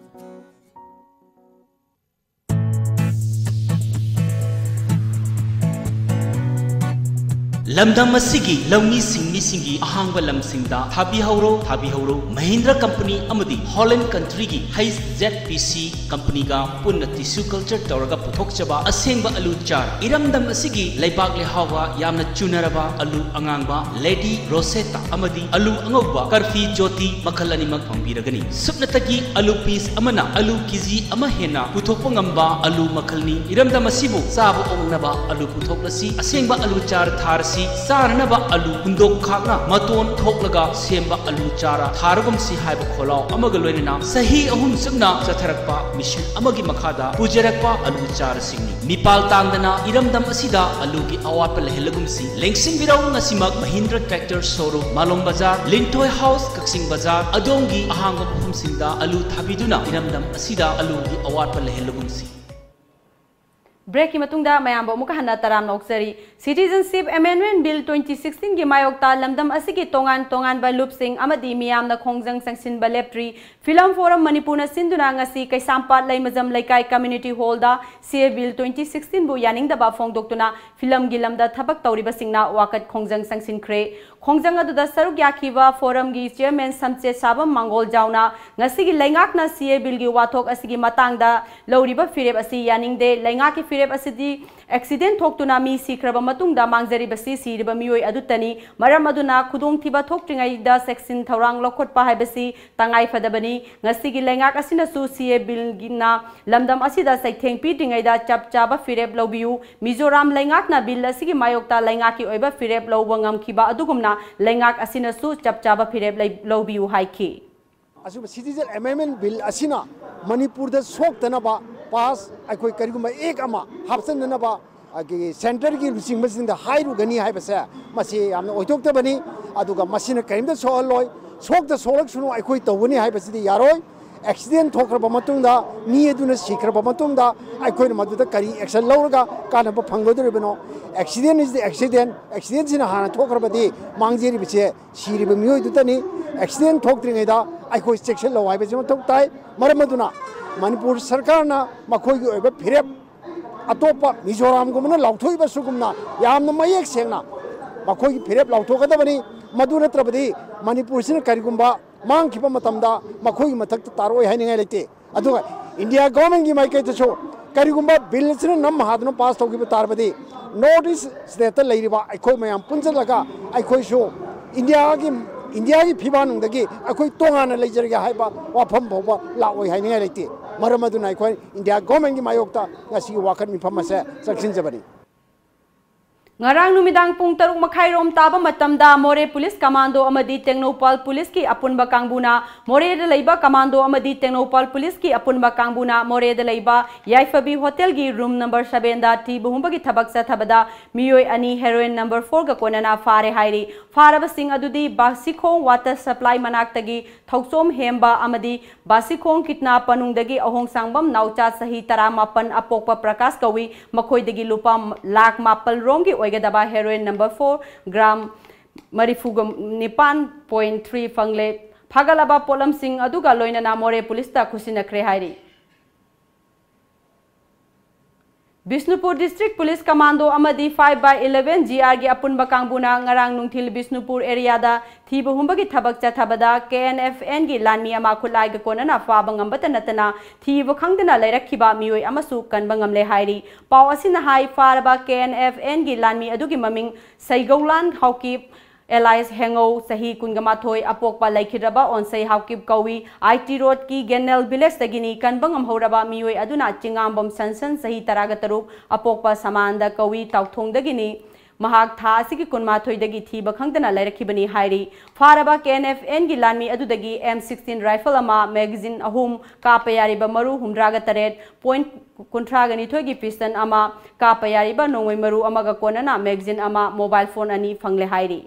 ꯂꯝꯗꯝ ꯑꯁꯤꯒꯤ ꯂꯧꯃꯤ ꯁꯤꯡꯃꯤꯁꯤꯡꯒꯤ ꯑꯍꯥꯡꯕ ꯂꯝꯁꯤꯡꯗ ꯊꯥꯕꯤꯍꯧꯔꯣ, ꯊꯥꯕꯤꯍꯧꯔꯣ꯫ Mahindra company ꯑꯃꯗꯤ ꯍꯣꯂꯦꯟ ꯀꯟꯇ꯭ꯔꯤꯒꯤ H Z ꯄꯤ ꯁꯤ ꯀꯝꯄꯅꯤꯒ ꯄꯨꯟꯅ tissue culture ꯇꯧꯔꯒ ꯄꯨꯊꯣꯛꯆꯕ ꯑꯁꯦꯡꯕ ꯑꯂꯨ ꯆꯥꯔ꯫ ꯏꯔꯝꯗꯝ ꯑꯁꯤꯒꯤ ꯂꯩꯕꯥꯛ ꯂꯩꯍꯥꯎꯒ ꯌꯥꯝꯅ ꯆꯨꯅꯔꯕ ꯑꯂꯨ ꯑꯉꯥꯡꯕ ꯂꯦꯗꯤ ꯔꯣꯁꯦꯇꯥ ꯑꯃꯗꯤ ꯑꯂꯨ ꯑꯉꯧꯕ ꯀꯔꯐꯤ ꯖꯣꯇꯤ ꯃꯈꯜ ꯑꯅꯤꯃꯛ ꯐꯪꯕꯤꯔꯒꯅꯤ꯫ ꯁꯨꯞꯅꯇꯒꯤ ꯑꯂꯨ ꯄꯤꯁ ꯑꯃꯅ ꯑꯂꯨ ꯀꯦꯖꯤ ꯑꯃ ꯍꯦꯟꯅ ꯄꯨꯊꯣꯛꯄ ꯉꯝꯕ ꯑꯂꯨ ꯃꯈꯜꯅꯤ꯫ ꯏꯔꯝꯗꯝ ꯑꯁꯤꯕꯨ ꯆꯥꯕ ꯑꯣꯛꯅꯕ ꯑꯂꯨ ꯄꯨꯊꯣꯛꯂꯁꯤ꯫ ꯑꯁꯦꯡꯕ ꯑꯂꯨ ꯆꯥꯔ ꯊꯥꯔꯁꯤ꯫ ꯆꯥꯅꯅꯕ ꯑꯂꯨ ꯍꯨꯟꯗꯣꯛ ꯈꯥꯛꯅ ꯃꯇꯣꯟ ꯊꯣꯛꯂꯒ ꯁꯦꯝꯕ ꯑꯂꯨ ꯆꯥꯔ ꯊꯥꯔꯒꯨꯝꯁꯤ ꯍꯥꯏꯕ ꯈꯣꯜꯂꯥꯎ ꯑꯃꯒ ꯂꯣꯏꯅꯅ ꯆꯍꯤ ꯑꯍꯨꯝ ꯆꯨꯞꯅ ꯆꯠꯊꯔꯛꯄ ꯃꯤꯁꯟ ꯑꯃꯒꯤ ꯃꯈꯥꯗ ꯄꯨꯖꯔꯛꯄ ꯑꯂꯨ ꯆꯥꯔꯁꯤꯡꯅꯤ꯫ ꯃꯤꯄꯥꯜ ꯇꯥꯡꯗꯅ ꯏꯔꯝꯗꯝ ꯑꯁꯤꯗ ꯑꯂꯨꯒꯤ ꯑꯋꯥꯠꯄ ꯂꯩꯍꯜꯂꯒꯨꯝꯁꯤ꯫ ꯂꯦꯡꯁꯤꯟꯕꯤꯔꯧ, ꯉꯁꯤꯃꯛ ꯃꯍꯤꯟꯗ꯭ꯔ ꯇ꯭ꯔꯦꯛꯇꯔ ꯁꯣꯔꯨꯝ, ꯃꯥꯂꯣꯝ ꯕꯖꯥꯔ, ꯂꯤꯟꯊꯣꯏ ꯍꯥꯎꯁ, ꯀꯛꯆꯤꯡ ꯕꯖꯥꯔ, ꯑꯗꯣꯝꯒꯤ ꯑꯍꯥꯡꯕ ꯃꯐꯝꯁꯤꯡꯗ ꯑꯂꯨ ꯊꯥꯕꯤꯗꯨꯅ ꯏꯔꯝꯗꯝ ꯑꯁꯤꯗ ꯑꯂꯨꯒꯤ ꯑꯋꯥꯠꯄ ꯂꯩꯍꯜꯂꯒꯨꯝꯁꯤ꯫ ꯕ꯭ꯔꯦꯛꯀꯤ ꯃꯇꯨꯡꯗ ꯃꯌꯥꯝꯕꯨ ꯑꯃꯨꯛꯀ ꯍꯟꯅ ꯇꯔꯥꯝꯅ ꯑꯣꯛꯆꯔꯤ꯫ Citizenship Amendment Bill twenty sixteen ꯒꯤ ꯃꯥꯌꯣꯛꯇ ꯂꯝꯗꯝ ꯑꯁꯤꯒꯤ ꯇꯣꯉꯥꯟ ꯇꯣꯉꯥꯟꯕ ꯂꯨꯞꯁꯤꯡ ꯑꯃꯗꯤ ꯃꯤꯌꯥꯝꯅ ꯈꯣꯡꯖꯪ ꯆꯪꯁꯤꯟꯕ ꯂꯦꯞꯇ꯭ꯔꯤ꯫ ꯐꯤꯂꯝ ꯐꯣꯔꯝ ꯃꯅꯤꯄꯨꯔꯅ ꯁꯤꯟꯗꯨꯅ ꯉꯁꯤ ꯀꯩꯁꯥꯝꯄꯥꯠ ꯂꯩꯃꯖꯝ ꯂꯩꯀꯥꯏ ꯀꯝꯃ꯭ꯌꯨꯅꯤꯇꯤ ꯍꯣꯜꯗ ꯁꯤ ꯑꯦ ꯕꯤꯜ twenty sixteen ꯕꯨ ꯌꯥꯅꯤꯡꯗꯕ ꯐꯣꯡꯗꯣꯛꯇꯨꯅ ꯐꯤꯂꯝꯒꯤ ꯂꯝꯗ ꯊꯕꯛ ꯇꯧꯔꯤꯕꯁꯤꯡꯅ ꯋꯥꯀꯠ ꯈꯣꯡꯖꯪ ꯆꯪꯁꯤꯟꯈ꯭ꯔꯦ꯫ ꯈꯣꯡꯖꯪ ꯑꯗꯨꯗ ꯁꯔꯨꯛ ꯌꯥꯈꯤꯕ ꯐꯣꯔꯝꯒꯤ ꯆꯤꯌꯔꯃꯦꯟ ꯁꯝꯆꯦꯠ ꯁꯥꯕꯝ ꯃꯥꯡꯒꯣꯜꯖꯥꯎꯅ ꯉꯁꯤꯒꯤ ꯂꯩꯉꯥꯛꯅ ꯁꯤ ꯑꯦ ꯕꯤꯜꯒꯤ ꯋꯥꯊꯣꯛ ꯑꯁꯤꯒꯤ ꯃꯇꯥꯡꯗ ꯂꯧꯔꯤꯕ ꯐꯤꯔꯦꯞ ꯑꯁꯤ ꯌꯥꯅꯤꯡꯗꯦ꯫ ꯂꯩꯉꯥꯛꯀꯤ ꯐꯤꯔꯦꯞ ꯑꯁꯤꯗꯤ ꯑꯦꯛꯁꯤꯗꯦꯟ ꯊꯣꯛꯇꯨꯅ ꯃꯤ ꯁꯤꯈ꯭ꯔꯕ ꯃꯇꯨꯡꯗ ꯃꯥꯡꯖꯔꯤꯕꯁꯤ ꯁꯤꯔꯤꯕ ꯃꯤꯑꯣꯏ ꯑꯗꯨꯇꯅꯤ꯫ ꯃꯔꯝ ꯑꯗꯨꯅ ꯈꯨꯗꯣꯡꯊꯤꯕ ꯊꯣꯛꯇ꯭ꯔꯤꯉꯩꯗ ꯆꯦꯛꯁꯤꯟ ꯊꯧꯔꯥꯡ ꯂꯧꯈꯠꯄ ꯍꯥꯏꯕꯁꯤ ꯇꯉꯥꯏ ꯐꯗꯕꯅꯤ꯫ ꯉꯁꯤꯒꯤ ꯂꯩꯉꯥꯛ ꯑꯁꯤꯅꯁꯨ ꯁꯤ ꯑꯦ ꯕꯤꯜꯒꯤꯅ ꯂꯝꯗꯝ ꯑꯁꯤꯗ ꯆꯩꯊꯦꯡ ꯄꯤꯗ꯭ꯔꯤꯉꯩꯗ ꯆꯞ ꯆꯥꯕ ꯐꯤꯔꯦꯞ ꯂꯧꯕꯤꯌꯨ꯫ ꯃꯤꯖꯣꯔꯥꯝ ꯂꯩꯉꯥꯛꯅ ꯕꯤꯜ ꯑꯁꯤꯒꯤ ꯃꯥꯌꯣꯛꯇ ꯂꯩꯉꯥꯛꯀꯤ ꯑꯣꯏꯕ ꯐꯤꯔꯦꯞ ꯂꯧꯕ ꯉꯝꯈꯤꯕ ꯑꯗꯨꯒꯨꯝꯅ ꯂꯩꯉꯥꯛ ꯑꯁꯤꯅꯁꯨ ꯆꯞ ꯆꯥꯕ ꯐꯤꯔꯦꯞ ꯂꯩ-, ꯂꯧꯕꯤꯌꯨ ꯍꯥꯏꯈꯤ꯫ ꯑꯁꯤꯒꯨꯝꯕ Citizen Amendment Bill ꯑꯁꯤꯅ ꯃꯅꯤꯄꯨꯔꯗ ꯁꯣꯛꯇꯅꯕ ꯄꯥꯁ ꯑꯩꯈꯣꯏ ꯀꯔꯤꯒꯨꯝꯕ ꯑꯦꯛ ꯑꯃ ꯍꯥꯞꯆꯤꯟꯅꯅꯕ ꯑꯩꯈꯣꯏꯒꯤ ꯁꯦꯟꯇꯔꯒꯤ ꯂꯨꯆꯤꯡꯕꯁꯤꯡꯗ ꯍꯥꯏꯔꯨꯒꯅꯤ ꯍꯥꯏꯕꯁꯦ ꯃꯁꯤ ꯌꯥꯝꯅ ꯑꯣꯏꯊꯣꯛꯇꯕꯅꯤ꯫ ꯑꯗꯨꯒ ꯃꯁꯤꯅ ꯀꯔꯤꯝꯇ ꯁꯣꯛꯍꯜꯂꯣꯏ꯫ ꯁꯣꯛꯇ ꯁꯣꯛꯂꯛꯁꯅꯨ, ꯑꯩꯈꯣꯏ ꯇꯧꯒꯅꯤ ꯍꯥꯏꯕꯁꯤꯗꯤ ꯌꯥꯔꯣꯏ꯫ ꯑꯦꯛꯁꯤꯗꯦꯟ ꯊꯣꯛꯈ꯭ꯔꯕ ꯃꯇꯨꯡꯗ, ꯃꯤ ꯑꯗꯨꯅ ꯁꯤꯈ꯭ꯔꯕ ꯃꯇꯨꯡꯗ ꯑꯩꯈꯣꯏꯅ ꯃꯗꯨꯗ ꯀꯔꯤ ꯑꯦꯛꯁꯟ ꯂꯧꯔꯒ ꯀꯥꯟꯅꯕ ꯐꯪꯒꯗꯧꯔꯤꯕꯅꯣ? ꯑꯦꯛꯁꯤꯗꯦꯟ is the accident, ꯑꯦꯛꯁꯤꯗꯦꯟꯁꯤꯅ ꯍꯥꯟꯅ ꯊꯣꯛꯈ꯭ꯔꯕꯗꯤ ꯃꯥꯡꯖꯔꯤꯕꯁꯦ ꯁꯤꯔꯤꯕ ꯃꯤꯑꯣꯏꯗꯨꯗꯅꯤ꯫ ꯑꯦꯛꯁꯤꯗꯦꯟ ꯊꯣꯛꯇ꯭ꯔꯤꯉꯩꯗ ꯑꯩꯈꯣꯏ ꯆꯦꯛꯁꯤꯜꯍꯧ ꯍꯥꯏꯕꯁꯤ ꯃꯊꯧ ꯇꯥꯏ꯫ ꯃꯔꯝ ꯑꯗꯨꯅ ꯃꯅꯤꯄꯨꯔ ꯁꯔꯀꯥꯔꯅ ꯃꯈꯣꯏꯒꯤ ꯑꯣꯏꯕ ꯐꯤꯔꯦꯞ ꯑꯇꯣꯞꯄ ꯃꯤꯖꯣꯔꯥꯝꯒꯨꯝꯕꯅ ꯂꯥꯎꯊꯣꯛꯏꯕ ꯁꯨꯒꯨꯝꯅ ꯌꯥꯝꯅ ꯃꯌꯦꯛ ꯁꯦꯡꯅ ꯃꯈꯣꯏꯒꯤ ꯐꯤꯔꯦꯞ ꯂꯥꯎꯊꯣꯛꯀꯗꯕꯅꯤ꯫ ꯃꯗꯨ ꯅꯠꯇ꯭ꯔꯕꯗꯤ ꯃꯅꯤꯄꯨꯔꯁꯤꯅ ꯀꯔꯤꯒꯨꯝꯕ ꯃꯥꯡꯈꯤꯕ ꯃꯇꯝꯗ ꯃꯈꯣꯏꯒꯤ ꯃꯊꯛꯇ ꯇꯥꯔꯛꯑꯣꯏ ꯍꯥꯏꯅꯤꯡꯉꯥꯏ ꯂꯩꯇꯦ꯫ ꯑꯗꯨꯒ ꯏꯟꯗꯤꯌꯥ ꯒꯣꯔꯃꯦꯟꯒꯤ ꯃꯥꯏꯀꯩꯗꯁꯨ ꯀꯔꯤꯒꯨꯝꯕ ꯕꯤꯜ ꯑꯁꯤꯅ ꯅꯝ ꯍꯥꯗꯨꯅ ꯄꯥꯁ ꯇꯧꯈꯤꯕ ꯇꯥꯔꯕꯗꯤ, ꯅꯣꯔꯠ ꯏꯁ ꯁ꯭ꯇꯦꯠꯇ ꯂꯩꯔꯤꯕ ꯑꯩꯈꯣꯏ ꯃꯌꯥꯝ ꯄꯨꯟꯁꯤꯜꯂꯒ ꯑꯩꯈꯣꯏꯁꯨ ꯏꯟꯗꯤꯌꯥꯒꯤ, ꯏꯟꯗꯤꯌꯥꯒꯤ ꯐꯤꯕꯥꯟꯅꯨꯡꯗꯒꯤ ꯑꯩꯈꯣꯏ ꯇꯣꯉꯥꯟꯅ ꯂꯩꯖꯔꯒꯦ ꯍꯥꯏꯕ ꯋꯥꯐꯝ ꯐꯥꯎꯕ ꯂꯥꯛꯑꯣꯏ ꯍꯥꯏꯅꯤꯡꯉꯥꯏ ꯂꯩꯇꯦ꯫ ꯃꯔꯝ ꯑꯗꯨꯅ ꯑꯩꯈꯣꯏ ꯏꯟꯗꯤꯌꯥ ꯒꯣꯔꯃꯦꯟꯒꯤ ꯃꯥꯌꯣꯛꯇ ꯉꯁꯤꯒꯤ ꯋꯥꯀꯠ ꯃꯤꯐꯝ ꯑꯁꯦ ꯆꯪꯁꯤꯟꯖꯕꯅꯤ꯫ ꯉꯔꯥꯡ ꯅꯨꯃꯤꯗꯥꯡ ꯄꯨꯡ ꯇꯔꯨꯛ ꯃꯈꯥꯏꯔꯣꯝ ꯇꯥꯕ ꯃꯇꯝꯗ ꯃꯣꯔꯦ ꯄꯨꯂꯤꯁ ꯀꯃꯥꯟꯗꯣ ꯑꯃꯗꯤ ꯇꯦꯡꯅꯧꯄꯥꯜ ꯄꯨꯂꯤꯁꯀꯤ ꯑꯄꯨꯟꯕ ꯀꯥꯡꯕꯨꯅ ꯃꯣꯔꯦꯗ ꯂꯩꯕ ꯀꯃꯥꯟꯗꯣ ꯑꯃꯗꯤ ꯇꯦꯡꯅꯧꯄꯥꯜ ꯄꯨꯂꯤꯁꯀꯤ ꯑꯄꯨꯟꯕ ꯀꯥꯡꯕꯨꯅ ꯃꯣꯔꯦꯗ ꯂꯩꯕ ꯌꯥꯏꯐꯕꯤ ꯍꯣꯇꯦꯜꯒꯤ ꯔꯨꯝ ꯅꯝꯕꯔ ꯁꯕꯦꯟꯗ ꯊꯤꯕ ꯍꯨꯝꯕꯒꯤ ꯊꯕꯛ ꯆꯠꯊꯕꯗ ꯃꯤꯑꯣꯏ ꯑꯅꯤ ꯍꯦꯔꯣꯏꯟ ꯅꯝꯕꯔ ꯐꯣꯔꯒ ꯀꯣꯟꯅꯅ ꯐꯥꯔꯦ ꯍꯥꯏꯔꯤ꯫ ꯐꯥꯔꯕꯁꯤꯡ ꯑꯗꯨꯗꯤ ꯕꯥꯁꯤꯈꯣꯡ ꯋꯥꯇꯔ ꯁꯄ꯭ꯂꯥꯏ ꯃꯅꯥꯛꯇꯒꯤ ꯊꯧꯆꯣꯝ ꯍꯦꯝꯕ ꯑꯃꯗꯤ ꯕꯥꯁꯤꯈꯣꯡ ꯀꯤꯠꯅꯥ ꯄꯅꯨꯡꯗꯒꯤ ꯑꯍꯣꯡꯁꯥꯡꯕꯝ ꯅꯥꯎꯆꯥ ꯆꯍꯤ ꯇꯔꯥꯃꯥꯄꯟ ꯑꯄꯣꯛꯄ ꯄ꯭ꯔꯀꯥꯁ ꯀꯧꯏ꯫ ꯃꯈꯣꯏꯗꯒꯤ ꯂꯨꯄꯥ ꯂꯥꯈ ꯃꯥꯄꯜ ꯔꯣꯝꯒꯤ ꯑꯣꯏꯒꯗꯕ ꯍꯦꯔꯣꯏꯟ ꯅꯝꯕꯔ ꯐꯣꯔ ꯒ꯭ꯔꯥꯝ ꯃꯔꯤꯐꯨꯒ ꯅꯤꯄꯥꯟ ꯄꯣꯏꯟ ꯊ꯭ꯔꯤ ꯐꯪꯂꯦ꯫ ꯐꯥꯒꯠꯂꯕ ꯄꯣꯠꯂꯝꯁꯤꯡ ꯑꯗꯨꯒ ꯂꯣꯏꯅꯅ ꯃꯣꯔꯦ ꯄꯨꯂꯤꯁꯇ ꯈꯨꯠꯁꯤꯟꯅꯈ꯭ꯔꯦ ꯍꯥꯏꯔꯤ꯫ ꯕꯤꯁꯅꯨꯄꯨꯔ ꯗꯤꯁꯇ꯭ꯔꯤꯛ ꯄꯨꯂꯤꯁ ꯀꯃꯥꯟꯗꯣ ꯑꯃꯗꯤ five by eleven G R ꯒꯤ ꯑꯄꯨꯟꯕ ꯀꯥꯡꯕꯨꯅ ꯉꯔꯥꯡ ꯅꯨꯡꯊꯤꯜ ꯕꯤꯁꯅꯨꯄꯨꯔ ꯑꯦꯔꯤꯌꯥꯗ ꯊꯤꯕ ꯍꯨꯝꯕꯒꯤ ꯊꯕꯛ ꯆꯠꯊꯕꯗ K N F N ꯒꯤ ꯂꯥꯟꯃꯤ ꯑꯃ ꯈꯨꯠꯂꯥꯏꯒ ꯀꯣꯟꯅꯅ ꯐꯥꯕ ꯉꯝꯕꯇ ꯅꯠꯇꯅ ꯊꯤꯕ ꯈꯪꯗꯅ ꯂꯩꯔꯛꯈꯤꯕ ꯃꯤꯑꯣꯏ ꯑꯃꯁꯨ ꯀꯟꯕ ꯉꯝꯂꯦ ꯍꯥꯏꯔꯤ꯫ ꯄꯥꯎ ꯑꯁꯤꯅ ꯍꯥꯏ, ꯐꯥꯔꯕ K N F N ꯒꯤ ꯂꯥꯟꯃꯤ ꯑꯗꯨꯒꯤ ꯃꯃꯤꯡ ꯁꯩꯒꯧꯂꯥꯟ ꯍꯥꯎꯀꯤꯞ, ꯑꯦꯂꯥꯏꯁ ꯍꯦꯡꯉꯧ, ꯆꯍꯤ ꯀꯨꯟꯒ ꯃꯥꯊꯣꯏ, ꯑꯄꯣꯛꯄ ꯂꯩꯈꯤꯗ꯭ꯔꯕ ꯑꯣꯟꯁꯩ ꯍꯥꯎꯀꯤꯞ ꯀꯧꯏ꯫ I T ꯔꯣꯗꯀꯤ ꯒꯦꯅꯦꯜ ꯚꯤꯂꯦꯖꯇꯒꯤꯅꯤ꯫ ꯀꯟꯕ ꯉꯝꯍꯧꯔꯕ ꯃꯤꯑꯣꯏ ꯑꯗꯨꯅ ꯆꯤꯉꯥꯝꯕꯝ ꯁꯟꯁꯟ, ꯆꯍꯤ ꯇꯔꯥꯒ ꯇꯔꯨꯛ, ꯑꯄꯣꯛꯄ ꯁꯃꯥꯟꯗ ꯀꯧꯏ, ꯇꯥꯎꯊꯣꯡꯗꯒꯤꯅꯤ꯫ ꯃꯍꯥꯛ ꯊꯥ ꯑꯁꯤꯒꯤ ꯀꯨꯟꯃꯥꯊꯣꯏꯗꯒꯤ ꯊꯤꯕ ꯈꯪꯗꯅ ꯂꯩꯔꯛꯈꯤꯕꯅꯤ ꯍꯥꯏꯔꯤ꯫ ꯐꯥꯔꯕ K N F N ꯒꯤ ꯂꯥꯟꯃꯤ ꯑꯗꯨꯗꯒꯤ M sixteen rifle ꯑꯃ, magazine ꯑꯍꯨꯝ, ꯀꯥꯞꯄ ꯌꯥꯔꯤꯕ ꯃꯔꯨ ꯍꯨꯝꯗ꯭ꯔꯥꯒ ꯇꯔꯦꯠ, point ꯀꯨꯟꯊ꯭ꯔꯥꯒ ꯅꯤꯊꯣꯏꯒꯤ pistol ꯑꯃ, ꯀꯥꯞꯄ ꯌꯥꯔꯤꯕ ꯅꯣꯡꯃꯩ ꯃꯔꯨ ꯑꯃꯒ ꯀꯣꯟꯅꯅ magazine ꯑꯃ, mobile phone ꯑꯅꯤ ꯐꯪꯂꯦ ꯍꯥꯏꯔꯤ꯫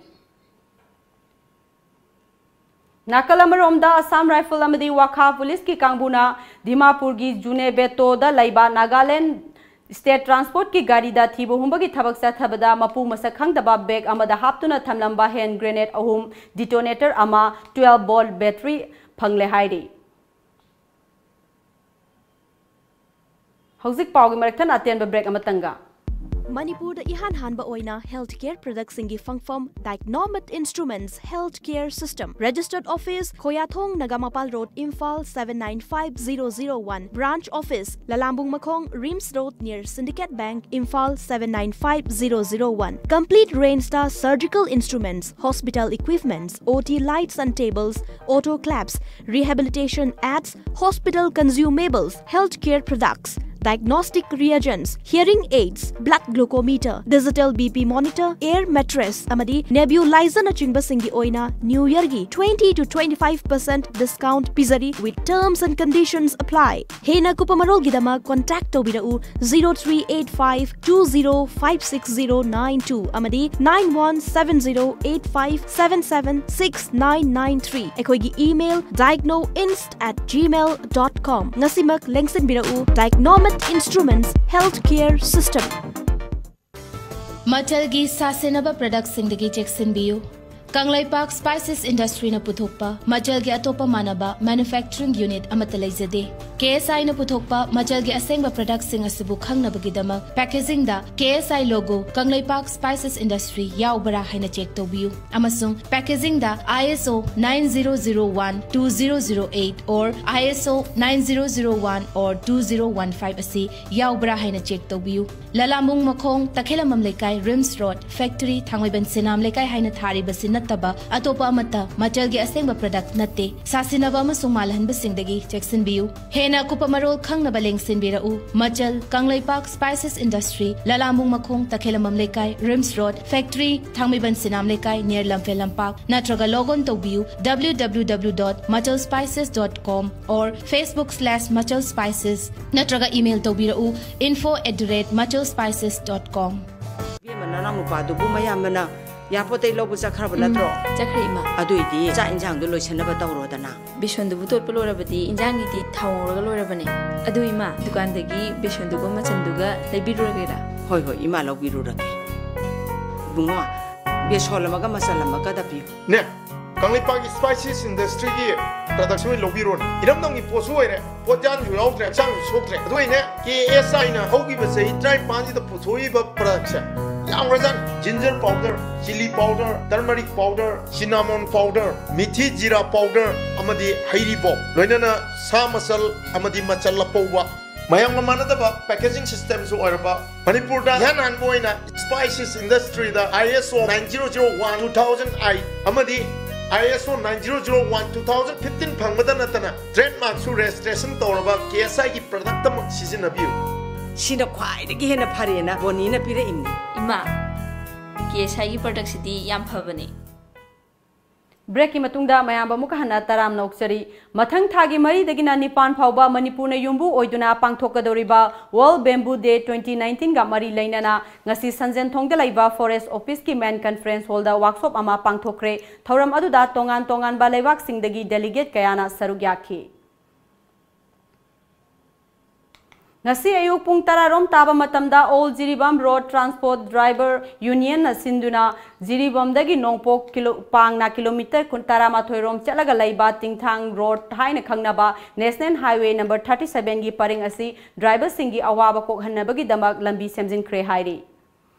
ꯅꯥꯀꯜ ꯑꯃꯔꯣꯝꯗ, ꯑꯁꯥꯝ ꯔꯥꯏꯐꯜ ꯑꯃꯗꯤ ꯋꯥꯈꯥ ꯄꯨꯂꯤꯁꯀꯤ ꯀꯥꯡꯕꯨꯅ ꯗꯤꯃꯥꯄꯨꯔꯒꯤ ꯖꯨꯅꯦꯕꯦꯇꯣꯗ ꯂꯩꯕ ꯅꯥꯒꯥꯂꯦꯟ ꯁ꯭ꯇꯦꯠ ꯇ꯭ꯔꯥꯟꯁꯄꯣꯔꯠꯀꯤ ꯒꯥꯔꯤꯗ ꯊꯤꯕ ꯍꯨꯝꯕꯒꯤ ꯊꯕꯛ ꯆꯠꯊꯕꯗ ꯃꯄꯨ ꯃꯁꯛ ꯈꯪꯗꯕ ꯕꯦꯒ ꯑꯃꯗ ꯍꯥꯞꯇꯨꯅ ꯊꯝꯂꯝꯕ ꯍꯦꯟ ꯒ꯭ꯔꯦꯅꯦꯗ ꯑꯍꯨꯝ, ꯗꯤꯇꯣꯅꯦꯇꯔ ꯑꯃ, ꯇ꯭ꯋꯦꯜꯚ ꯚꯣꯜꯠ ꯕꯦꯇꯔꯤ ꯐꯪꯂꯦ ꯍꯥꯏꯔꯤ꯫ ꯍꯧꯖꯤꯛ ꯄꯥꯎꯒꯤ ꯃꯔꯛ ꯊꯠꯅ ꯑꯇꯦꯟꯕ ꯕ꯭ꯔꯦꯛ ꯑꯃꯇꯪꯒ꯫ ꯃꯅꯤꯄꯨꯔꯗ ꯏꯍꯥꯟ ꯍꯥꯟꯕ ꯑꯣꯏꯅ ꯍꯦꯜꯊ ꯀꯦꯌꯔ ꯄ꯭ꯔꯗꯛꯁꯤꯡꯒꯤ ꯐꯪꯐꯝ Dicnomic Instruments Health Care System, Registered Office, Khoyathong Nagamapal road, Imphal seven nine five zero zero one, Branch Office, Lalambung Makhong, RIMS road near Syndicate Bank, Imphal seven nine five zero zero one꯫ Complete range ꯇ surgical instruments, hospital equipments, O T lights and tables, autoclaves, rehabilitation aids, hospital consumables, healthcare products, diagnostic reagents, hearing aids, blood glucometer, digital B P monitor, air mattress ꯑꯃꯗꯤ nebulizer ꯅꯆꯤꯡꯕꯁꯤꯡꯒꯤ ꯑꯣꯏꯅ New Year ꯒꯤ twenty to twenty five percent discount ꯄꯤꯖꯔꯤ, with terms and conditions apply꯫ ꯍꯦꯟꯅ ꯀꯨꯞꯄ ꯃꯔꯣꯜꯒꯤꯗꯃꯛ contact ꯇꯧꯕꯤꯔꯛꯎ zero three eight five two zero five six zero nine two ꯑꯃꯗꯤ nine one seven zero eight five seven seven six nine nine three꯫ ꯑꯩꯈꯣꯏꯒꯤ email diagnoinst at gmail dot com꯫ ꯉꯁꯤꯃꯛ ꯂꯦꯡꯁꯤꯟꯕꯤꯔꯛꯎ Dicnomic Instruments Health Care System꯫ ꯃꯆꯜꯒꯤ ꯁꯥꯁꯤꯟꯅꯕ ꯄ꯭ꯔꯗꯛꯁꯤꯡꯗꯒꯤ ꯆꯦꯛꯁꯤꯟꯕꯤꯌꯨ꯫ Kangleipak spices ꯏꯟꯗꯁꯇ꯭ꯔꯤꯅ ꯄꯨꯊꯣꯛꯄ ꯃꯆꯜꯒꯤ ꯑꯇꯣꯞꯄ ꯃꯥꯟꯅꯕ ꯃꯦꯅꯨꯐꯦꯛꯆꯔꯤꯡ ꯌꯨꯅꯤꯠ ꯑꯃꯠꯇ ꯂꯩꯖꯗꯦ꯫ ꯀꯦ ꯑꯦꯁ ꯑꯥꯏꯅ ꯄꯨꯊꯣꯛꯄ ꯃꯆꯜꯒꯤ ꯑꯁꯦꯡꯕ ꯄ꯭ꯔꯗꯛꯁꯤꯡ ꯑꯁꯤꯕꯨ ꯈꯪꯅꯕꯒꯤꯗꯃꯛ ꯄꯦꯀꯦꯖꯤꯡꯗ ꯀꯦ ꯑꯦꯁ ꯑꯥꯏ ꯂꯣꯒꯣ, ꯀꯪꯂꯩꯄꯥꯛ ꯁ꯭ꯄꯥꯏꯁꯦꯁ ꯏꯟꯗꯁꯇ꯭ꯔꯤ ꯌꯥꯎꯕ꯭ꯔꯥ ꯍꯥꯏꯅ ꯆꯦꯛ ꯇꯧꯕꯤꯌꯨ꯫ ꯑꯃꯁꯨꯡ ꯄꯦꯀꯦꯖꯤꯡꯗ I S O nine zero zero one two zero zero eight or I S O nine zero zero one or two zero one five ꯑꯁꯤ ꯌꯥꯎꯕ꯭ꯔꯥ ꯍꯥꯏꯅ ꯆꯦꯛ ꯇꯧꯕꯤꯌꯨ꯫ ꯂꯂꯥꯃꯨꯡ ꯃꯈꯣꯡ, ꯇꯈꯦꯂꯝꯕꯝ ꯂꯩꯀꯥꯏ, ꯔꯤꯝꯁ ꯔꯣꯗ, ꯐꯦꯛꯇꯔꯤ, ꯊꯥꯡꯃꯩꯕꯟ ꯁꯤꯅꯥꯝ ꯂꯩꯀꯥꯏ ꯍꯥꯏꯅ ꯊꯥꯔꯤꯕꯁꯤ ꯅꯠꯇꯕ ꯑꯇꯣꯞꯄ ꯑꯃꯠꯇ ꯃꯆꯜꯒꯤ ꯑꯁꯦꯡꯕ ꯄ꯭ꯔꯗꯛ ꯅꯠꯇꯦ꯫ ꯁꯥꯁꯤꯟꯅꯕ ꯑꯃꯁꯨꯡ ꯃꯥꯜꯍꯟꯕꯁꯤꯡꯗꯒꯤ ꯆꯦꯛꯁꯤꯟꯕꯤꯌꯨ꯫ ꯍꯦꯟꯅ ꯑꯀꯨꯞꯄ ꯃꯔꯣꯜ ꯈꯪꯅꯕ ꯂꯦꯡꯁꯤꯟꯕꯤꯔꯛꯎ꯫ ꯃꯆꯜ, ꯀꯪꯂꯩꯄꯥꯛ ꯁ꯭ꯄꯥꯏꯁꯦꯁ ꯏꯟꯗꯁꯇ꯭ꯔꯤ, ꯂꯂꯥꯃꯨꯡ ꯃꯈꯣꯡ, ꯇꯈꯦꯂꯝꯕꯝ ꯂꯩꯀꯥꯏ, ꯔꯤꯝꯁ ꯔꯣꯗ, ꯐꯦꯛꯇꯔꯤ, ꯊꯥꯡꯃꯩꯕꯟ ꯁꯤꯅꯥꯝ ꯂꯩꯀꯥꯏ, near ꯂꯝꯐꯦꯜ ꯂꯝꯄꯥꯛ, ꯅꯠꯇ꯭ꯔꯒ log on ꯇꯧꯕꯤꯌꯨ W W W dot machal spices dot com or Facebook slash machal spices ꯅꯠꯇ꯭ꯔꯒ email ꯇꯧꯕꯤꯔꯛꯎ info at the rate machal spices dot com꯫ ꯏꯕꯦꯝꯃ, ꯅꯅꯥꯎ ꯅꯨꯄꯥꯗꯨꯕꯨ ꯃꯌꯥꯝꯕꯅ ꯌꯥꯄꯣꯠꯇꯩ ꯂꯧꯕ ꯆꯠꯈ꯭ꯔꯕ ꯅꯠꯇ꯭ꯔꯣ? ꯆꯠꯈ꯭ꯔꯦ, ꯏꯃꯥ꯫ ꯑꯗꯨꯏꯗꯤ ꯆꯥꯛ ꯏꯟꯖꯥꯡꯗꯣ ꯂꯣꯏꯁꯟꯅꯕ ꯇꯧꯔꯣꯗꯅ꯫ ꯕꯦꯁꯣꯟꯗꯨꯕꯨ ꯇꯣꯠꯄ ꯂꯣꯏꯔꯕꯗꯤ ꯏꯟꯖꯥꯡꯒꯤꯗꯤ ꯊꯥꯎ ꯉꯧꯔꯒ ꯂꯣꯏꯔꯕꯅꯦ꯫ ꯑꯗꯨ, ꯏꯃꯥ, ꯗꯨꯀꯥꯟꯗꯒꯤ ꯕꯦꯁꯣꯟꯗꯨꯒ ꯃꯆꯟꯗꯨꯒ ꯂꯩꯕꯤꯔꯨꯔꯒꯦꯔꯥ? ꯍꯣꯏ, ꯍꯣꯏ, ꯏꯃꯥ ꯂꯧꯕꯤꯔꯨꯔꯒꯦ꯫ ꯏꯕꯨꯡꯉꯣ, ꯕꯦꯁꯣꯟ ꯑꯃꯒ ꯃꯆꯜ ꯑꯃꯒꯗ ꯄꯤꯌꯨ꯫ ꯅꯦ, ꯀꯪꯂꯩꯄꯥꯛꯀꯤ ꯁ꯭ꯄꯥꯏꯁꯤꯁ ꯏꯟꯗꯁꯇ꯭ꯔꯤꯒꯤ ꯄ꯭ꯔꯗꯛꯁꯦ ꯑꯣꯏꯅ ꯂꯧꯕꯤꯔꯣꯅꯦ꯫ ꯏꯔꯝꯗꯝꯒꯤ ꯄꯣꯠꯁꯨ ꯑꯣꯏꯔꯦ, ꯄꯣꯠꯌꯥꯟꯁꯨ ꯌꯥꯎꯗ꯭ꯔꯦ, ꯍꯛꯆꯥꯡꯁꯨ ꯁꯣꯛꯇ꯭ꯔꯦ꯫ ꯑꯗꯨ ꯑꯩꯅꯦ, ꯀꯦ ꯑꯦꯁ ꯑꯥꯏꯅ ꯍꯧꯈꯤꯕ ꯆꯍꯤ ꯇꯔꯥꯅꯤꯄꯥꯟꯁꯤꯗ ꯄꯨꯊꯣꯛꯏꯕ ꯄ꯭ꯔꯗꯛꯁꯦ ꯌꯥꯝꯈ꯭ꯔꯖꯥꯠꯅꯤ꯫ Ginger powder, chilli powder, turmeric powder, cinnamon powder, ꯃꯤꯊꯤ ꯖꯤꯔꯥ ꯄꯥꯎꯗꯔ ꯑꯃꯗꯤ ꯍꯩꯔꯤꯕꯣꯞ, ꯂꯣꯏꯅꯅ ꯁꯥ ꯃꯆꯜ ꯑꯃꯗꯤ ꯃꯆꯜ ꯑꯄꯧꯕ꯫ ꯃꯌꯥꯝꯒ ꯃꯥꯟꯅꯗꯕ ꯄꯦꯀꯦꯖꯤꯡ ꯁꯤꯁꯇꯦꯝꯁꯨ ꯑꯣꯏꯔꯕ, ꯃꯅꯤꯄꯨꯔꯗ ꯏꯍꯥꯟ ꯍꯥꯟꯕ ꯑꯣꯏꯅ ꯁ꯭ꯄꯥꯏꯁꯤꯁ ꯏꯟꯗꯁꯇ꯭ꯔꯤꯗ I S O nine zero zero one two thousand eight ꯑꯃꯗꯤ I S O nine zero zero one two thousand fifteen ꯐꯪꯕꯇ ꯅꯠꯇꯅ ꯇ꯭ꯔꯦꯗꯃꯥꯔꯛꯁꯨ ꯔꯦꯖꯤꯁꯇ꯭ꯔꯦꯁꯟ ꯇꯧꯔꯕ ꯀꯦ ꯑꯦꯁ ꯑꯥꯏꯒꯤ ꯄ꯭ꯔꯗꯛꯇꯃꯛ ꯁꯤꯖꯤꯟꯅꯕꯤꯌꯨ꯫ ꯁꯤꯅ ꯈ꯭ꯋꯥꯏꯗꯒꯤ ꯍꯦꯟꯅ ꯐꯔꯦꯅ ꯕꯣꯅꯤꯅ ꯄꯤꯔꯛꯏꯅꯤ꯫ ꯏꯃꯥ, ꯀꯦ ꯑꯦꯁ ꯑꯥꯏꯒꯤ ꯄ꯭ꯔꯗꯛꯁꯤꯗꯤ ꯌꯥꯝ ꯐꯕꯅꯦ꯫ ꯕ꯭ꯔꯦꯛꯀꯤ ꯃꯇꯨꯡꯗ ꯃꯌꯥꯝꯕꯨ ꯑꯃꯨꯛꯀ ꯍꯟꯅ ꯇꯔꯥꯝꯅ ꯑꯣꯛꯆꯔꯤ꯫ ꯃꯊꯪ ꯊꯥꯒꯤ ꯃꯔꯤꯗꯒꯤꯅ ꯅꯤꯄꯥꯟ ꯐꯥꯎꯕ ꯃꯅꯤꯄꯨꯔꯅ ꯌꯨꯝꯕꯨ ꯑꯣꯏꯗꯨꯅ ꯄꯥꯡꯊꯣꯛꯀꯗꯧꯔꯤꯕ World Bamboo Day twenty nineteen ꯒ ꯃꯔꯤ ꯂꯩꯅꯅ ꯉꯁꯤ ꯁꯟꯖꯦꯟꯊꯣꯡꯗ ꯂꯩꯕ ꯐꯣꯔꯦꯁ ꯑꯣꯐꯤꯁꯀꯤ ꯃꯦꯟ ꯀꯟꯐꯔꯦꯟꯁ ꯍꯣꯜꯗ ꯋꯥꯛꯁꯣꯞ ꯑꯃ ꯄꯥꯡꯊꯣꯛꯈ꯭ꯔꯦ꯫ ꯊꯧꯔꯝ ꯑꯗꯨꯗ ꯇꯣꯉꯥꯟ ꯇꯣꯉꯥꯟꯕ ꯂꯩꯕꯥꯛꯁꯤꯡꯗꯒꯤ ꯗꯦꯂꯤꯒꯦꯠ ꯀꯌꯥꯅ ꯁꯔꯨꯛ ꯌꯥꯈꯤ꯫ ꯉꯁꯤ ꯑꯌꯨꯛ ꯄꯨꯡ ꯇꯔꯥ ꯔꯣꯝ ꯇꯥꯕ ꯃꯇꯝꯗ All Jiribam Road Transport Driver Union ꯅ ꯁꯤꯟꯗꯨꯅ ꯖꯤꯔꯤꯕꯥꯝꯗꯒꯤ ꯅꯣꯡꯄꯣꯛ ꯀꯤꯂꯣ-, ꯄꯥꯡꯅ ꯀꯤꯂꯣꯃꯤꯇꯔ ꯀꯨꯟ, ꯇꯔꯥꯃꯥꯊꯣꯏ ꯔꯣꯝ ꯆꯠꯂꯒ ꯂꯩꯕ ꯇꯤꯡꯊꯥꯡ ꯔꯣꯗ ꯍꯥꯏꯅ ꯈꯪꯅꯕ ꯅꯦꯁꯅꯦꯜ ꯍꯥꯏꯋꯦ ꯅꯝꯕꯔ ꯊꯥꯔꯇꯤ ꯁꯚꯦꯟꯒꯤ ꯄꯔꯤꯡ ꯑꯁꯤ ꯗ꯭ꯔꯥꯏꯚꯔꯁꯤꯡꯒꯤ ꯑꯋꯥꯕ ꯀꯣꯛꯍꯟꯅꯕꯒꯤꯗꯃꯛ ꯂꯝꯕꯤ ꯁꯦꯝꯖꯤꯟꯈ꯭ꯔꯦ ꯍꯥꯏꯔꯤ꯫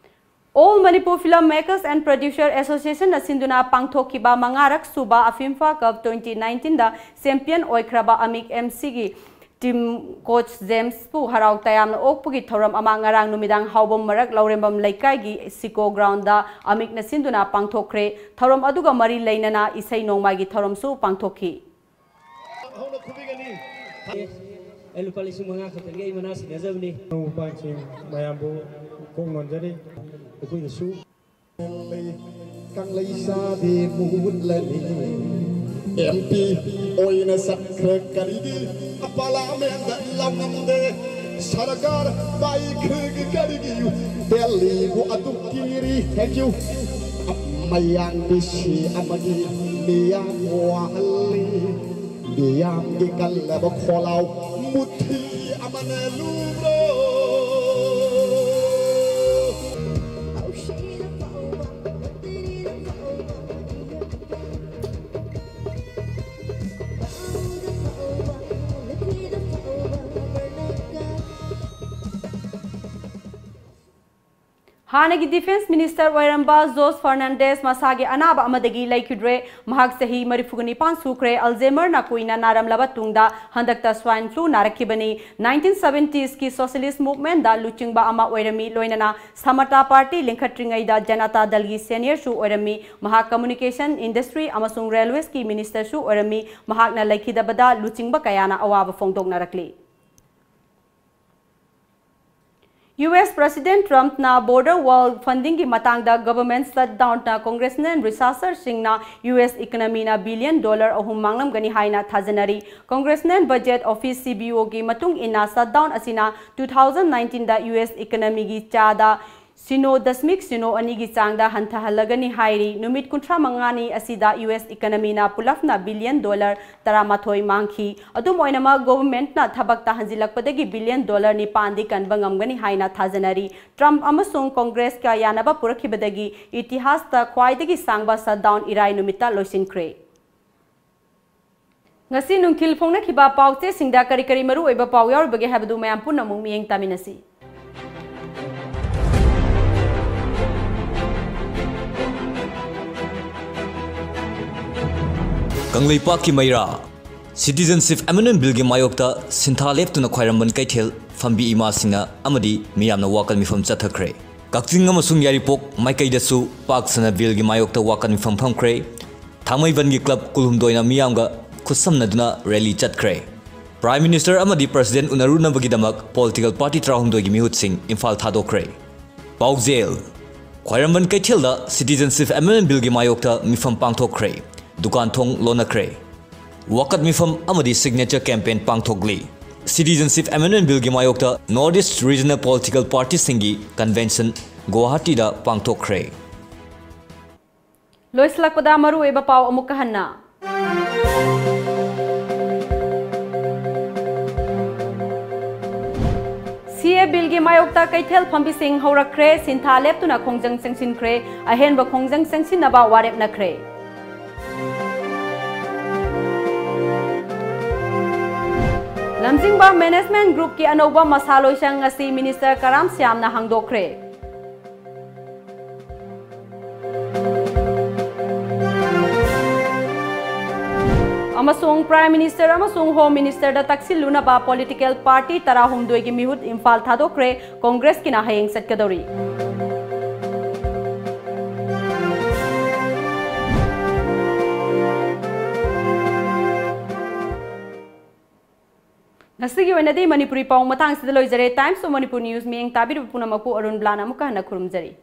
All Manipur Film Makers and Producer Association ꯅ ꯁꯤꯟꯗꯨꯅ ꯄꯥꯡꯊꯣꯛꯈꯤꯕ ꯃꯉꯥꯔꯛ ꯁꯨꯕ ꯑꯐꯤꯝꯐꯥ ꯀꯞ ꯇ꯭ꯋꯦꯟꯇꯤ ꯅꯥꯏꯟꯇꯤꯟꯗ ꯆꯦꯝꯄꯤꯌꯟ ꯑꯣꯏꯈ꯭ꯔꯕ ꯑꯃꯤꯛ ꯑꯦꯝ ꯁꯤꯒꯤ ꯇꯤꯝ ꯀꯣꯆ ꯖꯦꯝꯁꯄꯨ ꯍꯔꯥꯎ ꯇꯌꯥꯝꯅ ꯑꯣꯛꯄꯒꯤ ꯊꯧꯔꯝ ꯑꯃ ꯉꯔꯥꯡ ꯅꯨꯃꯤꯗꯥꯡ ꯍꯥꯎꯕꯝ ꯃꯔꯛ ꯂꯧꯔꯦꯝꯕꯝ ꯂꯩꯀꯥꯏꯒꯤ ꯁꯤꯀꯣ ꯒ꯭ꯔꯥꯎꯟꯗ ꯑꯃꯤꯛꯅ ꯁꯤꯟꯗꯨꯅ ꯄꯥꯡꯊꯣꯛꯈ꯭ꯔꯦ꯫ ꯊꯧꯔꯝ ꯑꯗꯨꯒ ꯃꯔꯤ ꯂꯩꯅꯅ ꯏꯁꯩ ꯅꯣꯡꯃꯥꯏꯒꯤ ꯊꯧꯔꯝꯁꯨ ꯄꯥꯡꯊꯣꯛꯈꯤ꯫ ꯑꯩ ꯂꯨꯄꯥ ꯂꯤꯁꯤꯡ ꯃꯉꯥ ꯈꯛꯇꯪꯒꯤ ꯑꯩ ꯃꯅꯥ ꯁꯤꯟꯅꯖꯕꯅꯤ꯫ ꯅꯣꯡꯃ ꯄꯥꯟꯁꯤꯡ ꯃꯌꯥꯝꯕꯨ ꯀꯣꯛ ꯅꯣꯟꯖꯔꯤ꯫ ꯑꯩꯈꯣꯏꯅꯁꯨ ꯀꯪꯂꯩ ꯆꯥꯕꯤ ꯃꯨꯠꯂꯅꯤ꯫ ꯑꯦꯝ ꯄꯤ ꯑꯣꯏꯅ ꯆꯠꯈ꯭ꯔꯦ ꯀꯔꯤꯒꯤ? ꯄꯥꯔꯂꯥꯃꯦꯟꯗ ꯂꯥꯎꯉꯝꯗꯦ꯫ ꯁꯔꯀꯥꯔ ꯄꯥꯏꯈ꯭ꯔꯦ ꯀꯔꯤꯒꯤ? ꯗꯦꯜꯂꯤꯕꯨ ꯑꯗꯨꯝ ꯀꯤꯔꯤ꯫ Thank you꯫ ꯃꯌꯥꯡꯕꯤꯁꯤ ꯑꯃꯒꯤ ꯃꯤꯌꯥꯝ ꯋꯥꯍꯜꯂꯤ꯫ ꯃꯤꯌꯥꯝꯒꯤ ꯀꯜꯂꯕ ꯈꯣꯜꯂꯥꯎ ꯃꯨꯊꯤ ꯑꯃꯅ ꯂꯨꯕ꯭ꯔꯣ? ꯍꯥꯟꯅꯒꯤ ꯗꯤꯐꯦꯟꯁ ꯃꯤꯅꯤꯁꯇꯔ ꯑꯣꯏꯔꯝꯕ ꯖꯣꯁ ꯐꯔꯅꯥꯟꯗꯦꯁ ꯃꯁꯥꯒꯤ ꯑꯅꯥꯕ ꯑꯃꯗꯒꯤ ꯂꯩꯈꯤꯗ꯭ꯔꯦ꯫ ꯃꯍꯥꯛ ꯆꯍꯤ ꯃꯔꯤꯐꯨꯒ ꯅꯤꯄꯥꯟ ꯁꯨꯈ꯭ꯔꯦ꯫ ꯑꯜꯖꯦꯃꯔꯅ ꯀꯨꯏꯅ ꯅꯥꯔꯝꯂꯕ ꯇꯨꯡꯗ ꯍꯟꯗꯛꯇ ꯁ꯭ꯋꯥꯏꯟ ꯐ꯭ꯂꯨ ꯅꯥꯔꯛꯈꯤꯕꯅꯤ꯫ ꯅꯥꯏꯟꯇꯤꯟ ꯁꯚꯦꯟꯇꯤꯁꯀꯤ ꯁꯣꯁꯤꯌꯦꯂꯤꯁ ꯃꯨꯚꯃꯦꯟꯗ ꯂꯨꯆꯤꯡꯕ ꯑꯃ ꯑꯣꯏꯔꯝꯃꯤ, ꯂꯣꯏꯅꯅ ꯁꯃꯇꯥ ꯄꯥꯔꯇꯤ ꯂꯤꯡꯈꯠꯇ꯭ꯔꯤꯉꯩꯗ ꯖꯅꯇꯥ ꯗꯜꯒꯤ ꯁꯦꯅꯤꯌꯔꯁꯨ ꯑꯣꯏꯔꯝꯃꯤ꯫ ꯃꯍꯥꯛ ꯀꯝꯃ꯭ꯌꯨꯅꯤꯀꯦꯁꯟ ꯏꯟꯗꯁꯇ꯭ꯔꯤ ꯑꯃꯁꯨꯡ ꯔꯦꯜꯋꯦꯁꯀꯤ ꯃꯤꯅꯤꯁꯇꯔꯁꯨ ꯑꯣꯏꯔꯝꯃꯤ꯫ ꯃꯍꯥꯛꯅ ꯂꯩꯈꯤꯗꯕꯗ ꯂꯨꯆꯤꯡꯕ ꯀꯌꯥꯅ ꯑꯋꯥꯕ ꯐꯣꯡꯗꯣꯛꯅꯔꯛꯂꯤ꯫ ꯌꯨ ꯑꯦꯁ ꯄ꯭ꯔꯁꯤꯗꯦꯟꯠ ꯇ꯭ꯔꯝꯞꯅ ꯕꯣꯔꯗꯔ ꯋꯥꯜ ꯐꯟꯗꯤꯡꯒꯤ ꯃꯇꯥꯡꯗ ꯒꯚꯔꯟꯃꯦꯟꯠ ꯁꯠꯗꯥꯎꯟꯅ ꯀꯣꯡꯒ꯭ꯔꯦꯁꯃꯦꯟ ꯔꯤꯁꯥꯔꯆꯔꯁꯤꯡꯅ ꯌꯨ ꯑꯦꯁ ꯏꯀꯅꯃꯤꯅ ꯕꯤꯂꯤꯌꯟ ꯗꯣꯂꯔ ꯑꯍꯨꯝ ꯃꯥꯡꯂꯝꯒꯅꯤ ꯍꯥꯏꯅ ꯊꯥꯖꯅꯔꯤ꯫ Congressmen budget office, C B ꯑꯣꯒꯤ ꯃꯇꯨꯡ ꯏꯟꯅ, ꯁꯠꯗꯥꯎꯟ ꯑꯁꯤꯅ ꯇꯨ ꯊꯥꯎꯖꯟ ꯅꯥꯏꯟꯇꯤꯟꯗ ꯌꯨ ꯑꯦꯁ ꯏꯀꯅꯃꯤꯒꯤ ꯆꯥꯗ ꯁꯤꯅꯣ ꯗꯁꯃꯤꯛ ꯁꯤꯅꯣ ꯑꯅꯤꯒꯤ ꯆꯥꯡꯗ ꯍꯟꯊꯍꯜꯂꯒꯅꯤ ꯍꯥꯏꯔꯤ꯫ ꯅꯨꯃꯤꯠ ꯀꯨꯟꯊ꯭ꯔꯥ ꯃꯉꯥꯅꯤ ꯑꯁꯤꯗ ꯌꯨ ꯑꯦꯁ ꯏꯀꯅꯃꯤꯅ ꯄꯨꯂꯞꯅ ꯕꯤꯂꯤꯌꯟ ꯗꯣꯂꯔ ꯇꯔꯥꯃꯥꯊꯣꯏ ꯃꯥꯡꯈꯤ꯫ ꯑꯗꯨꯝ ꯑꯣꯏꯅꯃꯛ, ꯒꯣꯚꯔꯟꯃꯦꯟꯠꯅ ꯊꯕꯛꯇ ꯍꯟꯖꯤꯜꯂꯛꯄꯗꯒꯤ ꯕꯤꯂꯤꯌꯟ ꯗꯣꯂꯔ ꯅꯤꯄꯥꯟꯗꯤ ꯀꯟꯕ ꯉꯝꯒꯅꯤ ꯍꯥꯏꯅ ꯊꯥꯖꯅꯔꯤ꯫ ꯇ꯭ꯔꯝꯞ ꯑꯃꯁꯨꯡ ꯀꯣꯡꯒ꯭ꯔꯦꯁꯀ ꯌꯥꯅꯕ ꯄꯨꯔꯛꯈꯤꯕꯗꯒꯤ ꯏꯇꯤꯍꯥꯁꯇ ꯈ꯭ꯋꯥꯏꯗꯒꯤ ꯁꯥꯡꯕ ꯁꯠꯗꯥꯎꯟ ꯏꯔꯥꯏ ꯅꯨꯃꯤꯠꯇ ꯂꯣꯏꯁꯤꯟꯈ꯭ꯔꯦ꯫ ꯉꯁꯤ ꯅꯨꯡꯊꯤꯜ ꯐꯣꯡꯅꯈꯤꯕ ꯄꯥꯎꯆꯦꯁꯤꯡꯗ ꯀꯔꯤ ꯀꯔꯤ ꯃꯔꯨꯑꯣꯏꯕ ꯄꯥꯎ ꯌꯥꯎꯔꯤꯕꯒꯦ ꯍꯥꯏꯕꯗꯨ ꯃꯌꯥꯝ ꯄꯨꯟꯅ ꯑꯃꯨꯛ ꯃꯤꯠꯌꯦꯡ ꯇꯥꯃꯤꯟꯅꯁꯤ꯫ ꯀꯪꯂꯩꯄꯥꯛꯀꯤ ꯃꯩꯔꯥ, Citizenship Amendment Billꯒꯤ ꯃꯥꯌꯣꯛꯇ ꯁꯤꯟꯊꯥ ꯂꯦꯞꯇꯨꯅ ꯈ꯭ꯋꯥꯏꯔꯝꯕꯟ ꯀꯩꯊꯦꯜ ꯐꯝꯕꯤ ꯏꯃꯥꯁꯤꯡꯅ ꯑꯃꯗꯤ ꯃꯤꯌꯥꯝꯅ ꯋꯥꯀꯠ ꯃꯤꯐꯝ ꯆꯠꯊꯈ꯭ꯔꯦ꯫ ꯀꯛꯆꯤꯡ ꯑꯃꯁꯨꯡ ꯌꯥꯏꯔꯤꯄꯣꯛ ꯃꯥꯏꯀꯩꯗꯁꯨ ꯄꯥꯛ ꯁꯟꯅ ꯕꯤꯜꯒꯤ ꯃꯥꯌꯣꯛꯇ ꯋꯥꯀꯠ ꯃꯤꯐꯝ ꯐꯝꯈ꯭ꯔꯦ꯫ ꯊꯥꯡꯃꯩꯕꯟꯒꯤ ꯀ꯭ꯂꯕ ꯀꯨꯟꯍꯨꯝꯗꯣꯏꯅ ꯃꯤꯌꯥꯝꯒ ꯈꯨꯠꯁꯝꯅꯗꯨꯅ ꯔꯦꯂꯤ ꯆꯠꯈ꯭ꯔꯦ꯫ Prime Minister ꯑꯃꯗꯤ President ꯎꯅꯔꯨꯅꯕꯒꯤꯗꯃꯛ political party ꯇꯔꯥꯍꯨꯝꯗꯣꯏꯒꯤ ꯃꯤꯍꯨꯠꯁꯤꯡ ꯏꯝꯐꯥꯜ ꯊꯥꯗꯣꯛꯈ꯭ꯔꯦ꯫ ꯄꯥꯎꯖꯦꯜ: ꯈ꯭ꯋꯥꯏꯔꯝꯕꯟ ꯀꯩꯊꯦꯜꯗ Citizenship Amendment Billꯒꯤ ꯃꯥꯌꯣꯛꯇ ꯃꯤꯐꯝ ꯄꯥꯡꯊꯣꯛꯈ꯭ꯔꯦ꯫ ꯗꯨꯀꯥꯟ ꯊꯣꯡ ꯂꯣꯟꯅꯈ꯭ꯔꯦ꯫ ꯋꯥꯀꯠ ꯃꯤꯐꯝ ꯑꯃꯗꯤ signature campaign ꯄꯥꯡꯊꯣꯛꯂꯤ꯫ Citizenship Amendment Billꯒꯤ ꯃꯥꯌꯣꯛꯇ North East Regional Political Partyꯁꯤꯡꯒꯤ convention ꯒꯨꯋꯥꯍꯥꯇꯤꯗ ꯄꯥꯡꯊꯣꯛꯈ꯭ꯔꯦ꯫ ꯂꯣꯏꯁꯤꯜꯂꯛꯄꯗ ꯃꯔꯨꯑꯣꯏꯕ ꯄꯥꯎ ꯑꯃꯨꯛꯀ ꯍꯟꯅ꯫ ꯁꯤ ꯑꯦ ꯕꯤꯜꯒꯤ ꯃꯥꯌꯣꯛꯇ ꯀꯩꯊꯦꯜ ꯐꯝꯕꯤꯁꯤꯡ ꯍꯧꯔꯛꯈ꯭ꯔꯦ, ꯁꯤꯟꯊꯥ ꯂꯦꯞꯇꯨꯅ ꯈꯣꯡꯖꯪ ꯆꯪꯁꯤꯟꯈ꯭ꯔꯦ, ꯑꯍꯦꯟꯕ ꯈꯣꯡꯖꯪ ꯆꯪꯁꯤꯟꯅꯕ ꯋꯥꯔꯦꯞꯅꯈ꯭ꯔꯦ꯫ ꯂꯝꯖꯤꯡꯕ Management Groupꯀꯤ ꯑꯅꯧꯕ ꯃꯁꯥ ꯂꯣꯏꯁꯪ ꯑꯁꯤ Minister ꯀꯔꯥꯝ ꯁ꯭ꯌꯥꯝꯅ ꯍꯥꯡꯗꯣꯛꯈ꯭ꯔꯦ꯫ ꯑꯃꯁꯨꯡ Prime Minister ꯑꯃꯁꯨꯡ Home Ministerꯗ ꯇꯛꯁꯤꯜꯂꯨꯅꯕ political party ꯇꯔꯥꯍꯨꯝꯗꯣꯏꯒꯤ ꯃꯤꯍꯨꯠ ꯏꯝꯐꯥꯜ ꯊꯥꯗꯣꯛꯈ꯭ꯔꯦ, Congressꯀꯤꯅ ꯍꯌꯦꯡ ꯆꯠꯀꯗꯧꯔꯤ꯫ ꯉꯁꯤꯒꯤ ꯑꯣꯏꯅꯗꯤ ꯃꯅꯤꯄꯨꯔꯤ ꯄꯥꯎ ꯃꯇꯥꯡꯁꯤꯗ ꯂꯣꯏꯖꯔꯦ꯫ Times of Manipur News ꯃꯤꯠꯌꯦꯡ ꯇꯥꯕꯤꯔꯤꯕ ꯄꯨꯝꯅꯃꯛꯄꯨ ꯑꯔꯨꯟ ꯕ꯭ꯂꯥꯅ ꯑꯃꯨꯛꯀ ꯍꯟꯅ ꯈꯨꯔꯨꯝꯖꯔꯤ꯫